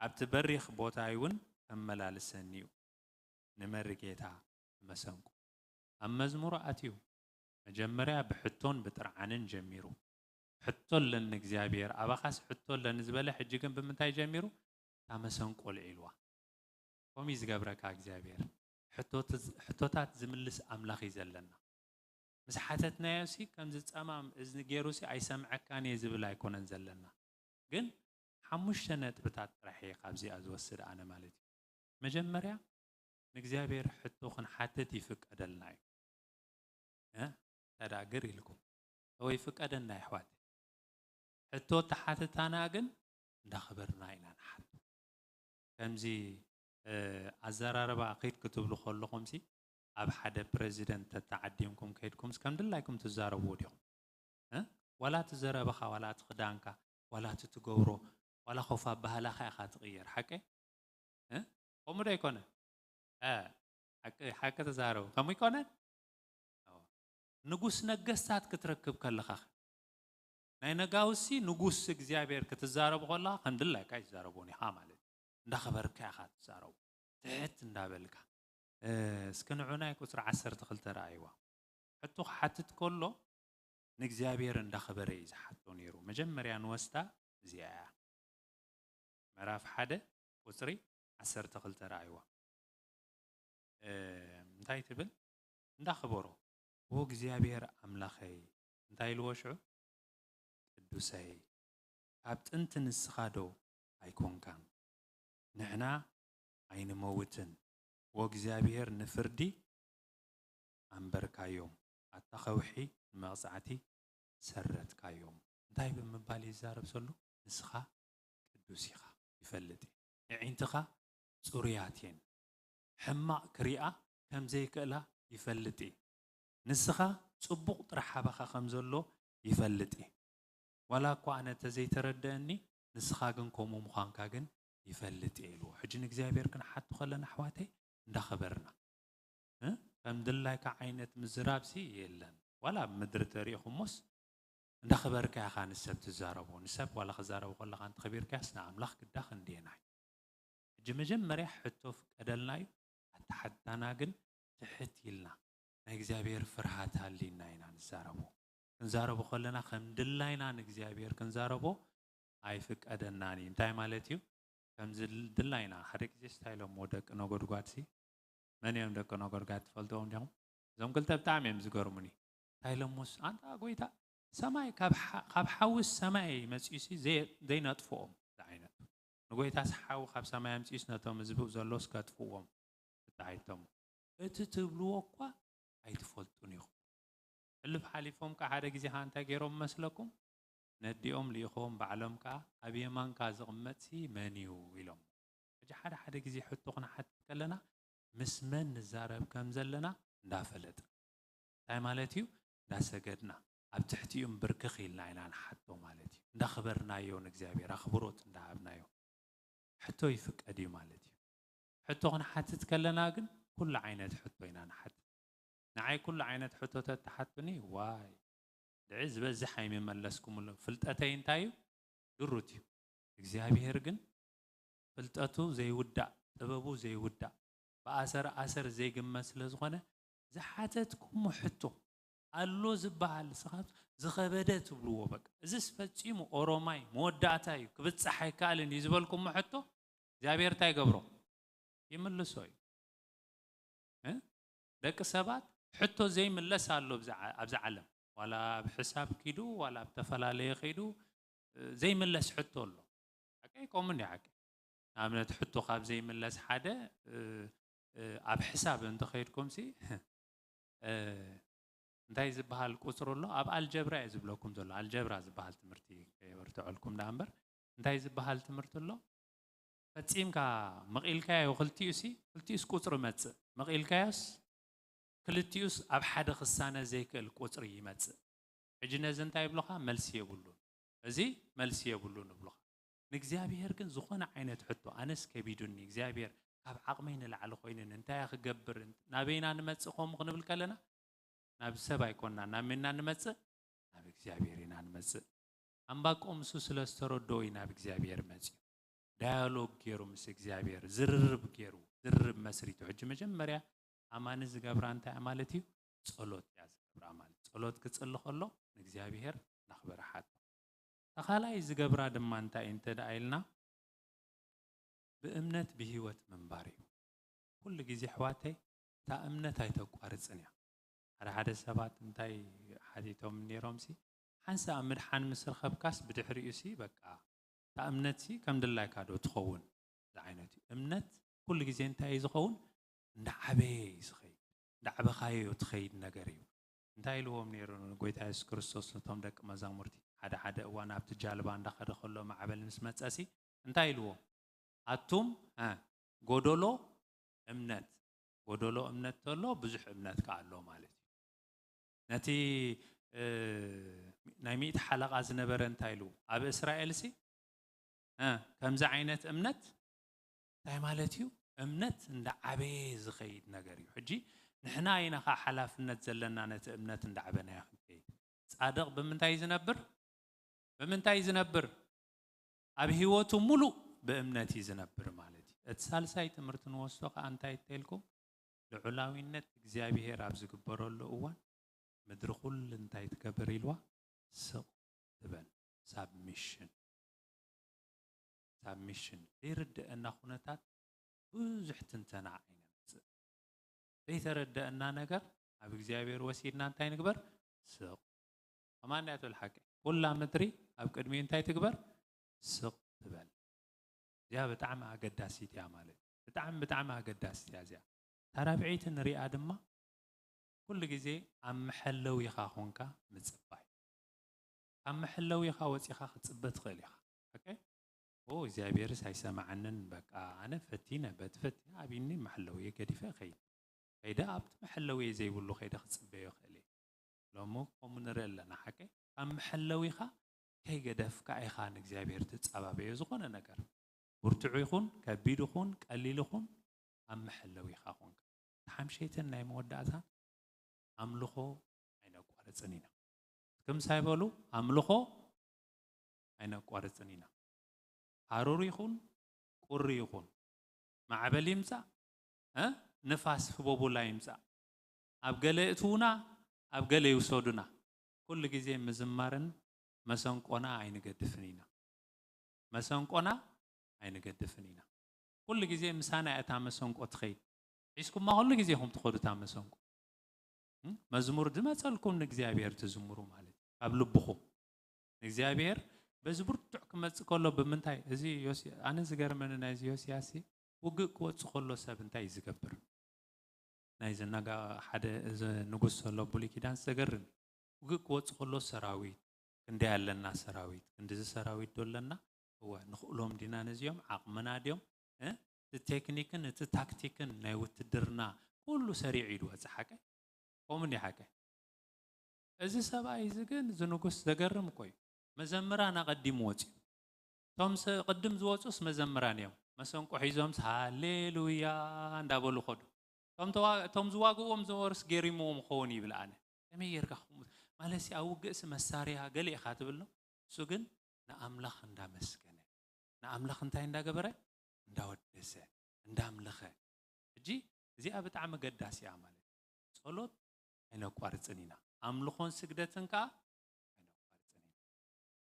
ኣብቲ በሪኽ ቦታ እውን ከመላልሰኒ እዩ። ንመሪ ጌታ መሰንቆ ኣብ መዝሙሩ ኣትዩ መጀመርያ ብሕቶን ብጥርዓንን ጀሚሩ። ሕቶ ኣለኒ እግዚኣብሔር ኣባኻስ ሕቶ ኣለኒ ዝበለ፣ ሕጂ ግን ብምንታይ ጀሚሩ? እታ መሰንቆ ልዒልዋ። ከምኡ እዩ ዝገብረካ እግዚኣብሔር። ሕቶት- ሕቶታት ዝምልስ ኣምላኽ እዩ ዘለና። ምስ ሓተትናዮ ሲ ከምዚ ጸማም እዝኒ ገይሩ ሲ ኣይሰምዐካን እየ ዝብል ኣይኮነን ዘለና። ግን ሓሙሽተ ነጥብታት ጥራሕ እየ ካብዚኣ ዝወስድ ኣነ ማለት እዩ። መጀመርያ ንእግዚኣብሔር ሕቶ ክንሓትት ይፍቀደልና እዩ። እ? ተዳግር ኢልኩም እወ ይፍቀደና ይሕዋት። ሕቶ ተሓትታና ግን እንዳኽበርና ኢና ንሓቶ። ከምዚ እ፣ ኣዘራርባ ኺድ ክትብሉ ከለኹም ሲ ኣብ ሓደ ፕረዚደንት ተተዓዲምኩም ከይድኩም ከም ድላይኩም ትዛረብዎ ዲኹም? እ? ዋላ እቲ ዘረባኻ፣ ዋላ እቲ ክዳንካ፣ ዋላ እቲ ትገብሮ፣ ዋላ ኮፍ ኣባህላኻ ኢኻ ትቕየር። ሓቀይ? እ? ከምኡ ዶ ኣይኮነ? እ፣ ሓቂ ሓቂ ተዛረቡ። ከምኡ ይኮነ? ንጉስ ነገስታት ክትረክብ ከለኻ ናይ ነጋውሲ ንጉስ እግዚኣብሔር ክትዛረቡ ከለኻ ከም ድላይካ ይዛረቡን ኢኻ ማለት እዩ። እንዳኸበርካ ኢኻ ትዛረቡ። ትሕት እንዳበልካ። እ፣ እስኪ ንዑ ናይ ቁፅሪ ዓሰርተ ክልተ ረኣይዋ። ሕቶ ክሓትት ከሎ ንእግዚኣብሔር እንዳኸበረ እዩ ዝሓቶ ነይሩ። መጀመርያ ንወስዳ እዚኣ እያ። ምዕራፍ ሓደ ቁፅሪ ዓሰርተ ክልተ ረኣይዋ። እ፣ እንታይ ትብል? እንዳኸበሮ፣ "ዎ እግዚኣብሔር ኣምላኸይ" እንታይ ኢልዎ ሽዑ? "ቅዱሰይ፣ ካብ ጥንቲ ንስኻ ዶ ኣይኮንካን? ንሕና ኣይንመውትን፣ ዎ እግዚኣብሔር ንፍርዲ ኣንበርካዮም፣ ኣታ ከውሒ ንመቕጻዕቲ ሰረትካዮም" እንታይ ብምባል ይዛረብ ዘሎ? "ንስኻ ቅዱስ ኢኻ፣ ይፈልጥ እየ። ኣዒንትኻ ጽሩያት እየን። ሕማቕ ክሪኣ ከም ዘይክእላ ይፈልጥ እየ። ንስኻ ጽቡቕ ጥራሕ ኣባኻ ከም ዘሎ ይፈልጥ እየ። ዋላ እኳ ኣነ እንተዘይተረደአኒ፣ ንስኻ ግን ከምኡ ምዃንካ ግን ይፈልጥ እየ" ኢልዎ። ሕጂ ንእግዚኣብሔር ክንሓቱ ከለና፣ ኣሕዋተይ፣ እንዳኸበርና፣ እ? ከም ድላይካ ዓይነት ምዝራብሲ የለን። ዋላ ኣብ ምድሪ ተሪእኹሞስ፣ እንዳኸበርካ ኢኻ ንሰብ ትዛረቦ። ንሰብ ዋላ ክዛረቡ ከለኻ እንተኸቢርካስ ንኣምላኽ ግዳ ክንደየናይ። ሕጂ መጀመርያ ሕቶ ፍቀደልና እዩ። ኣተሓትታና ግን ትሕት ኢልና ናይ እግዚኣብሔር ፍርሃት ሃሊና ኢና ንዛረቦ። ክንዛረቦ ከለና ከም ድላይና ንእግዚኣብሔር ክንዛረቦ ኣይፍቀደናን እዩ። እንታይ ማለት እዩ? ከምዚ ድላይና ሓደ ግዜ እንታይ ኢሎምዎ ደቂ ነጎድጓድሲ፣ መን እዮም ደቂ ነጎድጓድ ትፈልጥዎም ዲኹም? እዞም ክልተ ብጣዕሚ እዮም ዝገርሙኒ። እንታይ ኢሎምዎስ፣ ኣንታ ጎይታ፣ ሰማይ ካብ ሓ-፣ ካብ ሓዊስ ሰማይ መጺኡሲ ዘይ-፣ ዘይነጥፍኦም ዝዓይነቱ። ንጎይታስ ሓዊ ካብ ሰማይ ኣምጺኡስ ነቶም ህዝቡ ዘለውስ ከጥፍዎም ትተሓይቶም። እቲ ትብልዎ እኳ ኣይትፈልጡን ኢኹም። ሕልፍ ሓሊፎም ከ ሓደ ግዜ ከ እንታይ ገይሮም መስለኩም? ነዲኦም ልኢኾም ባዕሎም ከኣ፣ "ኣብ የማንካ ዝቕመጥሲ መን እዩ?" ኢሎም። ሕጂ ሓደ ሓደ ግዜ ሕቶ ክንሓትት ከለና፣ ምስ መን ንዛረብ ከም ዘለና እንዳፈለጥና። እንታይ ማለት እዩ? እንዳሰገድና፣ ኣብ ትሕቲኡም ብርክኽ ኢልና ኢና ንሓቶ ማለት እዩ። እንዳኽበርናዮ ንእግዚኣብሔር፣ ኣኽብሮት እንዳሃብናዮ። ሕቶ ይፍቀድ እዩ ማለት እዩ። ሕቶ ክንሓትት ከለና ግን፣ ኩሉ ዓይነት ሕቶ ኢና ንሓትት። ንዓይ ኩሉ ዓይነት ሕቶ ተተሓቱኒ፣ ዋይ፣ ድዒ ዝበዝሕ ኣይምመለስኩምሉ። ፍልጠተይ እንታይ እዩ? ድሩት እዩ። እግዚኣብሔር ግን ፍልጠቱ ዘይውዳእ፣ ጥበቡ ዘይውዳእ፣ ብኣሰር ኣሰር ዘይግመት ስለ ዝኾነ፣ ዝሓተትኩሞ ሕቶ ኣሎ ዝበሃል፣ ንስኻት ዝኸበደ ትብልዎ፣ በቃ፣ እዝስ ፈጺሙ ኦሮማይ መወዳእታ እዩ፣ ክብጻሕ ኣይከኣልን እዩ ዝበልኩሞ ሕቶ፣ እግዚኣብሔር እንታይ ይገብሮ? ይምልሶ እዩ። እ? ደቂ ሰባት ሕቶ ዘይምለስ ኣሎ ኣብዚ ዓ-፣ ኣብዚ ዓለም። ዋላ ኣብ ሕሳብ ኪዱ፣ ዋላ ኣብ ተፈላለየ ኸይዱ፣ እ፣ ዘይምለስ ሕቶ ኣሎ። ሓቀይ ከምኡ እንዲ ሓቂ። ንኣብነት ሕቶ ካብ ዘይምለስ ሓደ፣ እ፣ ኣብ ሕሳብ እንተኸይድኩም ሲ እንታይ ዝበሃል ቁፅሪ ኣሎ? ኣብ ኣልጀብራ እየ ዝብለኩም ዘሎ። ኣልጀብራ ዝበሃል ትምህርቲ ከየበርትዐልኩም ዳ እምበር እንታይ ዝበሃል ትምህርቲ ኣሎ? ፈፂምካ መቒልካዮ ክልቲኡ ሲ ክልቲኡስ ቁፅሪ መፅእ፣ መቒልካዮስ ክልቲኡስ ኣብ ሓደ ክሳነ ዘይክእል ቁፅሪ ይመፅእ። ሕጂ ነዚ እንታይ ይብሉኻ? መልሲ የብሉን። እዚ መልሲ የብሉን ይብሉኻ። ንእግዚኣብሔር ግን ዝኾነ ዓይነት ሕቶ፣ ኣነስ ከቢዱኒ፣ እግዚኣብሔር ካብ ዓቕመይ ንላዕሊ ኮይኑኒ፣ እንታይ እየ ክገብር? ናበይና ንመፅእ? ከምኡ ክንብል ከለና ናብ ሰብ ኣይኮንና፣ ናብ መን ኢና ንመፅእ? ናብ እግዚኣብሔር ኢና ንመፅእ። ኣምባቆም እሱ ስለ ዝተረድኦ እዩ ናብ እግዚኣብሔር መፅኡ። ዳያሎግ ገይሩ ምስ እግዚኣብሔር ዝርርብ ገይሩ ዝርርብ መስሪቱ። ሕጂ መጀመርያ ኣማኒ ዝገብራ እንታይ ማለት እዩ? ጸሎት እያ ዝገብራ። ማለት ጸሎት ክጽሊ ከሎ ንእግዚኣብሔር ናኽበረ ሓቶ። ተኻላይ ዝገብራ ድማ እንታይ እንተ ደኣ ኢልና ብእምነት ብህይወት ምንባር እዩ። ኩሉ ግዜ ኣሕዋተይ እታ እምነት ኣይተቋርጽን እያ። ሓደ ሓደ ሰባት እንታይ ሓቲቶም ነይሮም ሲ ሓንሳእ ምድሓን ምስ ረኸብካስ ብድሕሪኡ ሲ በቃ እታ እምነት ሲ ከም ድላይካ ዶ ትኸውን ዝዓይነት እዩ። እምነት ኩሉ ግዜ እንታይ እዩ ዝኸውን? እንዳዓበየ እዩ ዝኸይድ። እንዳዕበኻዮ ትኸይድ ነገር እዩ። እንታይ ኢልዎም ነይሩ ንጎይታ የሱስ ክርስቶስ ነቶም ደቂ መዛሙርቲ? ሓደ ሓደ እዋን ኣብቲ ጃልባ እንዳኸደ ከሎ ማዕበል ምስ መጸሲ እንታይ ኢልዎም? ኣቱም እ፣ ጎደሎ እምነት። ጎደሎ እምነት ተሎ ብዙሕ እምነት ከኣ ኣሎ ማለት እዩ። ነቲ እ፣ ናይ ሚእቲ ሓለቓ ዝነበረ እንታይ ኢሉ? ኣብ እስራኤል ሲ እ፣ ከምዚ ዓይነት እምነት እንታይ ማለት እዩ? እምነት እንዳ ዓበየ ዝኸይድ ነገር እዩ። ሕጂ ንሕና ኢና ኸዓ ሓላፍነት ዘለና ነቲ እምነት እንዳ ዓበናዮ ክንከይድ። ጻድቕ ብምንታይ እዩ ዝነብር? ብምንታይ እዩ ዝነብር? ኣብ ህይወቱ ሙሉእ ብእምነት እዩ ዝነብር ማለት እዩ። እቲ ሳልሳይ ትምህርቲ ንወስዶ ኸዓ እንታይ እተልኩም? ልዑላዊነት እግዚኣብሔር ኣብ ዝግበረሉ እዋን ምድሪ ኩሉ እንታይ ትገብር ኢልዋ? ስቕ ትበል። ሳብሚሽን። ሳብሚሽን። ዘይርድአና ኩነታት ብዙሕ ትንተና ኣይነምጽእ። ዘይተረድአና ነገር ኣብ እግዚኣብሔር ወሲድና እንታይ ንግበር? ስቕ። ከማን እያ ትብል ሓቂ። ኩላ ምድሪ ኣብ ቅድሚኡ እንታይ ትግበር? ስቕ ትበል። እዚኣ ብጣዕሚ ኣገዳሲት እያ ማለት እዩ። ብጣዕሚ፣ ብጣዕሚ ኣገዳሲት እያ እዚኣ። እታ ራብዐይቲ ንሪኣ ድማ ኩሉ ግዜ ኣብ መሐለዊኻ ኾንካ ምጽባይ። ካብ መሐለዊኻ ወጺኻ ክትጽበ ትኽእል ኢኻ። ኦኬ? ኦ፣ እግዚኣብሔርስ ኣይሰማዓንን፣ በቃ ኣነ ፈቲነ፣ በቲ ፈቲነ ኣብዩኒ መሐለዊየ ገዲፈ እኸይድ። ከይደ ኣብቲ መሐለዊየ ዘይብሉ ከይደ ክጽበዮ እኽእል እየ። ሎሚ ከምኡ ንርኢ ኣለና። ሓቀይ? ካብ መሐለዊኻ ከይገደፍካ ኢኻ ንእግዚኣብሔር ትጻባበዮ። ዝኾነ ነገር ብርቱዕ ይኹን፣ ከቢድ ይኹን፣ ቀሊል ይኹን፣ ኣብ መሐለዊኻ ኾንካ። ሓምሸይትን ናይ መወዳእታ ኣምልኾ ኣይነቋርጽን ኢና። እስኪ ምሳይ በሉ፣ ኣምልኾ ኣይነቋርጽን ኢና። ሃሩር ይኹን፣ ቁሪ ይኹን፣ ማዕበል ይምጻእ፣ እ፣ ንፋስ ህቦቡላ ይምጻእ፣ ኣብ ገለ የእትዉና፣ ኣብ ገለ ይውሰዱና፣ ኩሉ ግዜ ምዝማርን መሰንቆና ኣይንገድፍን ኢና። መሰንቆና ኣይንገድፍን ኢና። ኩሉ ግዜ ምሳና እያ እታ መሰንቆ ትኸይድ። ሒዝኩማ ኩሉ ግዜ ኢኹም ትኸዱ እታ መሰንቆ። እም? መዝሙር ዝመጸልኩም ንእግዚኣብሔር ትዝምሩ ማለት እዩ። ካብ ልብኹም። ንእግዚኣብሔር በዚ ብርቱዕ ክመጽእ ከሎ ብምንታይ? እዚ ዮሲ-፣ ኣነ ዝገርመኒ ናይዚ ዮስያስ ሲ፣ ውግእ ክወጽእ ከሎ ሰብ እንታይ እዩ ዝገብር? ናይ ዝነጋ ሓደ እዚ ንጉስ ዘሎ ብሉይ ኪዳን ዘገርም እዩ። ውግእ ክወጽእ ከሎ ሰራዊት፣ ክንደይ ኣለና ሰራዊት? ክንድዚ ሰራዊት ዶ ኣለና? እወ፣ ንኽእሎም ዲና ነዚኦም? ዓቕምና ድዮም? እ? እቲ ቴክኒክን እቲ ታክቲክን ናይ ውትድርና ኩሉ ሰሪዑ እዩ ዝወጽእ። ሓቀ? ከምኡ እንዲ ሓቀ? እዚ ሰብኣይ እዚ ግን፣ እዚ ንጉስ ዘገርም እኮ እዩ። መዘምራን ኣቐዲሙ ወጺኡ። እቶም ስ-፣ ቅድም ዝወጹስ መዘምራን እዮም። መሰንቆ ሒዞምስ ሃሌሉያ እንዳበሉ ኸዱ። እቶም ተዋ-፣ እቶም ዝዋግእዎም ዝነበሩስ ገሪምዎም ኸውን ይብል ኣነ። ከመይ ጌርካ ከምኡ? ማለትሲ ኣብ ውግእሲ መሳርያ ገለ ኢኻ ትብል ነው። እሱ ግን ንኣምላኽ እንዳመስገነ፣ ንኣምላኽ እንታይ እንዳገበረ? እንዳወደሰ፣ እንዳምለኸ። ሕጂ እዚኣ ብጣዕሚ ገዳሲ እያ ማለት እዩ። ጸሎት ኣይነቋርጽን ኢና። ኣምልኾን ስግደትን ከኣ ኣይነቋርጽን ኢና።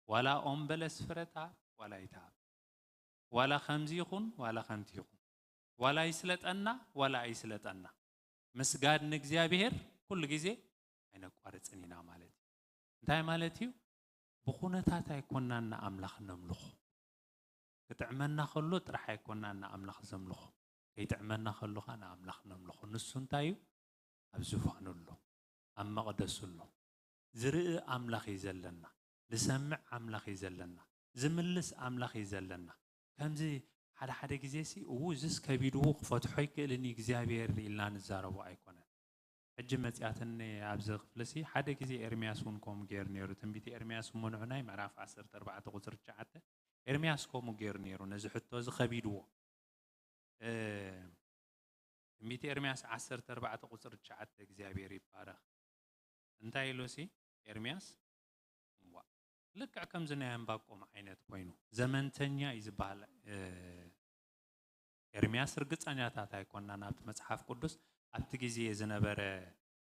ዋላ ኦም በለስ ፍረ ትሃብ፣ ዋላ ኣይትሃብ። ዋላ ከምዚ ይኹን፣ ዋላ ከምቲ ይኹን። ዋላ ይስለጠና፣ ዋላ ኣይስለጠና። ምስጋድ ንእግዚኣብሔር ኩሉ ግዜ ኣይነቋርጽን ኢና ማለት እዩ። እንታይ ማለት እዩ? ብኹነታት ኣይኮናን ንኣምላኽ ነምልኾ። ክጥዕመና ከሎ ጥራሕ ኣይኮናን ንኣምላኽ ዘምልኾ። ከይጥዕመና ከሎ ኸዓ ንኣምላኽ ነምልኾ። ንሱ እንታይ እዩ? ኣብ ዝፋኑ ኣሎ፣ ኣብ መቕደሱ ኣሎ። ዝርኢ ኣምላኽ እዩ ዘለና፣ ዝሰምዕ ኣምላኽ እዩ ዘለና፣ ዝምልስ ኣምላኽ እዩ ዘለና። ከምዚ ሓደ ሓደ ግዜ ሲ፣ እዉ፣ እዝስ ከቢድዎ ክፈትሖ ይክእልን እዩ እግዚኣብሔር ኢልና ንዛረቦ ኣይኮነን። ሕጂ መጺኣትኒ ኣብዚ ክፍሊ ሲ፣ ሓደ ግዜ ኤርምያስ እውን ከምኡ ገይሩ ነይሩ። ትንቢት ኤርምያስ እሞ ንዑናይ ምዕራፍ ዓሰርተ ኣርባዕተ ቁጽሪ ትሽዓተ፣ ኤርምያስ ከምኡ ገይሩ ነይሩ። ነዚ ሕቶ እዚ ከቢድዎ፣ እ፣ ትንቢት ኤርምያስ ዓሰርተ ኣርባዕተ ቁጽሪ ትሽዓተ እግዚኣብሔር ይባረኽ። እንታይ ኢሉ ሲ ኤርምያስ? እዋ፣ ልክዕ ከምዚ ናይ ኣንባቆም ዓይነት ኮይኑ፣ ዘመንተኛ እዩ ዝበሃል። እ፣ ኤርምያስ ርግጸኛታት ኣይኮንናን ኣብቲ መጽሓፍ ቅዱስ፣ ኣብቲ ግዜ ዝነበረ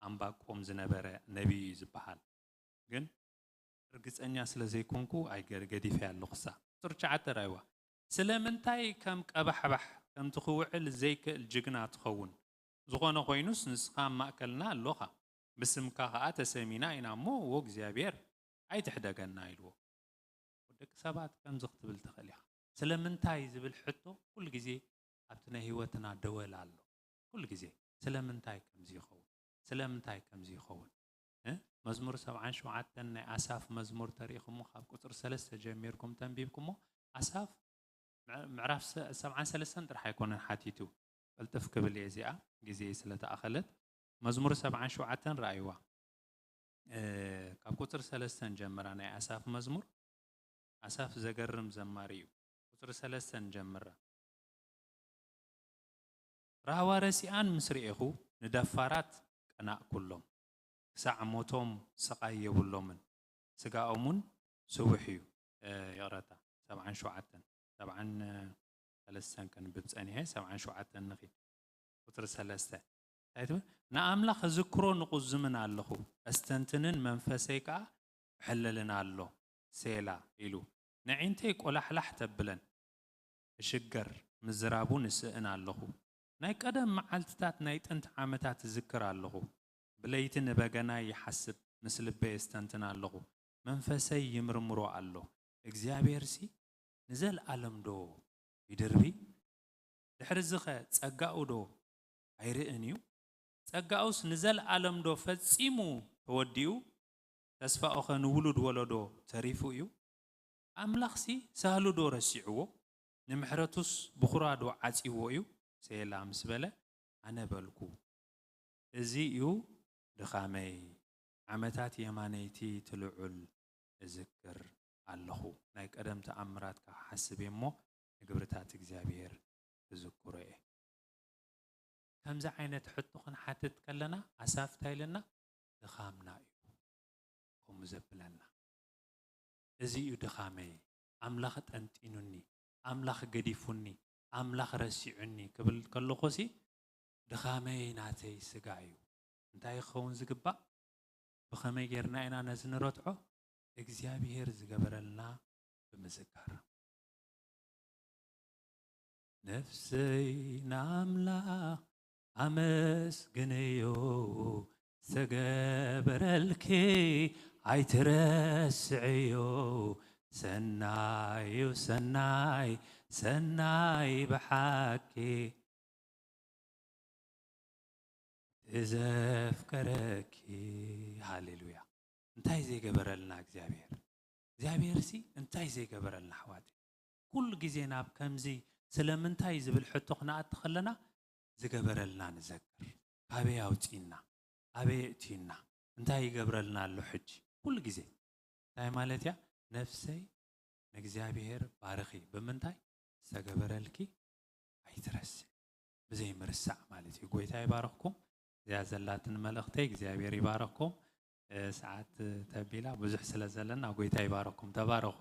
ኣንባቆም ዝነበረ ነቢይ እዩ ዝበሃል። ግን ርግጸኛ ስለ ዘይኮንኩ ኣይገ-፣ ገዲፈያ ኣለኹ። እሳ ቁጽሪ ትሽዓተ ራእይዋ። ስለምንታይ ከም ቀባሕባሕ፣ ከምቲ ክውዕል ዘይክእል ጅግና ትኸውን? ዝኾነ ኮይኑስ ንስኻ ኣብ ማእከልና ኣሎኻ፣ ብስምካ ኸኣ ተሰሚና ኢና እሞ፣ እዎ እግዚኣብሔር ኣይትሕደገና ኢልዎ። ደቂ ሰባት ከምዚ ክትብል ትኽእል ኢኻ። ስለምንታይ ዝብል ሕቶ ኩሉ ግዜ ኣብቲ ናይ ህይወትና ደወል ኣሎ። ኩሉ ግዜ ስለምንታይ ከምዚ ይኸውን? ስለምንታይ ከምዚ ይኸውን? እ? መዝሙር ሰብዓን ሸውዓተን ናይ ኣሳፍ መዝሙር ተሪእኹሞ ካብ ቁጽሪ ሰለስተ ጀሚርኩም ተንቢብኩሞ፣ ኣሳፍ ምዕ-፣ ምዕራፍ ሰ-፣ ሰብዓን ሰለስተን ጥራሕ ኣይኮነን ሓቲቱ። ቅልጥፍ ክብል እየ እዚኣ፣ ግዜ ስለ ተኣኸለት። መዝሙር ሰብዓን ሸውዓተን ረኣይዋ። እ፣ ካብ ቁጽሪ ሰለስተን ጀምራ ናይ ኣሳፍ መዝሙር። ኣሳፍ ዘገርም ዘማሪ እዩ። ቁጽሪ ሰለስተን ጀምራ። ራህዋ ረሲኣን ምስ ርኤኹ፣ ንደፋራት ቀናእኩሎም። ክሳዕ ሞቶም ስቓይ የብሎምን፣ ስጋኦም እውን ስቡሕ እዩ። እ፣ ይቕረታ፣ ሰብዓን ሸውዓተን፣ ሰብዓን ሰለስተን ከንብብ ጸኒሐ፣ ሰብዓን ሸውዓተን ንኺድ። ቁጽሪ ሰለስተ እንታይ ትብል? ንኣምላኽ እዝክሮ ንቑዝምን ኣለኹ፣ እስተንትንን መንፈሰይ ከኣ እሕልልን ኣሎ። ሴላ ኢሉ። ነዒንተይ ቆላሕላሕ ተብለን፣ እሽገር፣ ምዝራቡ ንስእን ኣለኹ። ናይ ቀደም መዓልትታት፣ ናይ ጥንቲ ዓመታት እዝክር ኣለኹ። ብለይቲ ንበገናይ ይሓስብ፣ ምስ ልበይ እስተንትን ኣለኹ። መንፈሰይ ይምርምሮ ኣሎ። እግዚኣብሔርሲ ንዘለኣለም ዶ ይድርቢ? ድሕሪዚኸ ጸጋኡ ዶ ኣይርእን እዩ? ጸጋኡስ ንዘለኣለም ዶ ፈጺሙ ተወዲኡ? ተስፋኡኸ ንውሉድ ወለዶ ተሪፉ እዩ? ኣምላኽሲ ሳህሉ ዶ ረሲዕዎ? ንምሕረቱስ ብኹራ ዶ ዓጺዎ እዩ? ሴላ ምስ በለ፣ ኣነ በልኩ፣ እዚ እዩ ድኻመይ፣ ዓመታት የማነይቲ ትልዑል እዝክር ኣለኹ። ናይ ቀደም ተኣምራትካ ክሓስብ እየ እሞ፣ ንግብርታት እግዚኣብሔር ክዝክሮ እየ። ከምዚ ዓይነት ሕቶ ክንሓትት ከለና፣ ኣሳፍ እንታይ ኢለና? ድኻምና እዩ ከምኡ ዘብለና። እዚ እዩ ድኻመይ፣ ኣምላኽ ጠንጢኑኒ፣ ኣምላኽ ገዲፉኒ፣ ኣምላኽ ረሲዑኒ ክብል ከለኹሲ፣ ድኻመይ ናተይ ስጋ እዩ። እንታይ ክኸውን ዝግባእ? ብኸመይ ጌርና ኢና ነዚ ንረትዖ? እግዚኣብሔር ዝገበረልና ብምዝካር። ነፍሰይ ንኣምላኽ ኣመስግንዮ፣ ዝተገበረልኪ ኣይትረስዕዮ። ሰናይ እዩ ሰናይ፣ ሰናይ ብሓቂ። እዘፍቀረኪ። ሃሌሉያ። እንታይ ዘይገበረልና እግዚኣብሔር? እግዚኣብሔርሲ እንታይ ዘይገበረልና ኣሕዋተይ? ኩሉ ግዜ ናብ ከምዚ ስለምንታይ ዝብል ሕቶ ክነኣቲ ከለና ዝገበረልና ንዘክር። ካበይ ኣውፅእና? ኣበይ እእትዩና? እንታይ ይገብረልና ኣሎ ሕጂ? ኩሉ ግዜ እንታይ ማለት እያ? ነፍሰይ ንእግዚኣብሔር ባርኺ። ብምንታይ? ዝተገበረልኪ ኣይትረስዕ። ብዘይ ምርሳዕ ማለት እዩ። ጎይታ ይባርኽኩም። እዚኣ ዘላትን መልእኽተይ። እግዚኣብሔር ይባርኽኩም። እ፣ ሰዓት ተቢላ ብዙሕ ስለ ዘለና ጎይታ ይባርኽኩም። ተባረኹ።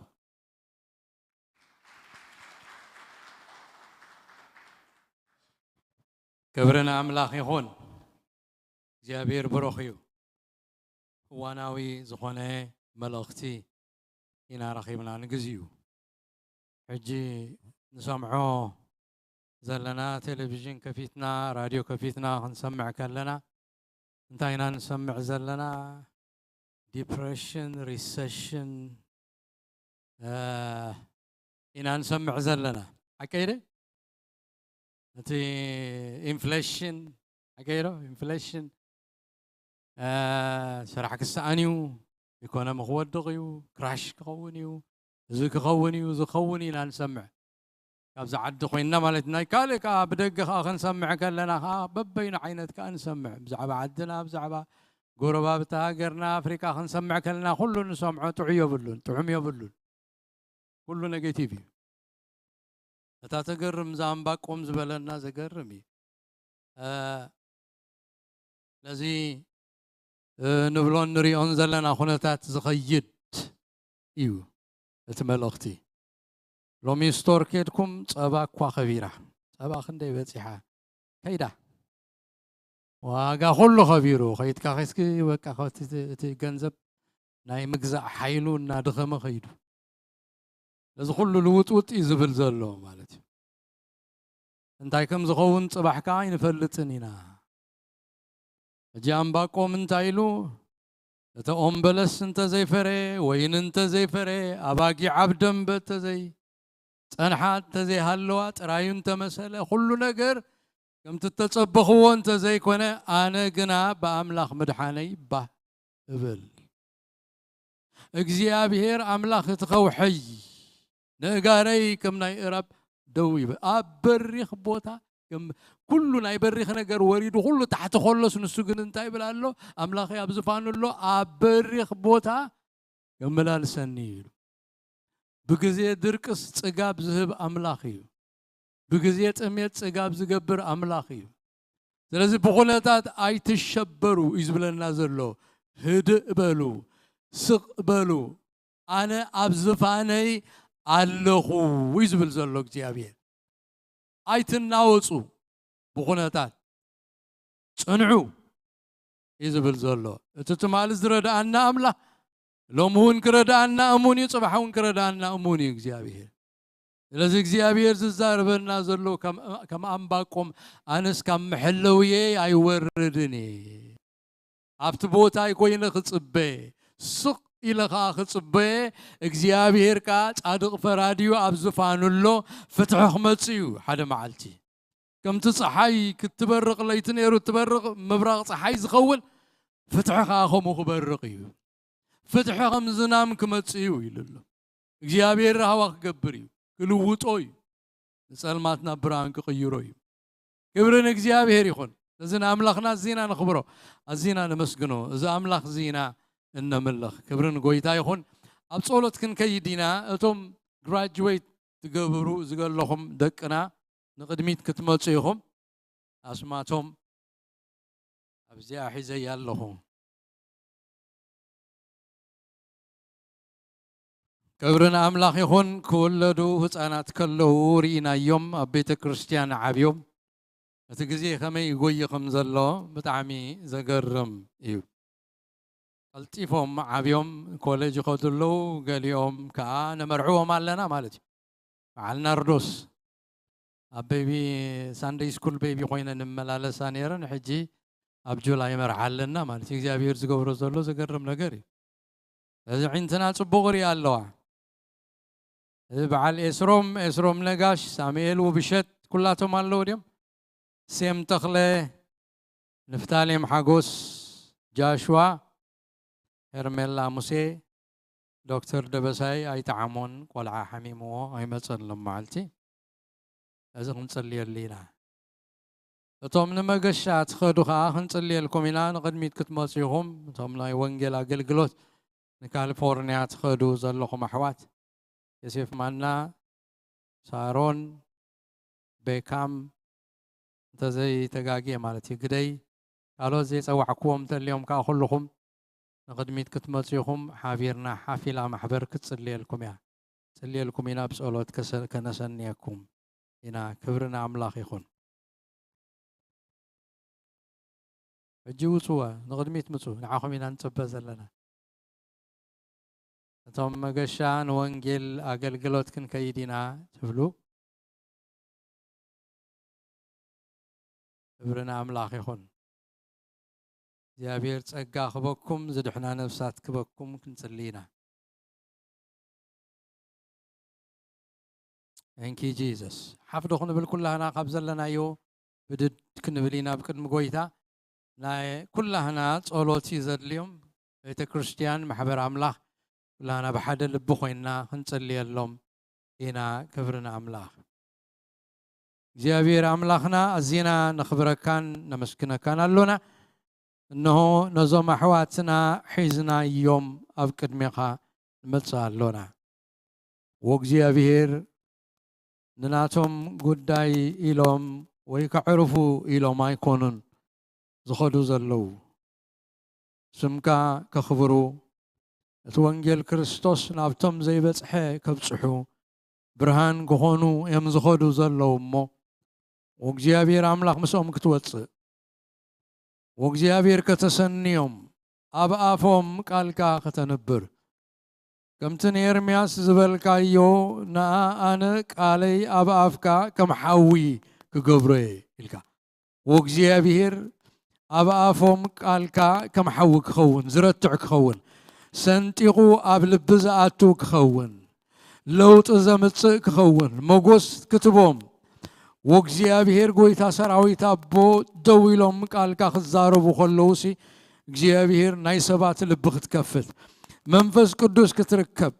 ክብሪ ንኣምላኽ ይኹን። እግዚኣብሔር ብሩኽ እዩ። እዋናዊ ዝኾነ መልእኽቲ ኢና ረኺብና ንግዚኡ። ሕጂ ንሰምዖ ዘለና ቴሌቪዥን ከፊትና፣ ራድዮ ከፊትና ክንሰምዕ ከለና እንታይ ኢና ንሰምዕ ዘለና? ዲፕሬሽን፣ ሪሰሽን፣ እ፣ ኢና ንሰምዕ ዘለና። ሓቀይ ደ? እቲ ኢንፍሌሽን ኣገይሮ ኢንፍሌሽን ስራሕ ክሰኣን እዩ፣ ኢኮኖሚ ክወድቕ እዩ፣ ክራሽ ክኸውን እዩ፣ እዚ ክኸውን እዩ፣ ዝኸውን ኢና ንሰምዕ። ካብዚ ዓዲ ኮይንና ማለት ናይ ካልእ ከዓ ብደገ ከዓ ክንሰምዕ ከለና ከዓ በበይኑ ዓይነት ከዓ ንሰምዕ። ብዛዕባ ዓድና፣ ብዛዕባ ጎረባብቲ ሃገርና ኣፍሪቃ ክንሰምዕ ከለና ኩሉ ንሰምዖ ጥዑ የብሉን፣ ጥዑም የብሉን። ኩሉ ኔጌቲቭ እዩ። እታ ተገርም እዛ ኣንባቆም ዝበለና ዘገርም እዩ። እ፣ ነዚ እ፣ ንብሎን ንሪኦን ዘለና ኩነታት ዝኸይድ እዩ እቲ መልእኽቲ። ሎሚ ስቶር ኬድኩም ጸባ እኳ ከቢራ፣ ጸባ ክንደይ በጺሓ ከይዳ፣ ዋጋ ኩሉ ከቢሩ፣ ከይድካ ከይድኪ በቃ እቲ፣ እቲ ገንዘብ ናይ ምግዛእ ሓይሉ እናደኸመ ከይዱ፣ ነዚ ኩሉ ልውጥውጥ እዩ ዝብል ዘሎ ማለት እዩ። እንታይ ከም ዝኸውን ጽባሕ ከኣ ኣይንፈልጥን ኢና። ሕጂ ኣንባቆም እንታይ ኢሉ? እቲ ኦም በለስ እንተዘይፈረ፣ ወይን እንተዘይፈረ፣ ኣባጊዕ ኣብ ደንበ እንተዘይ ጸንሓ፣ እንተዘይሃለዋ፣ ጥራዩ እንተመሰለ፣ ኩሉ ነገር ከምቲ እተጸበኽዎ እንተዘይኮነ፣ ኣነ ግና ብኣምላኽ ምድሓነይ ባህ እብል። እግዚኣብሔር ኣምላኽ እቲ ከውሐይ ንእጋረይ ከም ናይ እራብ ደው ይብል። ኣብ በሪኽ ቦታ ከም ኩሉ ናይ በሪኽ ነገር ወሪዱ ኩሉ ታሕቲ ከሎስ፣ ንሱ ግን እንታይ ይብል ኣሎ? ኣምላኸይ ኣብ ዝፋኑ ኣሎ፣ ኣብ በሪኽ ቦታ የመላልሰኒ እዩ ኢሉ። ብግዜ ድርቅስ ጽጋብ ዝህብ ኣምላኽ እዩ። ብግዜ ጥሜት ጽጋብ ዝገብር ኣምላኽ እዩ። ስለዚ ብኹነታት ኣይትሸበሩ እዩ ዝብለና ዘሎ። ህድእ በሉ፣ ስቕ በሉ፣ ኣነ ኣብ ዝፋነይ ኣለኹ እዩ ዝብል ዘሎ እግዚኣብሔር። ኣይትናወጹ ብኹነታት፣ ጽንዑ እዩ ዝብል ዘሎ። እቲ ትማሊ ዝረድኣና ኣምላኽ ሎሚ እውን ክረድኣና እሙን እዩ፣ ጽባሕ እውን ክረድኣና እሙን እዩ እግዚኣብሔር። ስለዚ እግዚኣብሔር ዝዛረበና ዘሎ ከም፣ ከም ኣንባቆም፣ ኣነስ ካብ መሐለውየይ ኣይወርድን እየ። ኣብቲ ቦታይ ኮይነ ክጽበ፣ ስቕ ኢለ ኸኣ ክጽበ፣ እግዚኣብሔር ከኣ ጻድቕ ፈራዲ እዩ፣ ኣብ ዝፋኑ ኣሎ፣ ፍትሒ ክመጽእ እዩ ሓደ መዓልቲ። ከምቲ ጸሓይ ክትበርቕ ለይቲ ነይሩ እትበርቕ ምብራቕ ጸሓይ ዝኸውን፣ ፍትሒ ኸኣ ከምኡ ክበርቕ እዩ። ፍትሒ ከም ዝናም ክመጽእ እዩ ኢሉ ኣሎ። እግዚኣብሔር ራህዋ ክገብር እዩ፣ ክልውጦ እዩ። ንጸልማት ናብ ብርሃን ክቕይሮ እዩ። ክብሪ ንእግዚኣብሔር ይኹን። እዚ ንኣምላኽና ኣዚና ነኽብሮ፣ ኣዚና ነመስግኖ። እዚ ኣምላኽ እዚና እነምልኽ። ክብሪ ንጎይታ ይኹን። ኣብ ጸሎት ክንከይድ ኢና። እቶም ግራጁዌት ትገብሩ ዝገለኹም ደቅና ንቕድሚት ክትመጹ ኢኹም። ኣስማቶም ኣብዚኣ ሒዘያ ኣለኹ። ክብሪ ንኣምላኽ ይኹን። ክውለዱ ህፃናት ከለዉ ርኢናዮም ኣብ ቤተ ክርስቲያን ዓብዮም። እቲ ግዜ ከመይ ይጎይ ከም ዘሎ ብጣዕሚ ዘገርም እዩ። ቀልጢፎም ዓብዮም ኮሌጅ ይኸዱ ኣለዉ። ገሊኦም ከዓ ነመርዕዎም ኣለና ማለት እዩ። በዓል ናርዶስ ኣብ ቤቢ ሳንደይ ስኩል ቤቢ ኮይነ ንመላለሳ ነይረን። ሕጂ ኣብ ጁላይ መርዓ ኣለና ማለት እዩ። እግዚኣብሔር ዝገብሮ ዘሎ ዘገርም ነገር እዩ። እዚ ዒንትና ጽቡቕ ርኢ ኣለዋ። እዚ በዓል ኤስሮም፣ ኤስሮም ነጋሽ፣ ሳሙኤል ውብሸት ኩላቶም ኣለዉ ድዮም? ሴም ተኽለ፣ ንፍታሌም ሓጎስ፣ ጃሽዋ፣ ሄርሜላ ሙሴ፣ ዶክተር ደበሳይ ኣይጠዓሞን፣ ቆልዓ ሓሚምዎ ኣይመጸን ሎም መዓልቲ። እዚ ክንጽልየሉ ኢና። እቶም ንመገሻ ትኸዱ ኸኣ ክንጽልየልኩም ኢና። ንቕድሚት ክትመጹ ኢኹም። እቶም ናይ ወንጌል ኣገልግሎት ንካሊፎርንያ ትኸዱ ዘለኹም ኣሕዋት፣ ዮሴፍ ማና፣ ሳሮን፣ ቤካም፣ እንተዘይተጋግየ ማለት እዩ፣ ግደይ፣ ካልኦት ዘይጸዋዕክዎም እንተልዮም ከኣ ኩልኹም ንቕድሚት ክትመጹ ኢኹም። ሓቢርና ሓፍ ኢላ ማሕበር ክትጽልየልኩም እያ። ጽልየልኩም ኢና፣ ብጸሎት ከሰ-፣ ከነሰንየኩም ኢና። ክብሪ ንኣምላኽ ይኹን። ሕጂ ውጹዋ፣ ንቕድሚት ምጹ፣ ንዓኹም ኢና ንጽበ ዘለና። እቶም መገሻ ንወንጌል ኣገልግሎት ክንከይድ ኢና ትብሉ፣ ክብሪ ንኣምላኽ ይኹን። እግዚኣብሔር ጸጋ ክበኩም፣ ዝድሕና ነፍሳት ክበኩም ክንጽሊ ኢና። Thank you, Jesus. ሓፍ ዶ ክንብል ኩላህና ካብ ዘለናዮ ብድድ ክንብል ኢና ኣብ ቅድሚ ጎይታ። ናይ ኩላህና ጸሎት እዩ ዘድልዮም። ቤተ ክርስቲያን፣ ማሕበር ኣምላኽ፣ ኩላህና ብሓደ ልቢ ኮይንና ክንጽልየሎም ኢና። ክብሪ ንኣምላኽ። እግዚኣብሔር ኣምላኽና፣ ኣዚና ነኽብረካን ነመስግነካን ኣሎና። እነሆ ነዞም ኣሕዋትና ሒዝናዮም ኣብ ቅድሜኻ ንመጽእ ኣሎና። ወእግዚኣብሔር፣ ንናቶም ጉዳይ ኢሎም ወይ ከዕርፉ ኢሎም ኣይኮኑን ዝኸዱ ዘለዉ። ስምካ ከኽብሩ፣ እቲ ወንጌል ክርስቶስ ናብቶም ዘይበጽሐ ከብጽሑ ብርሃን ክኾኑ እዮም ዝኸዱ ዘለዉ እሞ፣ ወእግዚኣብሔር ኣምላኽ ምስኦም ክትወጽእ፣ ወእግዚኣብሔር ከተሰንዮም፣ ኣብ ኣፎም ቃልካ ከተንብር፣ ከምቲ ንኤርምያስ ዝበልካዮ፣ ንኣ ኣነ ቃለይ ኣብ ኣፍካ ከም ሓዊ ክገብሮ እየ ኢልካ። ወእግዚኣብሔር ኣብ ኣፎም ቃልካ ከም ሓዊ ክኸውን፣ ዝረትዕ ክኸውን፣ ሰንጢቑ ኣብ ልቢ ዝኣቱ ክኸውን፣ ለውጢ ዘምጽእ ክኸውን፣ መጎስ ክትቦም። ወእግዚኣብሔር ጎይታ ሰራዊት ኣቦ ደው ኢሎም ቃልካ ክዛረቡ ከለውሲ፣ እግዚኣብሔር ናይ ሰባት ልቢ ክትከፍት፣ መንፈስ ቅዱስ ክትርከብ፣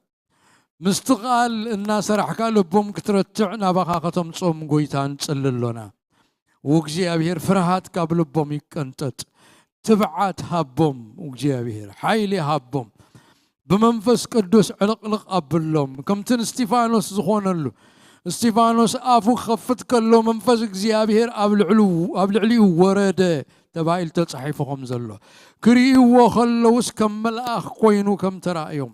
ምስቲ ቃል እናሰራሕካ ልቦም ክትረትዕ ናባኻ ከተምጽኦም ጎይታ ንጽሊ ኣሎና። ወእግዚኣብሔር ፍርሃት ካብ ልቦም ይቀንጠጥ። ትብዓት ሃቦም፣ እግዚኣብሔር ሓይሊ ሃቦም። ብመንፈስ ቅዱስ ዕልቕልቕ ኣብሎም። ከምቲ ንእስጢፋኖስ ዝኾነሉ፣ እስጢፋኖስ ኣፉ ክኸፍት ከሎ መንፈስ እግዚኣብሔር ኣብ ልዕሉ-፣ ኣብ ልዕሊኡ ወረደ ተባሂሉ ተጻሒፉ ከም ዘሎ፣ ክርእይዎ ከለውስ ከም መልኣኽ ኮይኑ ከም ተራእዮም፣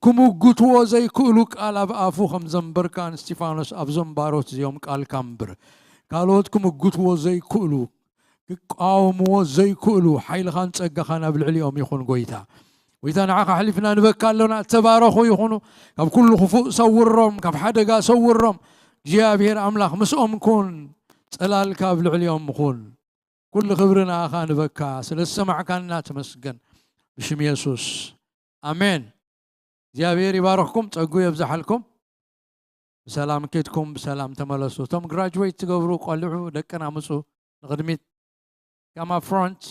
ክምጉትዎ ዘይክእሉ ቃል ኣብ ኣፉ ከም ዘንበርካ ንእስጢፋኖስ ኣብዞም ባሮት እዚኦም ቃልካ ኣንብር። ካልኦት ክምጉትዎ ዘይክእሉ፣ ክቃወምዎ ዘይክእሉ ሓይልኻን ጸጋኻን ኣብ ልዕሊኦም ይኹን ጎይታ። ጎይታ ንዓኻ ኣሕሊፍና ንበካ ኣሎና። እተባረኹ ይኹኑ። ካብ ኩሉ ክፉእ ሰውሮም፣ ካብ ሓደጋ ሰውሮም። እግዚኣብሔር ኣምላኽ ምስኦም ኩን። ጽላልካ ኣብ ልዕሊኦም ኩን። ኩሉ ክብሪ ንኣኻ ንበካ። ስለ ዝሰማዕካና ተመስገን። ብሽም የሱስ። ኣሜን። እግዚኣብሔር ይባርኽኩም፣ ጸጉ የብዝሓልኩም። ብሰላም ኬድኩም ብሰላም ተመለሱ። እቶም ግራጅዌት ትገብሩ ቆልዑ ደቅና ምጹ ንቕድሚት። Come up front.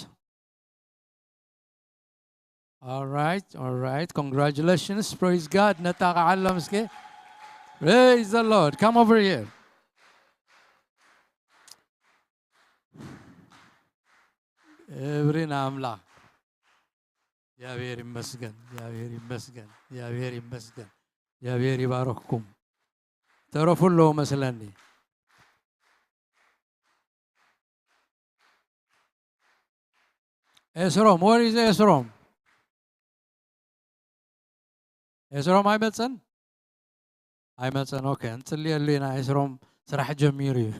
All right, all right. Congratulations. Praise God. ነጣቕዓሎም እስኪ። Praise the Lord. Come over here. ክብሪ ንኣምላኽ። እግዚኣብሔር ይመስገን፣ እግዚኣብሔር ይመስገን፣ እግዚኣብሔር ይመስገን። እግዚኣብሔር ይባርኽኩም። ተረፉ ኣለዉ መስለኒ። ኤስሮም፣ where is ኤስሮም? ኤስሮም ኣይመጸን? ኣይመጸን። ኦኬ፣ እንጽልየሉ ኢና። ኤስሮም ስራሕ ጀሚሩ እዩ።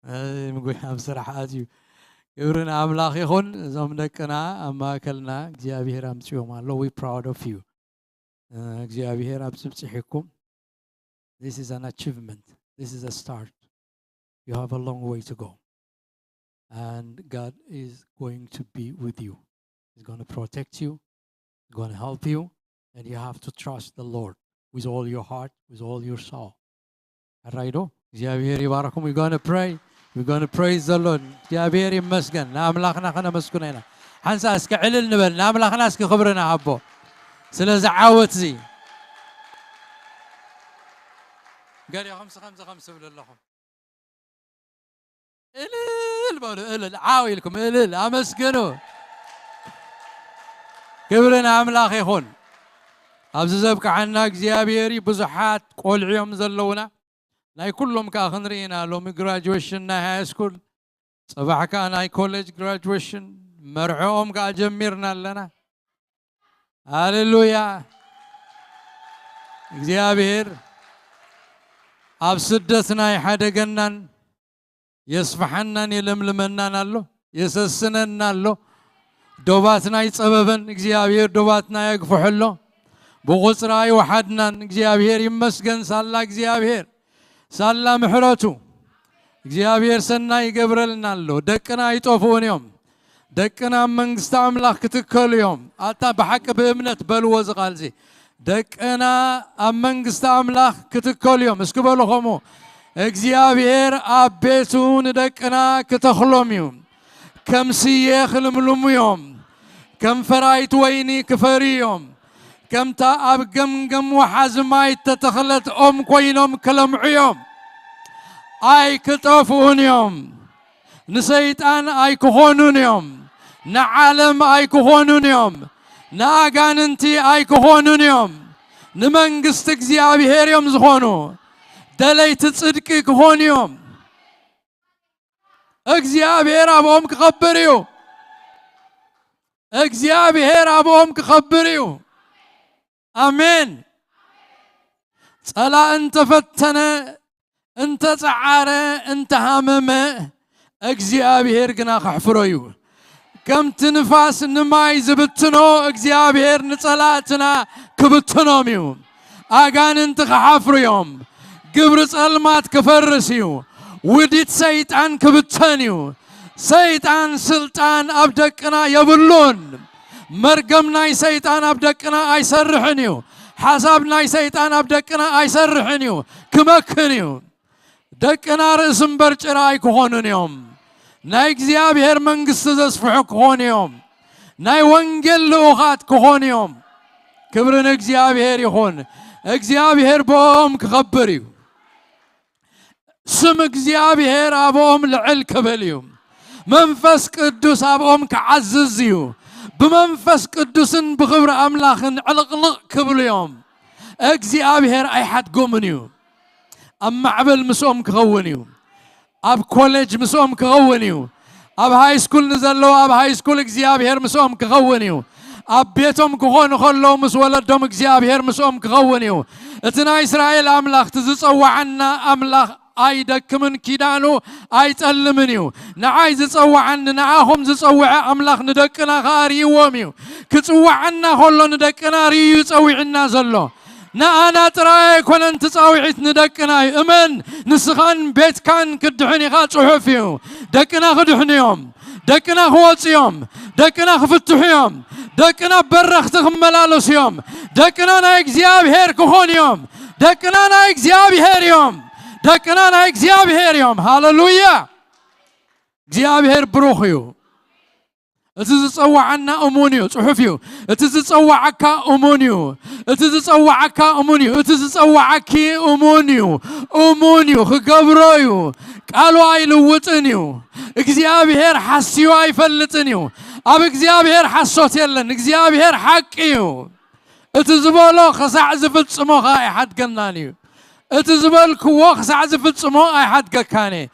ኣይ፣ ምጉይ ኣብ ስራሕ ኣትዩ። ክብሪ ንኣምላኽ ይኹን። እዞም ደቅና ኣብ ማእከልና እግዚኣብሔር ኣምጽኦም ኣሎ። We proud of you። እ፣ እግዚኣብሔር ኣብዚ ኣብጺሕኩም። This is an achievement. This is a start. You have a long way to go. And God is going to be with you. He's gonna protect you. He's gonna help you. And you have to trust the Lord with all your heart, with all your soul. ሕራይ ዶ? እግዚኣብሔር ይባርኩም። We're gonna pray. We're gonna praise the Lord. እግዚኣብሔር ይመስገን። ንኣምላኽና ከነመስግኖ ኢና። ሓንሳ እስኪ ዕልል ንበል። ንኣምላኽና እስኪ ክብሪ ንሃቦ። ስለዚ ዓወት እዚ። ገሊኹም ከምዚ ከምዚ ትብሉ ኣለኹም። እልል በሉ፣ እልል። ዓው ኢልኩም እልል። ኣመስግኑ። ክብሪ ንኣምላኽ ይኹን። ኣብዚ ዘብቅዓና እግዚኣብሔር እዩ። ብዙሓት ቆልዑ እዮም ዘለዉና። ናይ ኩሎም ከኣ ክንርኢ ኢና። ሎሚ ግራጁዌሽን ናይ ሃይ ስኩል፣ ጽባሕ ከኣ ናይ ኮሌጅ ግራጁዌሽን፣ መርዕኦም ከኣ ጀሚርና ኣለና። ሃሌሉያ። እግዚኣብሔር ኣብ ስደትና ይሓደገናን የስፍሓናን የለምልመናን ኣሎ፣ የሰስነና ኣሎ። ዶባትና ይጸበበን፣ እግዚኣብሔር ዶባትና የግፍሖ ኣሎ። ብቑጽራ ኣይወሓድናን። እግዚኣብሔር ይመስገን። ሳላ እግዚኣብሔር፣ ሳላ ምሕረቱ እግዚኣብሔር ሰናይ ይገብረልና ኣሎ። ደቅና ኣይጠፍኡን እዮም። ደቅና ኣብ መንግስቲ ኣምላኽ ክትከሉ እዮም። ኣታ ብሓቂ ብእምነት በልዎ እዚ ቃል እዚ። ደቅና ኣብ መንግስቲ ኣምላኽ ክትከሉ እዮም። እስኪ በሉ ከምኡ፣ እግዚኣብሔር ኣብ ቤቱ ንደቅና ክተኽሎም እዩ። ከም ስየ ክልምልሙ እዮም። ከም ፈራይት ወይኒ ክፈርዩ እዮም። ከምታ ኣብ ገምገም ወሓዚ ማይ እተተኽለት ኦም ኮይኖም ክለምዑ እዮም። ኣይክጠፍኡን እዮም። ንሰይጣን ኣይክኾኑን እዮም። ንዓለም ኣይክኾኑን እዮም። ንኣጋንንቲ ኣይክኾኑን እዮም። ንመንግስቲ እግዚኣብሔር እዮም ዝኾኑ። ደለይቲ ጽድቂ ክኾኑ እዮም። እግዚኣብሔር ኣብኦም ክኸብር እዩ። እግዚኣብሔር ኣብኦም ክኸብር እዩ። ኣሜን። ጸላእ እንተፈተነ፣ እንተጸዓረ፣ እንተሃመመ፣ እግዚኣብሔር ግና ከሕፍሮ እዩ። ከምቲ ንፋስ ንማይ ዝብትኖ፣ እግዚኣብሔር ንጸላእትና ክብትኖም እዩ። ኣጋንንቲ ክሓፍሩ እዮም። ግብሪ ጸልማት ክፈርስ እዩ። ውዲት ሰይጣን ክብተን እዩ። ሰይጣን ስልጣን ኣብ ደቅና የብሉን። መርገም ናይ ሰይጣን ኣብ ደቅና ኣይሰርሕን እዩ። ሓሳብ ናይ ሰይጣን ኣብ ደቅና ኣይሰርሕን እዩ። ክመክን እዩ። ደቅና ርእሲ እምበር ጭራ ኣይክኾኑን እዮም። ናይ እግዚኣብሔር መንግስቲ ዘስፍሑ ክኾኑ እዮም። ናይ ወንጌል ልኡኻት ክኾኑ እዮም። ክብሪ ንእግዚኣብሔር ይኹን። እግዚኣብሔር ብኦም ክኸብር እዩ። ስም እግዚኣብሔር ኣብኦም ልዕል ክብል እዩ። መንፈስ ቅዱስ ኣብኦም ክዓዝዝ እዩ። ብመንፈስ ቅዱስን ብኽብሪ ኣምላኽን ዕልቕልቕ ክብሉ እዮም። እግዚኣብሔር ኣይሓድጎምን እዩ። ኣብ ማዕበል ምስኦም ክኸውን እዩ። ኣብ ኮሌጅ ምስኦም ክኸውን እዩ። ኣብ ሃይ ስኩል ንዘለዉ ኣብ ሃይ ስኩል እግዚኣብሔር ምስኦም ክኸውን እዩ። ኣብ ቤቶም ክኾኑ ከለዉ ምስ ወለዶም እግዚኣብሔር ምስኦም ክኸውን እዩ። እቲ ናይ እስራኤል ኣምላኽ፣ እቲ ዝጸዋዓና ኣምላኽ ኣይደክምን፣ ኪዳኑ ኣይጸልምን እዩ። ንዓይ ዝጸዋዓኒ፣ ንዓኹም ዝጸውዐ ኣምላኽ ንደቅና ኸኣ ርእይዎም እዩ። ክጽዋዓና ከሎ ንደቅና ርእዩ እዩ ጸዊዕና ዘሎ። ንኣና ጥራይ ኣይኮነን እቲ ጻውዒት፣ ንደቅና እዩ። እመን፣ ንስኻን ቤትካን ክትድሕን ኢኻ፣ ጽሑፍ እዩ። ደቅና ክድሕኑ እዮም። ደቅና ክወጹ እዮም። ደቅና ክፍትሑ እዮም። ደቅና በረኽቲ ክመላለሱ እዮም። ደቅና ናይ እግዚኣብሔር ክኾኑ እዮም። ደቅና ናይ እግዚኣብሔር እዮም። ደቅና ናይ እግዚኣብሔር እዮም። ሃሌሉያ! እግዚኣብሔር ብሩኽ እዩ። እቲ ዝጸዋዓና እሙን እዩ። ጽሑፍ እዩ። እቲ ዝጸዋዓካ እሙን እዩ። እቲ ዝጸዋዓካ እሙን እዩ። እቲ ዝጸዋዓኪ እሙን እዩ። እሙን እዩ። ክገብሮ እዩ። ቃሉ ኣይልውጥን እዩ። እግዚኣብሔር ሓስዩ ኣይፈልጥን እዩ። ኣብ እግዚኣብሔር ሓሶት የለን። እግዚኣብሔር ሓቂ እዩ። እቲ ዝበሎ ክሳዕ ዝፍጽሞ ኸኣ ኣይሓድገናን እዩ። እቲ ዝበልክዎ ክሳዕ ዝፍጽሞ ኣይሓድገካን እየ።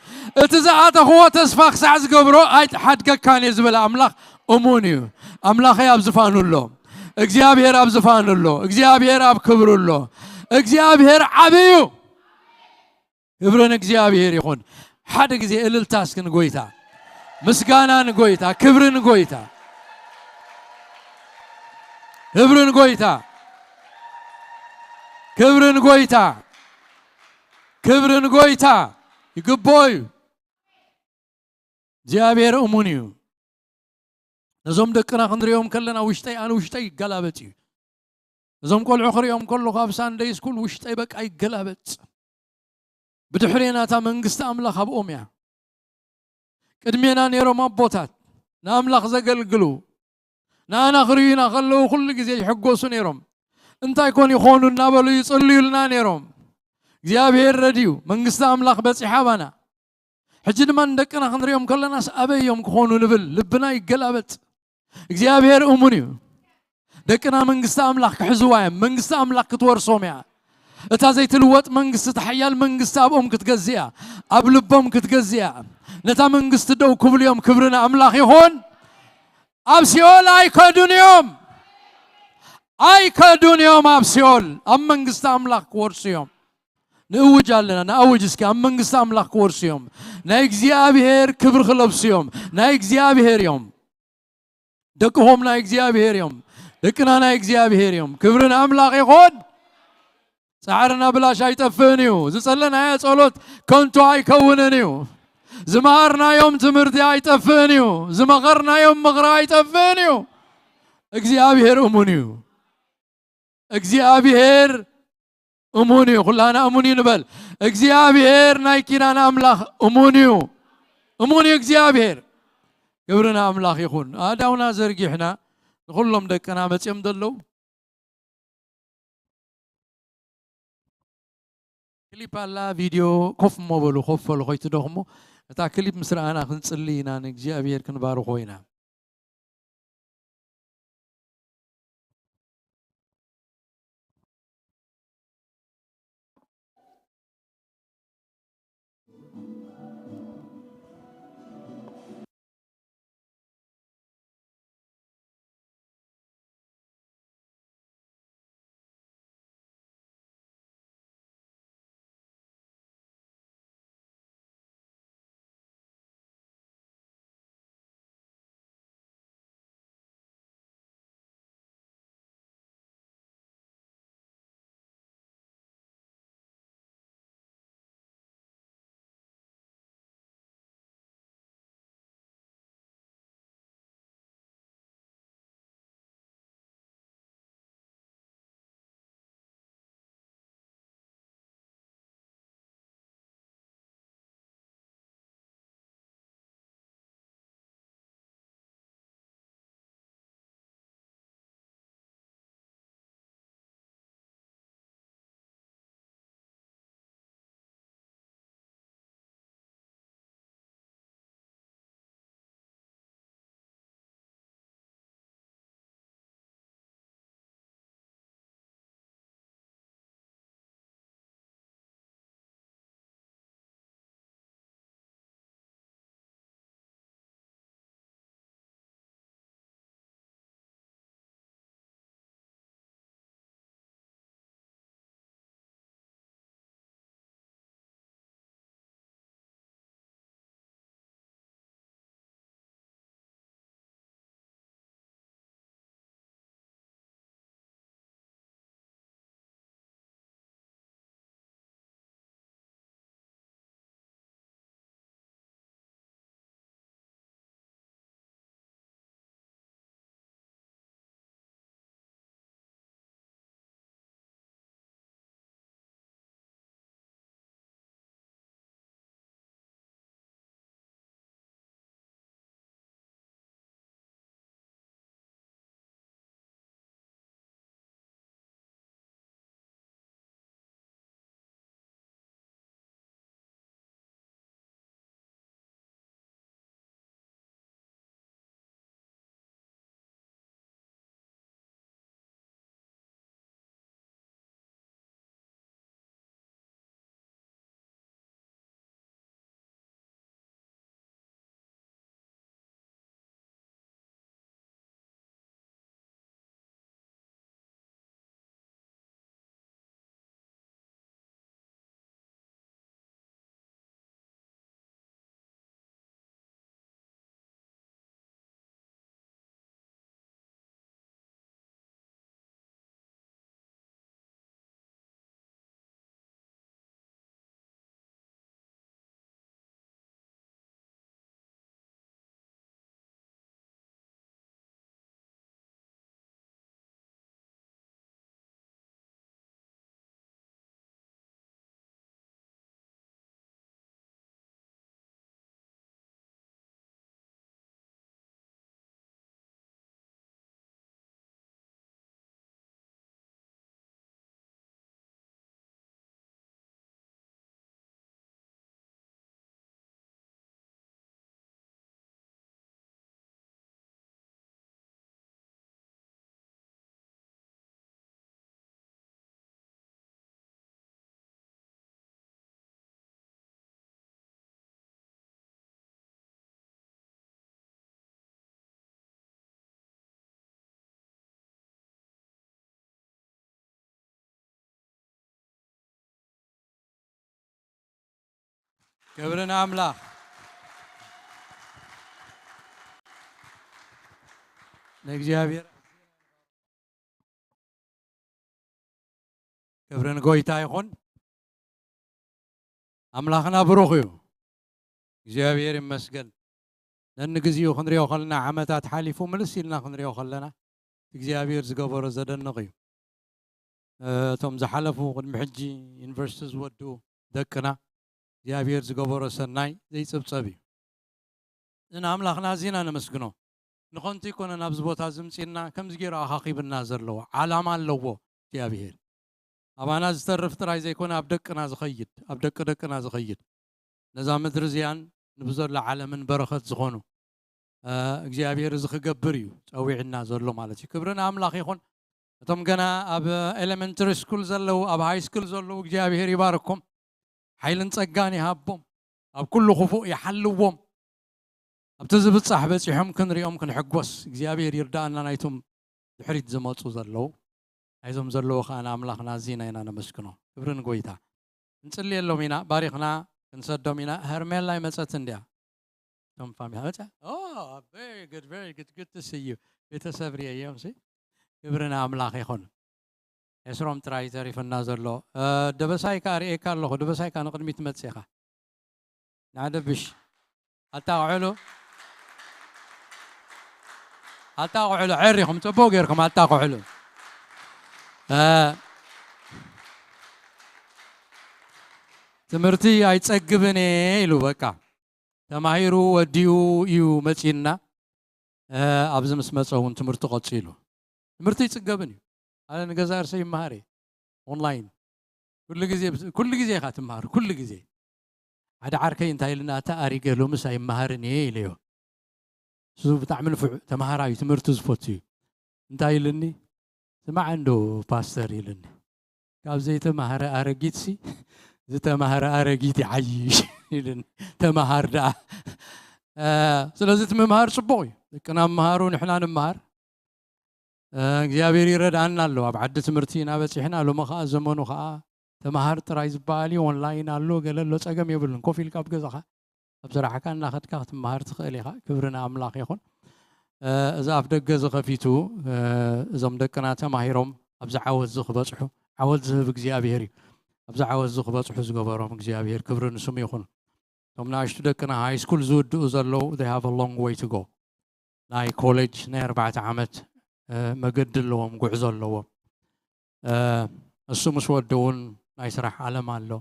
እቲ ዝኣተኽዎ ተስፋ ክሳዕ ዝገብሮ ኣይሓድገካን እየ ዝበለ ኣምላኽ እሙን እዩ። ኣምላኸይ ኣብ ዝፋኑ ኣሎ። እግዚኣብሔር ኣብ ዝፋኑ ኣሎ። እግዚኣብሔር ኣብ ክብሩ ኣሎ። እግዚኣብሔር ዓቢ እዩ። ክብሪ ንእግዚኣብሔር ይኹን። ሓደ ግዜ እልልታ እስኪ ንጎይታ። ምስጋና ንጎይታ፣ ክብሪ ንጎይታ። ክብሪ ንጎይታ። ክብሪ ንጎይታ። ክብሪ ንጎይታ። ይግብኦ እዩ። እግዚኣብሔር እሙን እዩ። ነዞም ደቅና ክንሪኦም ከለና ውሽጠይ፣ ኣነ ውሽጠይ ይገላበጥ እዩ። እዞም ቆልዑ ክሪኦም ከለኹ ኣብ ሳንደይ ስኩል ውሽጠይ በቃ ይገላበጥ። ብድሕሬና እታ መንግስቲ ኣምላኽ ኣብኦም እያ። ቅድሜና ነይሮም ኣቦታት፣ ንኣምላኽ ዘገልግሉ፣ ንኣና ክርእዩና ከለዉ ኩሉ ግዜ ይሕጎሱ ነይሮም። እንታይ ኮን ይኾኑ እናበሉ ይጽልዩልና ነይሮም። እግዚኣብሔር ረድዩ፣ መንግስቲ ኣምላኽ በጺሓ ኣባና። ሕጂ ድማ ንደቅና ክንሪኦም ከለናስ ኣበይ እዮም ክኾኑ ንብል፣ ልብና ይገላበጥ። እግዚኣብሔር እሙን እዩ። ደቅና መንግስቲ ኣምላኽ ክሕዝዋ እዮም። መንግስቲ ኣምላኽ ክትወርሶም እያ። እታ ዘይትልወጥ መንግስቲ፣ እታ ሓያል መንግስቲ ኣብኦም ክትገዝእ እያ። ኣብ ልቦም ክትገዝእ እያ። ነታ መንግስቲ ደው ክብሉ እዮም። ክብሪ ንኣምላኽ ይኹን። ኣብ ሲኦል ኣይከዱን እዮም። ኣይከዱን እዮም ኣብ ሲኦል። ኣብ መንግስቲ ኣምላኽ ክወርሱ እዮም። ንእውጅ ኣለና፣ ንኣውጅ እስኪ። ኣብ መንግስቲ ኣምላኽ ክወርሱ እዮም። ናይ እግዚኣብሔር ክብሪ ክለብሱ እዮም። ናይ እግዚኣብሔር እዮም። ደቅኹም ናይ እግዚኣብሔር እዮም። ደቅና ናይ እግዚኣብሔር እዮም። ክብሪ ንኣምላኽ ይኹን። ጻዕርና ብላሽ ኣይጠፍእን እዩ። ዝጸለናዮ ጸሎት ከንቱ ኣይከውንን እዩ። ዝመሃርናዮም ትምህርቲ ኣይጠፍእን እዩ። ዝመኸርናዮም ምኽሪ ኣይጠፍእን እዩ። እግዚኣብሔር እሙን እዩ። እግዚኣብሔር እሙን እዩ። ኩላና እሙን እዩ ንበል። እግዚኣብሔር ናይ ኪዳን ኣምላኽ እሙን እዩ። እሙን እዩ እግዚኣብሔር። ክብሪ ንኣምላኽ ይኹን። ኣእዳውና ዘርጊሕና ንኹሎም ደቅና መጺኦም ዘለዉ ክሊፕ ኣላ፣ ቪድዮ፣ ኮፍ እሞ በሉ፣ ኮፍ በሉ፣ ከይትደኽሙ። እታ ክሊፕ ምስ ረኣና ክንጽሊ ኢና፣ ንእግዚኣብሔር ክንባርኾ ኢና። ክብሪ ንኣምላኽ። ንእግዚኣብሔር ክብሪ ንጎይታ ይኹን። ኣምላኽና ብሩኽ እዩ። እግዚኣብሔር ይመስገን። ነንግዜኡ ክንሪኦ ከለና፣ ዓመታት ሓሊፉ ምልስ ኢልና ክንሪኦ ከለና፣ እግዚኣብሔር ዝገበሮ ዘደንቕ እዩ። እቶም ዝሓለፉ ቅድሚ ሕጂ ዩኒቨርሲቲ ዝወድኡ ደቅና እግዚኣብሔር ዝገበሮ ሰናይ ዘይጽብጸብ እዩ። ንኣምላኽና ኣዚና ነመስግኖ። ንኾንቲ ኣይኮነን ኣብዚ ቦታ ዝምጺና ከምዚ ገይሩ ኣኻኺብና ዘለዎ። ዓላማ ኣለዎ እግዚኣብሔር። ኣባና ዝተርፍ ጥራይ ዘይኮነ ኣብ ደቅና ዝኸይድ፣ ኣብ ደቂ ደቅና ዝኸይድ። ነዛ ምድሪ እዚኣን ንብዘሎ ዓለምን በረኸት ዝኾኑ እግዚኣብሔር እዚ ክገብር እዩ ጸዊዕና ዘሎ ማለት እዩ። ክብሪ ንኣምላኽ ይኹን። እቶም ገና ኣብ ኤሌመንተሪ ስኩል ዘለዉ፣ ኣብ ሃይ ስኩል ዘለዉ እግዚኣብሔር ይባርኩም። ሓይልን ጸጋን ይሃቦም። ኣብ ኩሉ ክፉእ ይሓልዎም። ኣብቲ ዝብጻሕ በጺሖም ክንሪኦም ክንሕጎስ እግዚኣብሔር ይርዳኣና። ናይቶም ድሕሪት ዝመጹ ዘለዉ፣ ናይዞም ዘለዉ ከኣ ንኣምላኽና ኣዚና ኢና ነመስግኖ። ክብሪ ንጎይታ። ክንጽልየሎም ኢና፣ ባሪኽና ክንሰዶም ኢና። ሄርሜላ ይመጸት እንድያ። እቶም ፋሚሊ መጸ። Oh, very good, very good, good to see you። ቤተሰብ ርእየዮም ሲ። ክብሪ ንኣምላኽ ይኹን። ኤስሮም ጥራይ ተሪፍና ዘሎ። ደበሳይ ከኣ ርእየካ ኣለኹ። ደበሳይ ከኣ ንቕድሚት ትመጽእ ኢኻ። ንዓደብሽ ኣጣቕዕሉ። ኣጣቕዕሉ። ዐር ኢኹም ጽቡቕ ጌርኩም ኣጣቕዕሉ። ትምህርቲ ኣይጸግብን እየ ኢሉ በቃ ተማሂሩ ወዲኡ እዩ መጺና። ኣብዚ ምስ መጸ እውን ትምህርቲ ቀጺሉ። ትምህርቲ ኣይጽገብን እዩ። ኣነ ንገዛ ርእሰይ ይመሃር እየ። ኦንላይን። ኩሉ ግዜ፣ ኩሉ ግዜ ኢኻ ትመሃር፣ ኩሉ ግዜ። ሓደ ዓርከይ እንታይ ኢልና፣ "ኣታ ኣሪገ ሎምስ ኣይመሃርን እየ" ኢለዮ። እሱ ብጣዕሚ ንፉዕ ተምሃራይ እዩ፣ ትምህርቲ ዝፈቱ እዩ። እንታይ ኢልኒ? "ስማዕ እንዶ ፓስተር" ኢልኒ። "ካብ ዘይተማህረ ኣረጊትሲ ዝተማህረ ኣረጊት ይዓይሽ" ኢልኒ። ተማሃር ደኣ። ስለዚ እቲ ምምሃር ጽቡቕ እዩ። ደቅና ምምሃሩ ንሕና ንምሃር። እግዚኣብሔር ይረድኣና ኣሎ። ኣብ ዓዲ ትምህርቲ ኢና በጺሕና። ሎሚ ኸኣ ዘመኑ ኸኣ ተምሃር ጥራይ ዝበሃል እዩ። ኦንላይን ኣሎ፣ ገለ ኣሎ፣ ጸገም የብሉን። ኮፍ ኢልካ ኣብ ገዛኻ ኣብ ስራሕካ እናኸድካ ክትመሃር ትኽእል ኢኻ። ክብሪ ንኣምላኽ ይኹን። እዚ ኣፍ ደገ እዚ ኸፊቱ እዞም ደቅና ተማሂሮም ኣብዚ ዓወት እዚ ክበጽሑ፣ ዓወት ዝህብ እግዚኣብሔር እዩ። ኣብዚ ዓወት እዚ ክበጽሑ ዝገበሮም እግዚኣብሔር ክብሪ ንስሙ ይኹን። እቶም ንኣሽቱ ደቅና ሃይ ስኩል ዝውድኡ ዘለዉ they have a long way to go። ናይ ኮሌጅ ናይ ኣርባዕተ ዓመት መገዲ ኣለዎም፣ ጉዕዞ ኣለዎም። እሱ ምስ ወደ እውን ናይ ስራሕ ዓለም ኣሎ።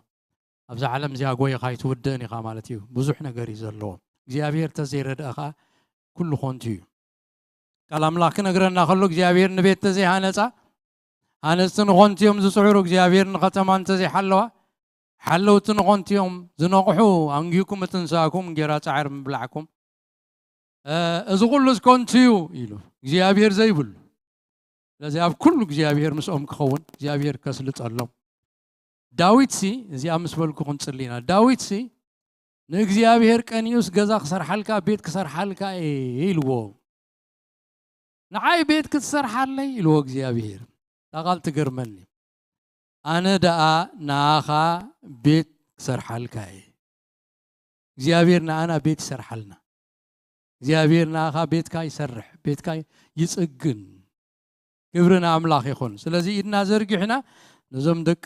ኣብዛ ዓለም እዚኣ ጎይኻ ኣይትውድእን ኢኻ ማለት እዩ። ብዙሕ ነገር እዩ ዘለዎ። እግዚኣብሔር ተዘይረድአ ኸዓ ኩሉ ኾንቱ እዩ። ቃል ኣምላኽ ክነግረና ከሎ እግዚኣብሔር ንቤት ተዘይሃነጻ፣ ሃነጽቲ ንኾንቱ እዮም ዝጽዕሩ። እግዚኣብሔር ንኸተማ እንተዘይሓለዋ፣ ሓለውቲ ንኾንቱ እዮም ዝነቕሑ። ኣንጊህኩም ምትንሳእኩም፣ እንጌራ ጻዕር ምብላዕኩም፣ እዚ ኩሉስ ኮንቱ እዩ ኢሉ እግዚኣብሔር ዘይብሉ። ስለዚ ኣብ ኩሉ እግዚኣብሔር ምስኦም ክኸውን እግዚኣብሔር ከስልጠሎም። ዳዊትሲ፣ እዚኣ ምስ በልኩ ክንጽሊ ኢና። ዳዊትሲ ንእግዚኣብሔር ቀኒኡስ ገዛ ክሰርሓልካ፣ ቤት ክሰርሓልካ እየ ኢልዎ። ንዓይ ቤት ክትሰርሓለይ ኢልዎ እግዚኣብሔር። እታ ቃል ትገርመኒ። ኣነ ደኣ ንኣኻ ቤት ክሰርሓልካ እየ። እግዚኣብሔር ንኣና ቤት ይሰርሓልና። እግዚኣብሔር ንኣኻ ቤትካ ይሰርሕ፣ ቤትካ ይጽግን። ክብሪ ንኣምላኽ ይኹን። ስለዚ ኢድና ዘርጊሕና ነዞም ደቂ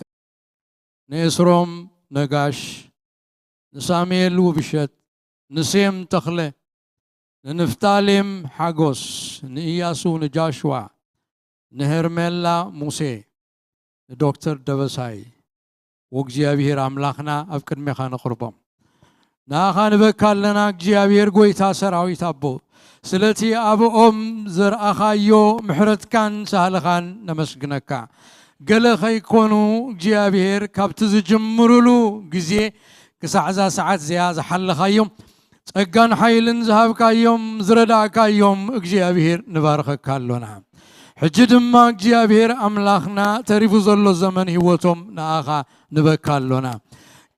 ንኤስሮም ነጋሽ፣ ንሳሙኤል ውብሸት፣ ንሴም ተኽለ፣ ንንፍታሌም ሓጎስ፣ ንኢያሱ፣ ንጃሽዋ፣ ንሄርሜላ ሙሴ፣ ንዶክተር ደበሳይ፣ ወእግዚኣብሔር ኣምላኽና ኣብ ቅድሜኻ ነቕርቦም። ንኣኻ ንበካ ኣለና እግዚኣብሔር ጐይታ ሰራዊት ኣቦ፣ ስለቲ ኣብኦም ዘርኣኻዮ ምሕረትካን ሳህልኻን ነመስግነካ። ገለ ከይኮኑ እግዚኣብሔር ካብቲ ዝጅምሩሉ ግዜ ክሳዕ እዛ ሰዓት እዚኣ ዝሓለኻዮም ጸጋን ሓይልን ዝሃብካዮም ዝረዳእካዮም እግዚኣብሔር ንባርኸካ ኣሎና። ሕጂ ድማ እግዚኣብሔር ኣምላኽና ተሪፉ ዘሎ ዘመን ህይወቶም ንኣኻ ንበካ ኣሎና።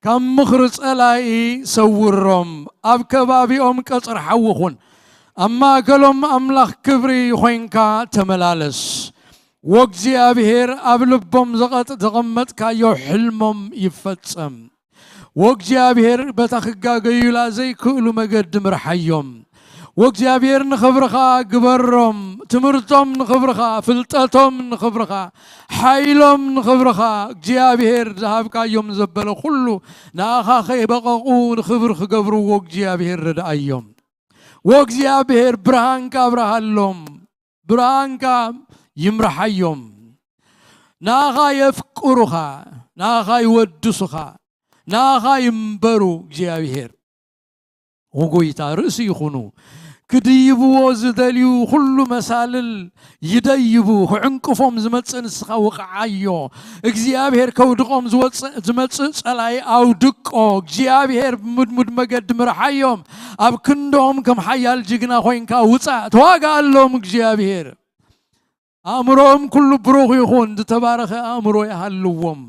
ካብ ምኽሪ ጸላኢ ሰውሮም፣ ኣብ ከባቢኦም ቀጽሪ ሓዊ ኹን። ኣብ ማእከሎም ኣምላኽ ክብሪ ኮይንካ ተመላለስ። ወእግዚኣብሔር ኣብ ልቦም ዘቐጥ-፣ ዘቐመጥካዮ ሕልሞም ይፈጸም። ወእግዚኣብሔር በታ ክጋገዩላ ዘይክእሉ መገዲ ምርሓዮም። ወእግዚኣብሔር ንኽብርኻ ግበሮም። ትምህርቶም ንኽብርኻ፣ ፍልጠቶም ንኽብርኻ፣ ሓይሎም ንኽብርኻ። እግዚኣብሔር ዝሃብካዮም ዘበለ ኩሉ ንኣኻ ከይበቐቑ ንኽብሪ ክገብርዎ እግዚኣብሔር ርድኣዮም። ወእግዚኣብሔር ብርሃንካ ኣብርሃሎም። ብርሃንካ ይምርሓዮም። ናኻ የፍቅሩኻ፣ ናኻ ይወድሱኻ፣ ናኻ ይንበሩ እግዚኣብሔር። ወጎይታ ርእሲ ይኹኑ። ክድይብዎ ዝደልዩ ኩሉ መሳልል ይደይቡ። ክዕንቅፎም ዝመጽእ ንስኻ ውቕዓዮ። እግዚኣብሔር ከውድቖም ዝወጽእ፣ ዝመጽእ ጸላኢ ኣውድቆ። እግዚኣብሔር ብምድሙድ መገዲ ምርሓዮም። ኣብ ክንዶም ከም ሓያል ጅግና ኮይንካ ውጻእ። ተዋጋኣሎም እግዚኣብሔር። ኣእምሮኦም ኩሉ ብሩኽ ይኹን። ዝተባረኸ ኣእምሮ ይሃልዎም።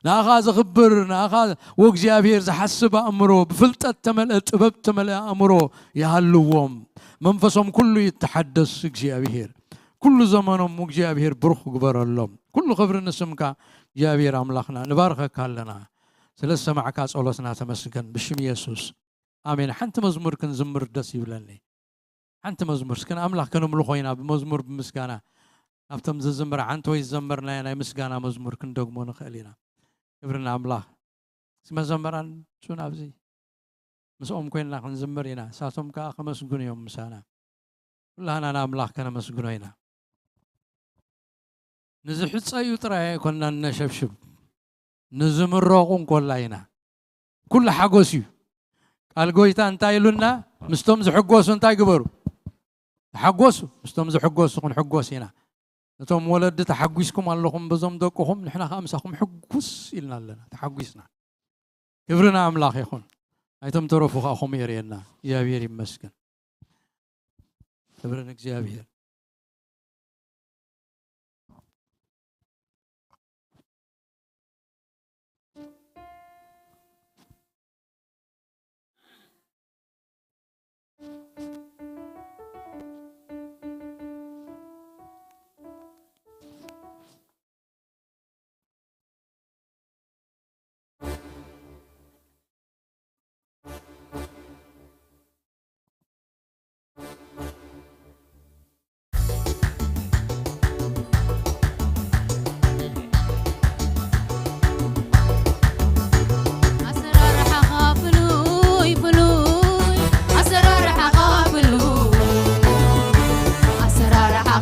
ንኣኻ ዘኽብር፣ ንኣኻ ወእግዚኣብሔር ዝሓስብ ኣእምሮ፣ ብፍልጠት ተመልአ፣ ጥበብ ተመልአ ኣእምሮ ይሃልዎም። መንፈሶም ኩሉ ይተሓደስ እግዚኣብሔር። ኩሉ ዘመኖም እግዚኣብሔር ብሩኽ ግበረሎም። ኩሉ ክብሪ ንስምካ እግዚኣብሔር ኣምላኽና። ንባርኸካ ኣለና። ስለ ዝሰማዕካ ጸሎትና ተመስገን። ብሽም የሱስ። ኣሜን። ሓንቲ መዝሙር ክንዝምር ደስ ይብለኒ። ሓንቲ መዝሙር እስከ ንኣምላኽ ከነምልኾ ኢና፣ ብመዝሙር ብምስጋና። ካብቶም ዝዝምር ሓንቲ ወይ ዝዘመርናዮ ናይ ምስጋና መዝሙር ክንደግሞ ንኽእል ኢና። ክብሪ ንኣምላኽ። እስኪ መዘምራን ምጹ ናብዚ። ምስኦም ኮይንና ክንዝምር ኢና። ንሳቶም ከኣ ከመስግኑ እዮም ምሳና። ኩላህና ንኣምላኽ ከነመስግኖ ኢና። ንዝሕጸዩ ጥራይ ኣይኮንናን ነሸብሽብ። ንዝምረቑ እንኮላ ኢና። ኩሉ ሓጎስ እዩ። ቃል ጎይታ እንታይ ኢሉና? ምስቶም ዝሕጎሱ እንታይ ግበሩ? ተሓጎሱ። ምስቶም ዝሕጎሱ ክንሕጎስ ኢና። ነቶም ወለዲ ተሓጒስኩም ኣለኹም በዞም ደቅኹም፣ ንሕና ከኣ ምሳኹም ሕጉስ ኢልና ኣለና። ተሓጒስና። ክብሪ ንኣምላኽ ይኹን። ኣይቶም ተረፉ ከኣ ከምኡ የርእየና። እግዚኣብሔር ይመስገን። ክብሪ ንእግዚኣብሔር። ኣሰራርሓኻ ፍሉይ ፍሉይ፣ ኣሰራርሓኻ ፍሉይ፣ ኣሰራርሓኻ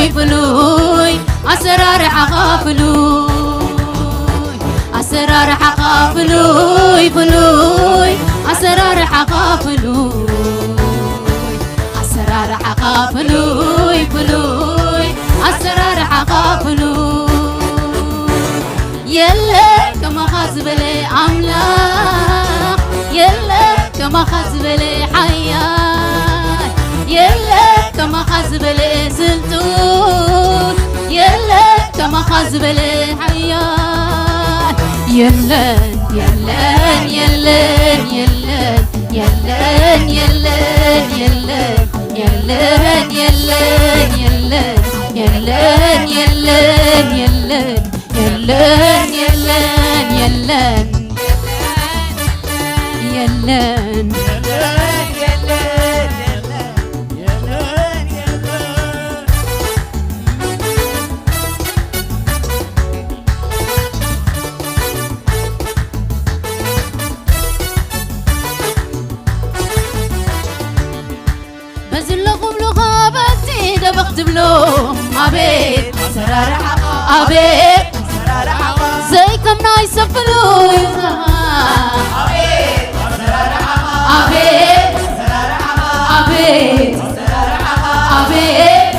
ፍሉይ ፍሉይ፣ ኣሰራርሓኻ ፍሉይ፣ ኣሰራርሓኻ ፍሉይ ፍሉይ፣ ኣሰራርሓኻ ፍሉይ፣ ኣሰራርሓኻ ፍሉይ ፍሉይ፣ ኣሰራርሓኻ ፍሉይ። የለ ከማኻ ዝበለ ኣምላኽ፣ የለ ከማኻ ዝበለ ሓያል፣ የለ ከማኻ ዝበለ ስልጡን፣ የለ ከማኻ ዝበለ ሓያል። የለን፣ የለን፣ የለን፣ የለን፣ የለን፣ የለን፣ የለን፣ የለን፣ የለን፣ የለን፣ የለን፣ የለን፣ የለን፣ የለን፣ የለን፣ የለን፣ የለን። በዚ ኣለኹ ብሉኻ በቲ ደበኽ ትብሎ። ኣቤት ኣሰራርሓኻ፣ ኣቤት ኣሰራርሓኻ፣ ዘይከም ናይ ሰብ ፍሉይ። ኣቤት ኣሰራርሓኻ፣ ኣቤት ኣሰራርሓኻ፣ ኣቤት ኣሰራርሓኻ፣ ኣቤት ኣቤት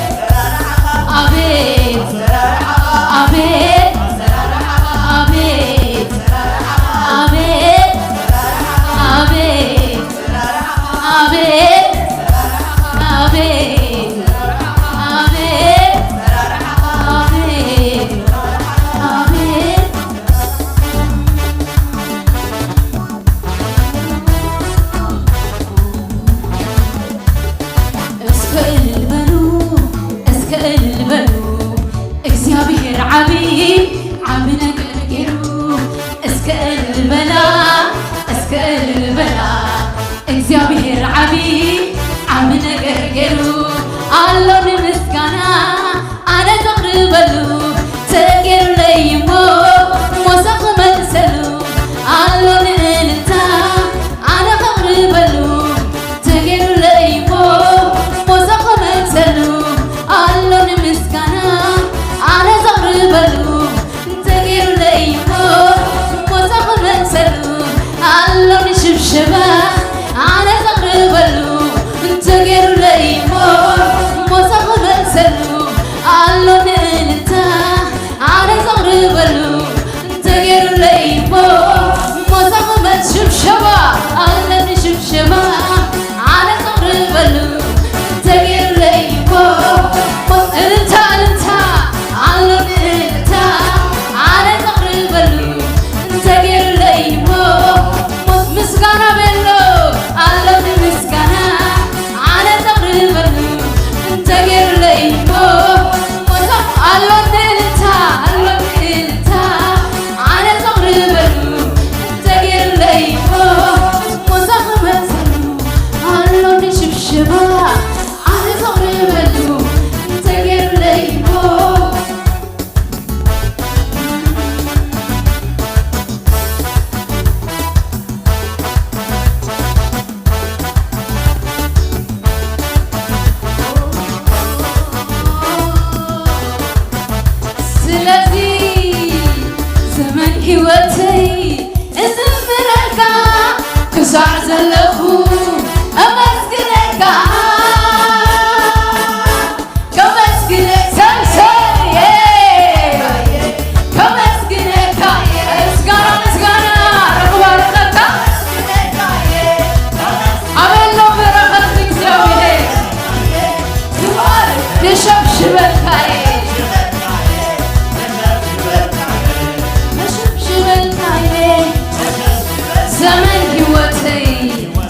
ዘመን ህይወተይ፣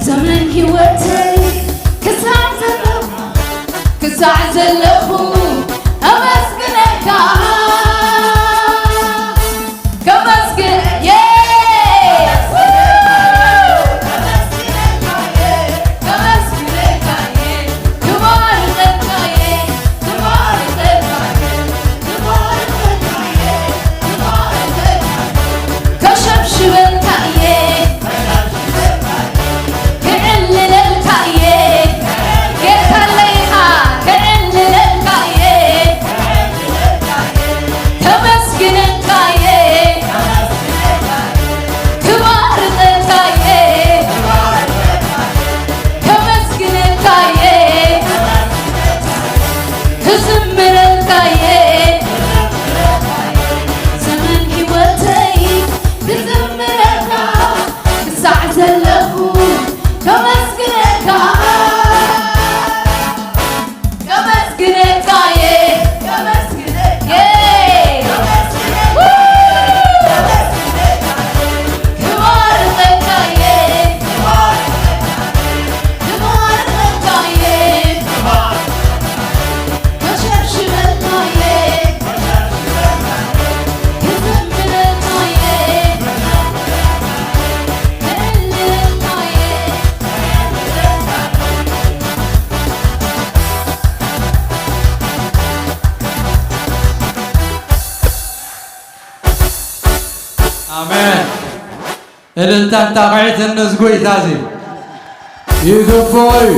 ዘመን ህይወተይ ክሳዕ ዘለኹ፣ ክሳዕ ዘለኹ ኣመስግነካ፣ ከመስግን፣ የ-፣ ከመስግነካ፣ የ-፣ ከመስግነካ፣ የ-፣ ክባርኸካ፣ የ-፣ ክባርኸካ፣ የ-፣ ክባርኸካ፣ የ-፣ ክባርኸካ፣ የ-፣ ከሸብሽበካ፣ የ-፣ ክዕልለልካ እየ። ጌታ ኣለይኻ፣ ክዕልለልካ እየ። ከመስግነካ እየ። ክባርኸካ እየ። ከመስግነካ እየ። ክዝምረካ እየ። ዘመን ህይወተይ ክዝምረካ፣ ክሳዕ ዘለኹ ከመስግነካ፣ ከመስግነካ እየ፣ ከመስግነካ እየ። ክባርኸካ እየ፣ ክባርኸካ እየ። ኣሜን። እልልታን ጣቕዒትን ነዚ ጎይታ እዚ ይግብኦ እዩ፣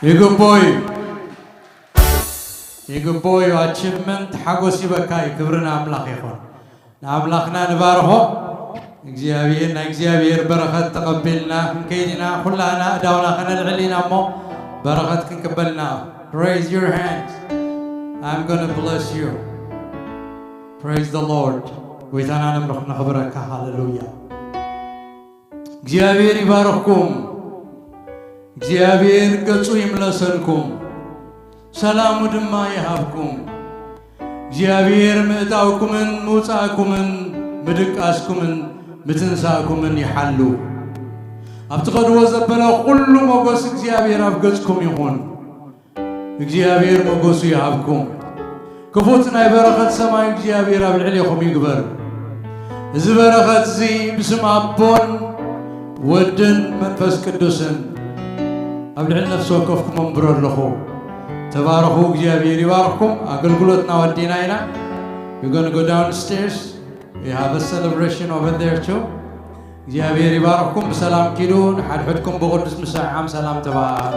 ይግብኦ እዩ፣ ይግብኦ እዩ። ኣቺቭመንት ሓጎስ ይበካ እዩ። ክብሪ ንኣምላኽ ይኹን። ንኣምላኽና ንባርኾ። እግዚኣብሔር፣ ናይ እግዚኣብሔር በረኸት ተቐቢልና ክንከይድ ኢና። ኩላህና እዳውና ከነልዕል ኢና እሞ በረኸት ክንቅበልና። Raise your hands. I'm gonna bless you. Praise the Lord. ጎይታና ነምልኽ፣ ነኽብረካ። ሃሌሉያ። እግዚኣብሔር ይባርኽኩም። እግዚኣብሔር ገጹ ይምለሰልኩም፣ ሰላሙ ድማ ይሃብኩም። እግዚኣብሔር ምእታውኩምን ምውጻእኩምን ምድቃስኩምን ምትንሳእኩምን ይሓሉ። ኣብ ትኸድዎ ዘበለ ኩሉ ሞገስ እግዚኣብሔር ኣብ ገጽኩም ይኹን። እግዚኣብሔር ሞገሱ ይሃብኩም። ክፉት ናይ በረኸት ሰማይ እግዚኣብሔር ኣብ ልዕሌኹም ይግበር። እዚ በረኸት እዚ ብስም ኣቦን ወድን መንፈስ ቅዱስን ኣብ ልዕሊ ነፍሲ ወከፍኩም ኣንብሮ ኣለኹ። ተባረኹ፣ እግዚኣብሔር ይባርኽኩም። ኣገልግሎትና ወዲና ኢና። We're gonna go downstairs. We have a celebration over there too. እግዚኣብሔር ይባርኽኩም። ብሰላም ኪዱ፣ ንሓድሕድኩም ብቅዱስ ምሰዓዓም ሰላም ተባሃሉ።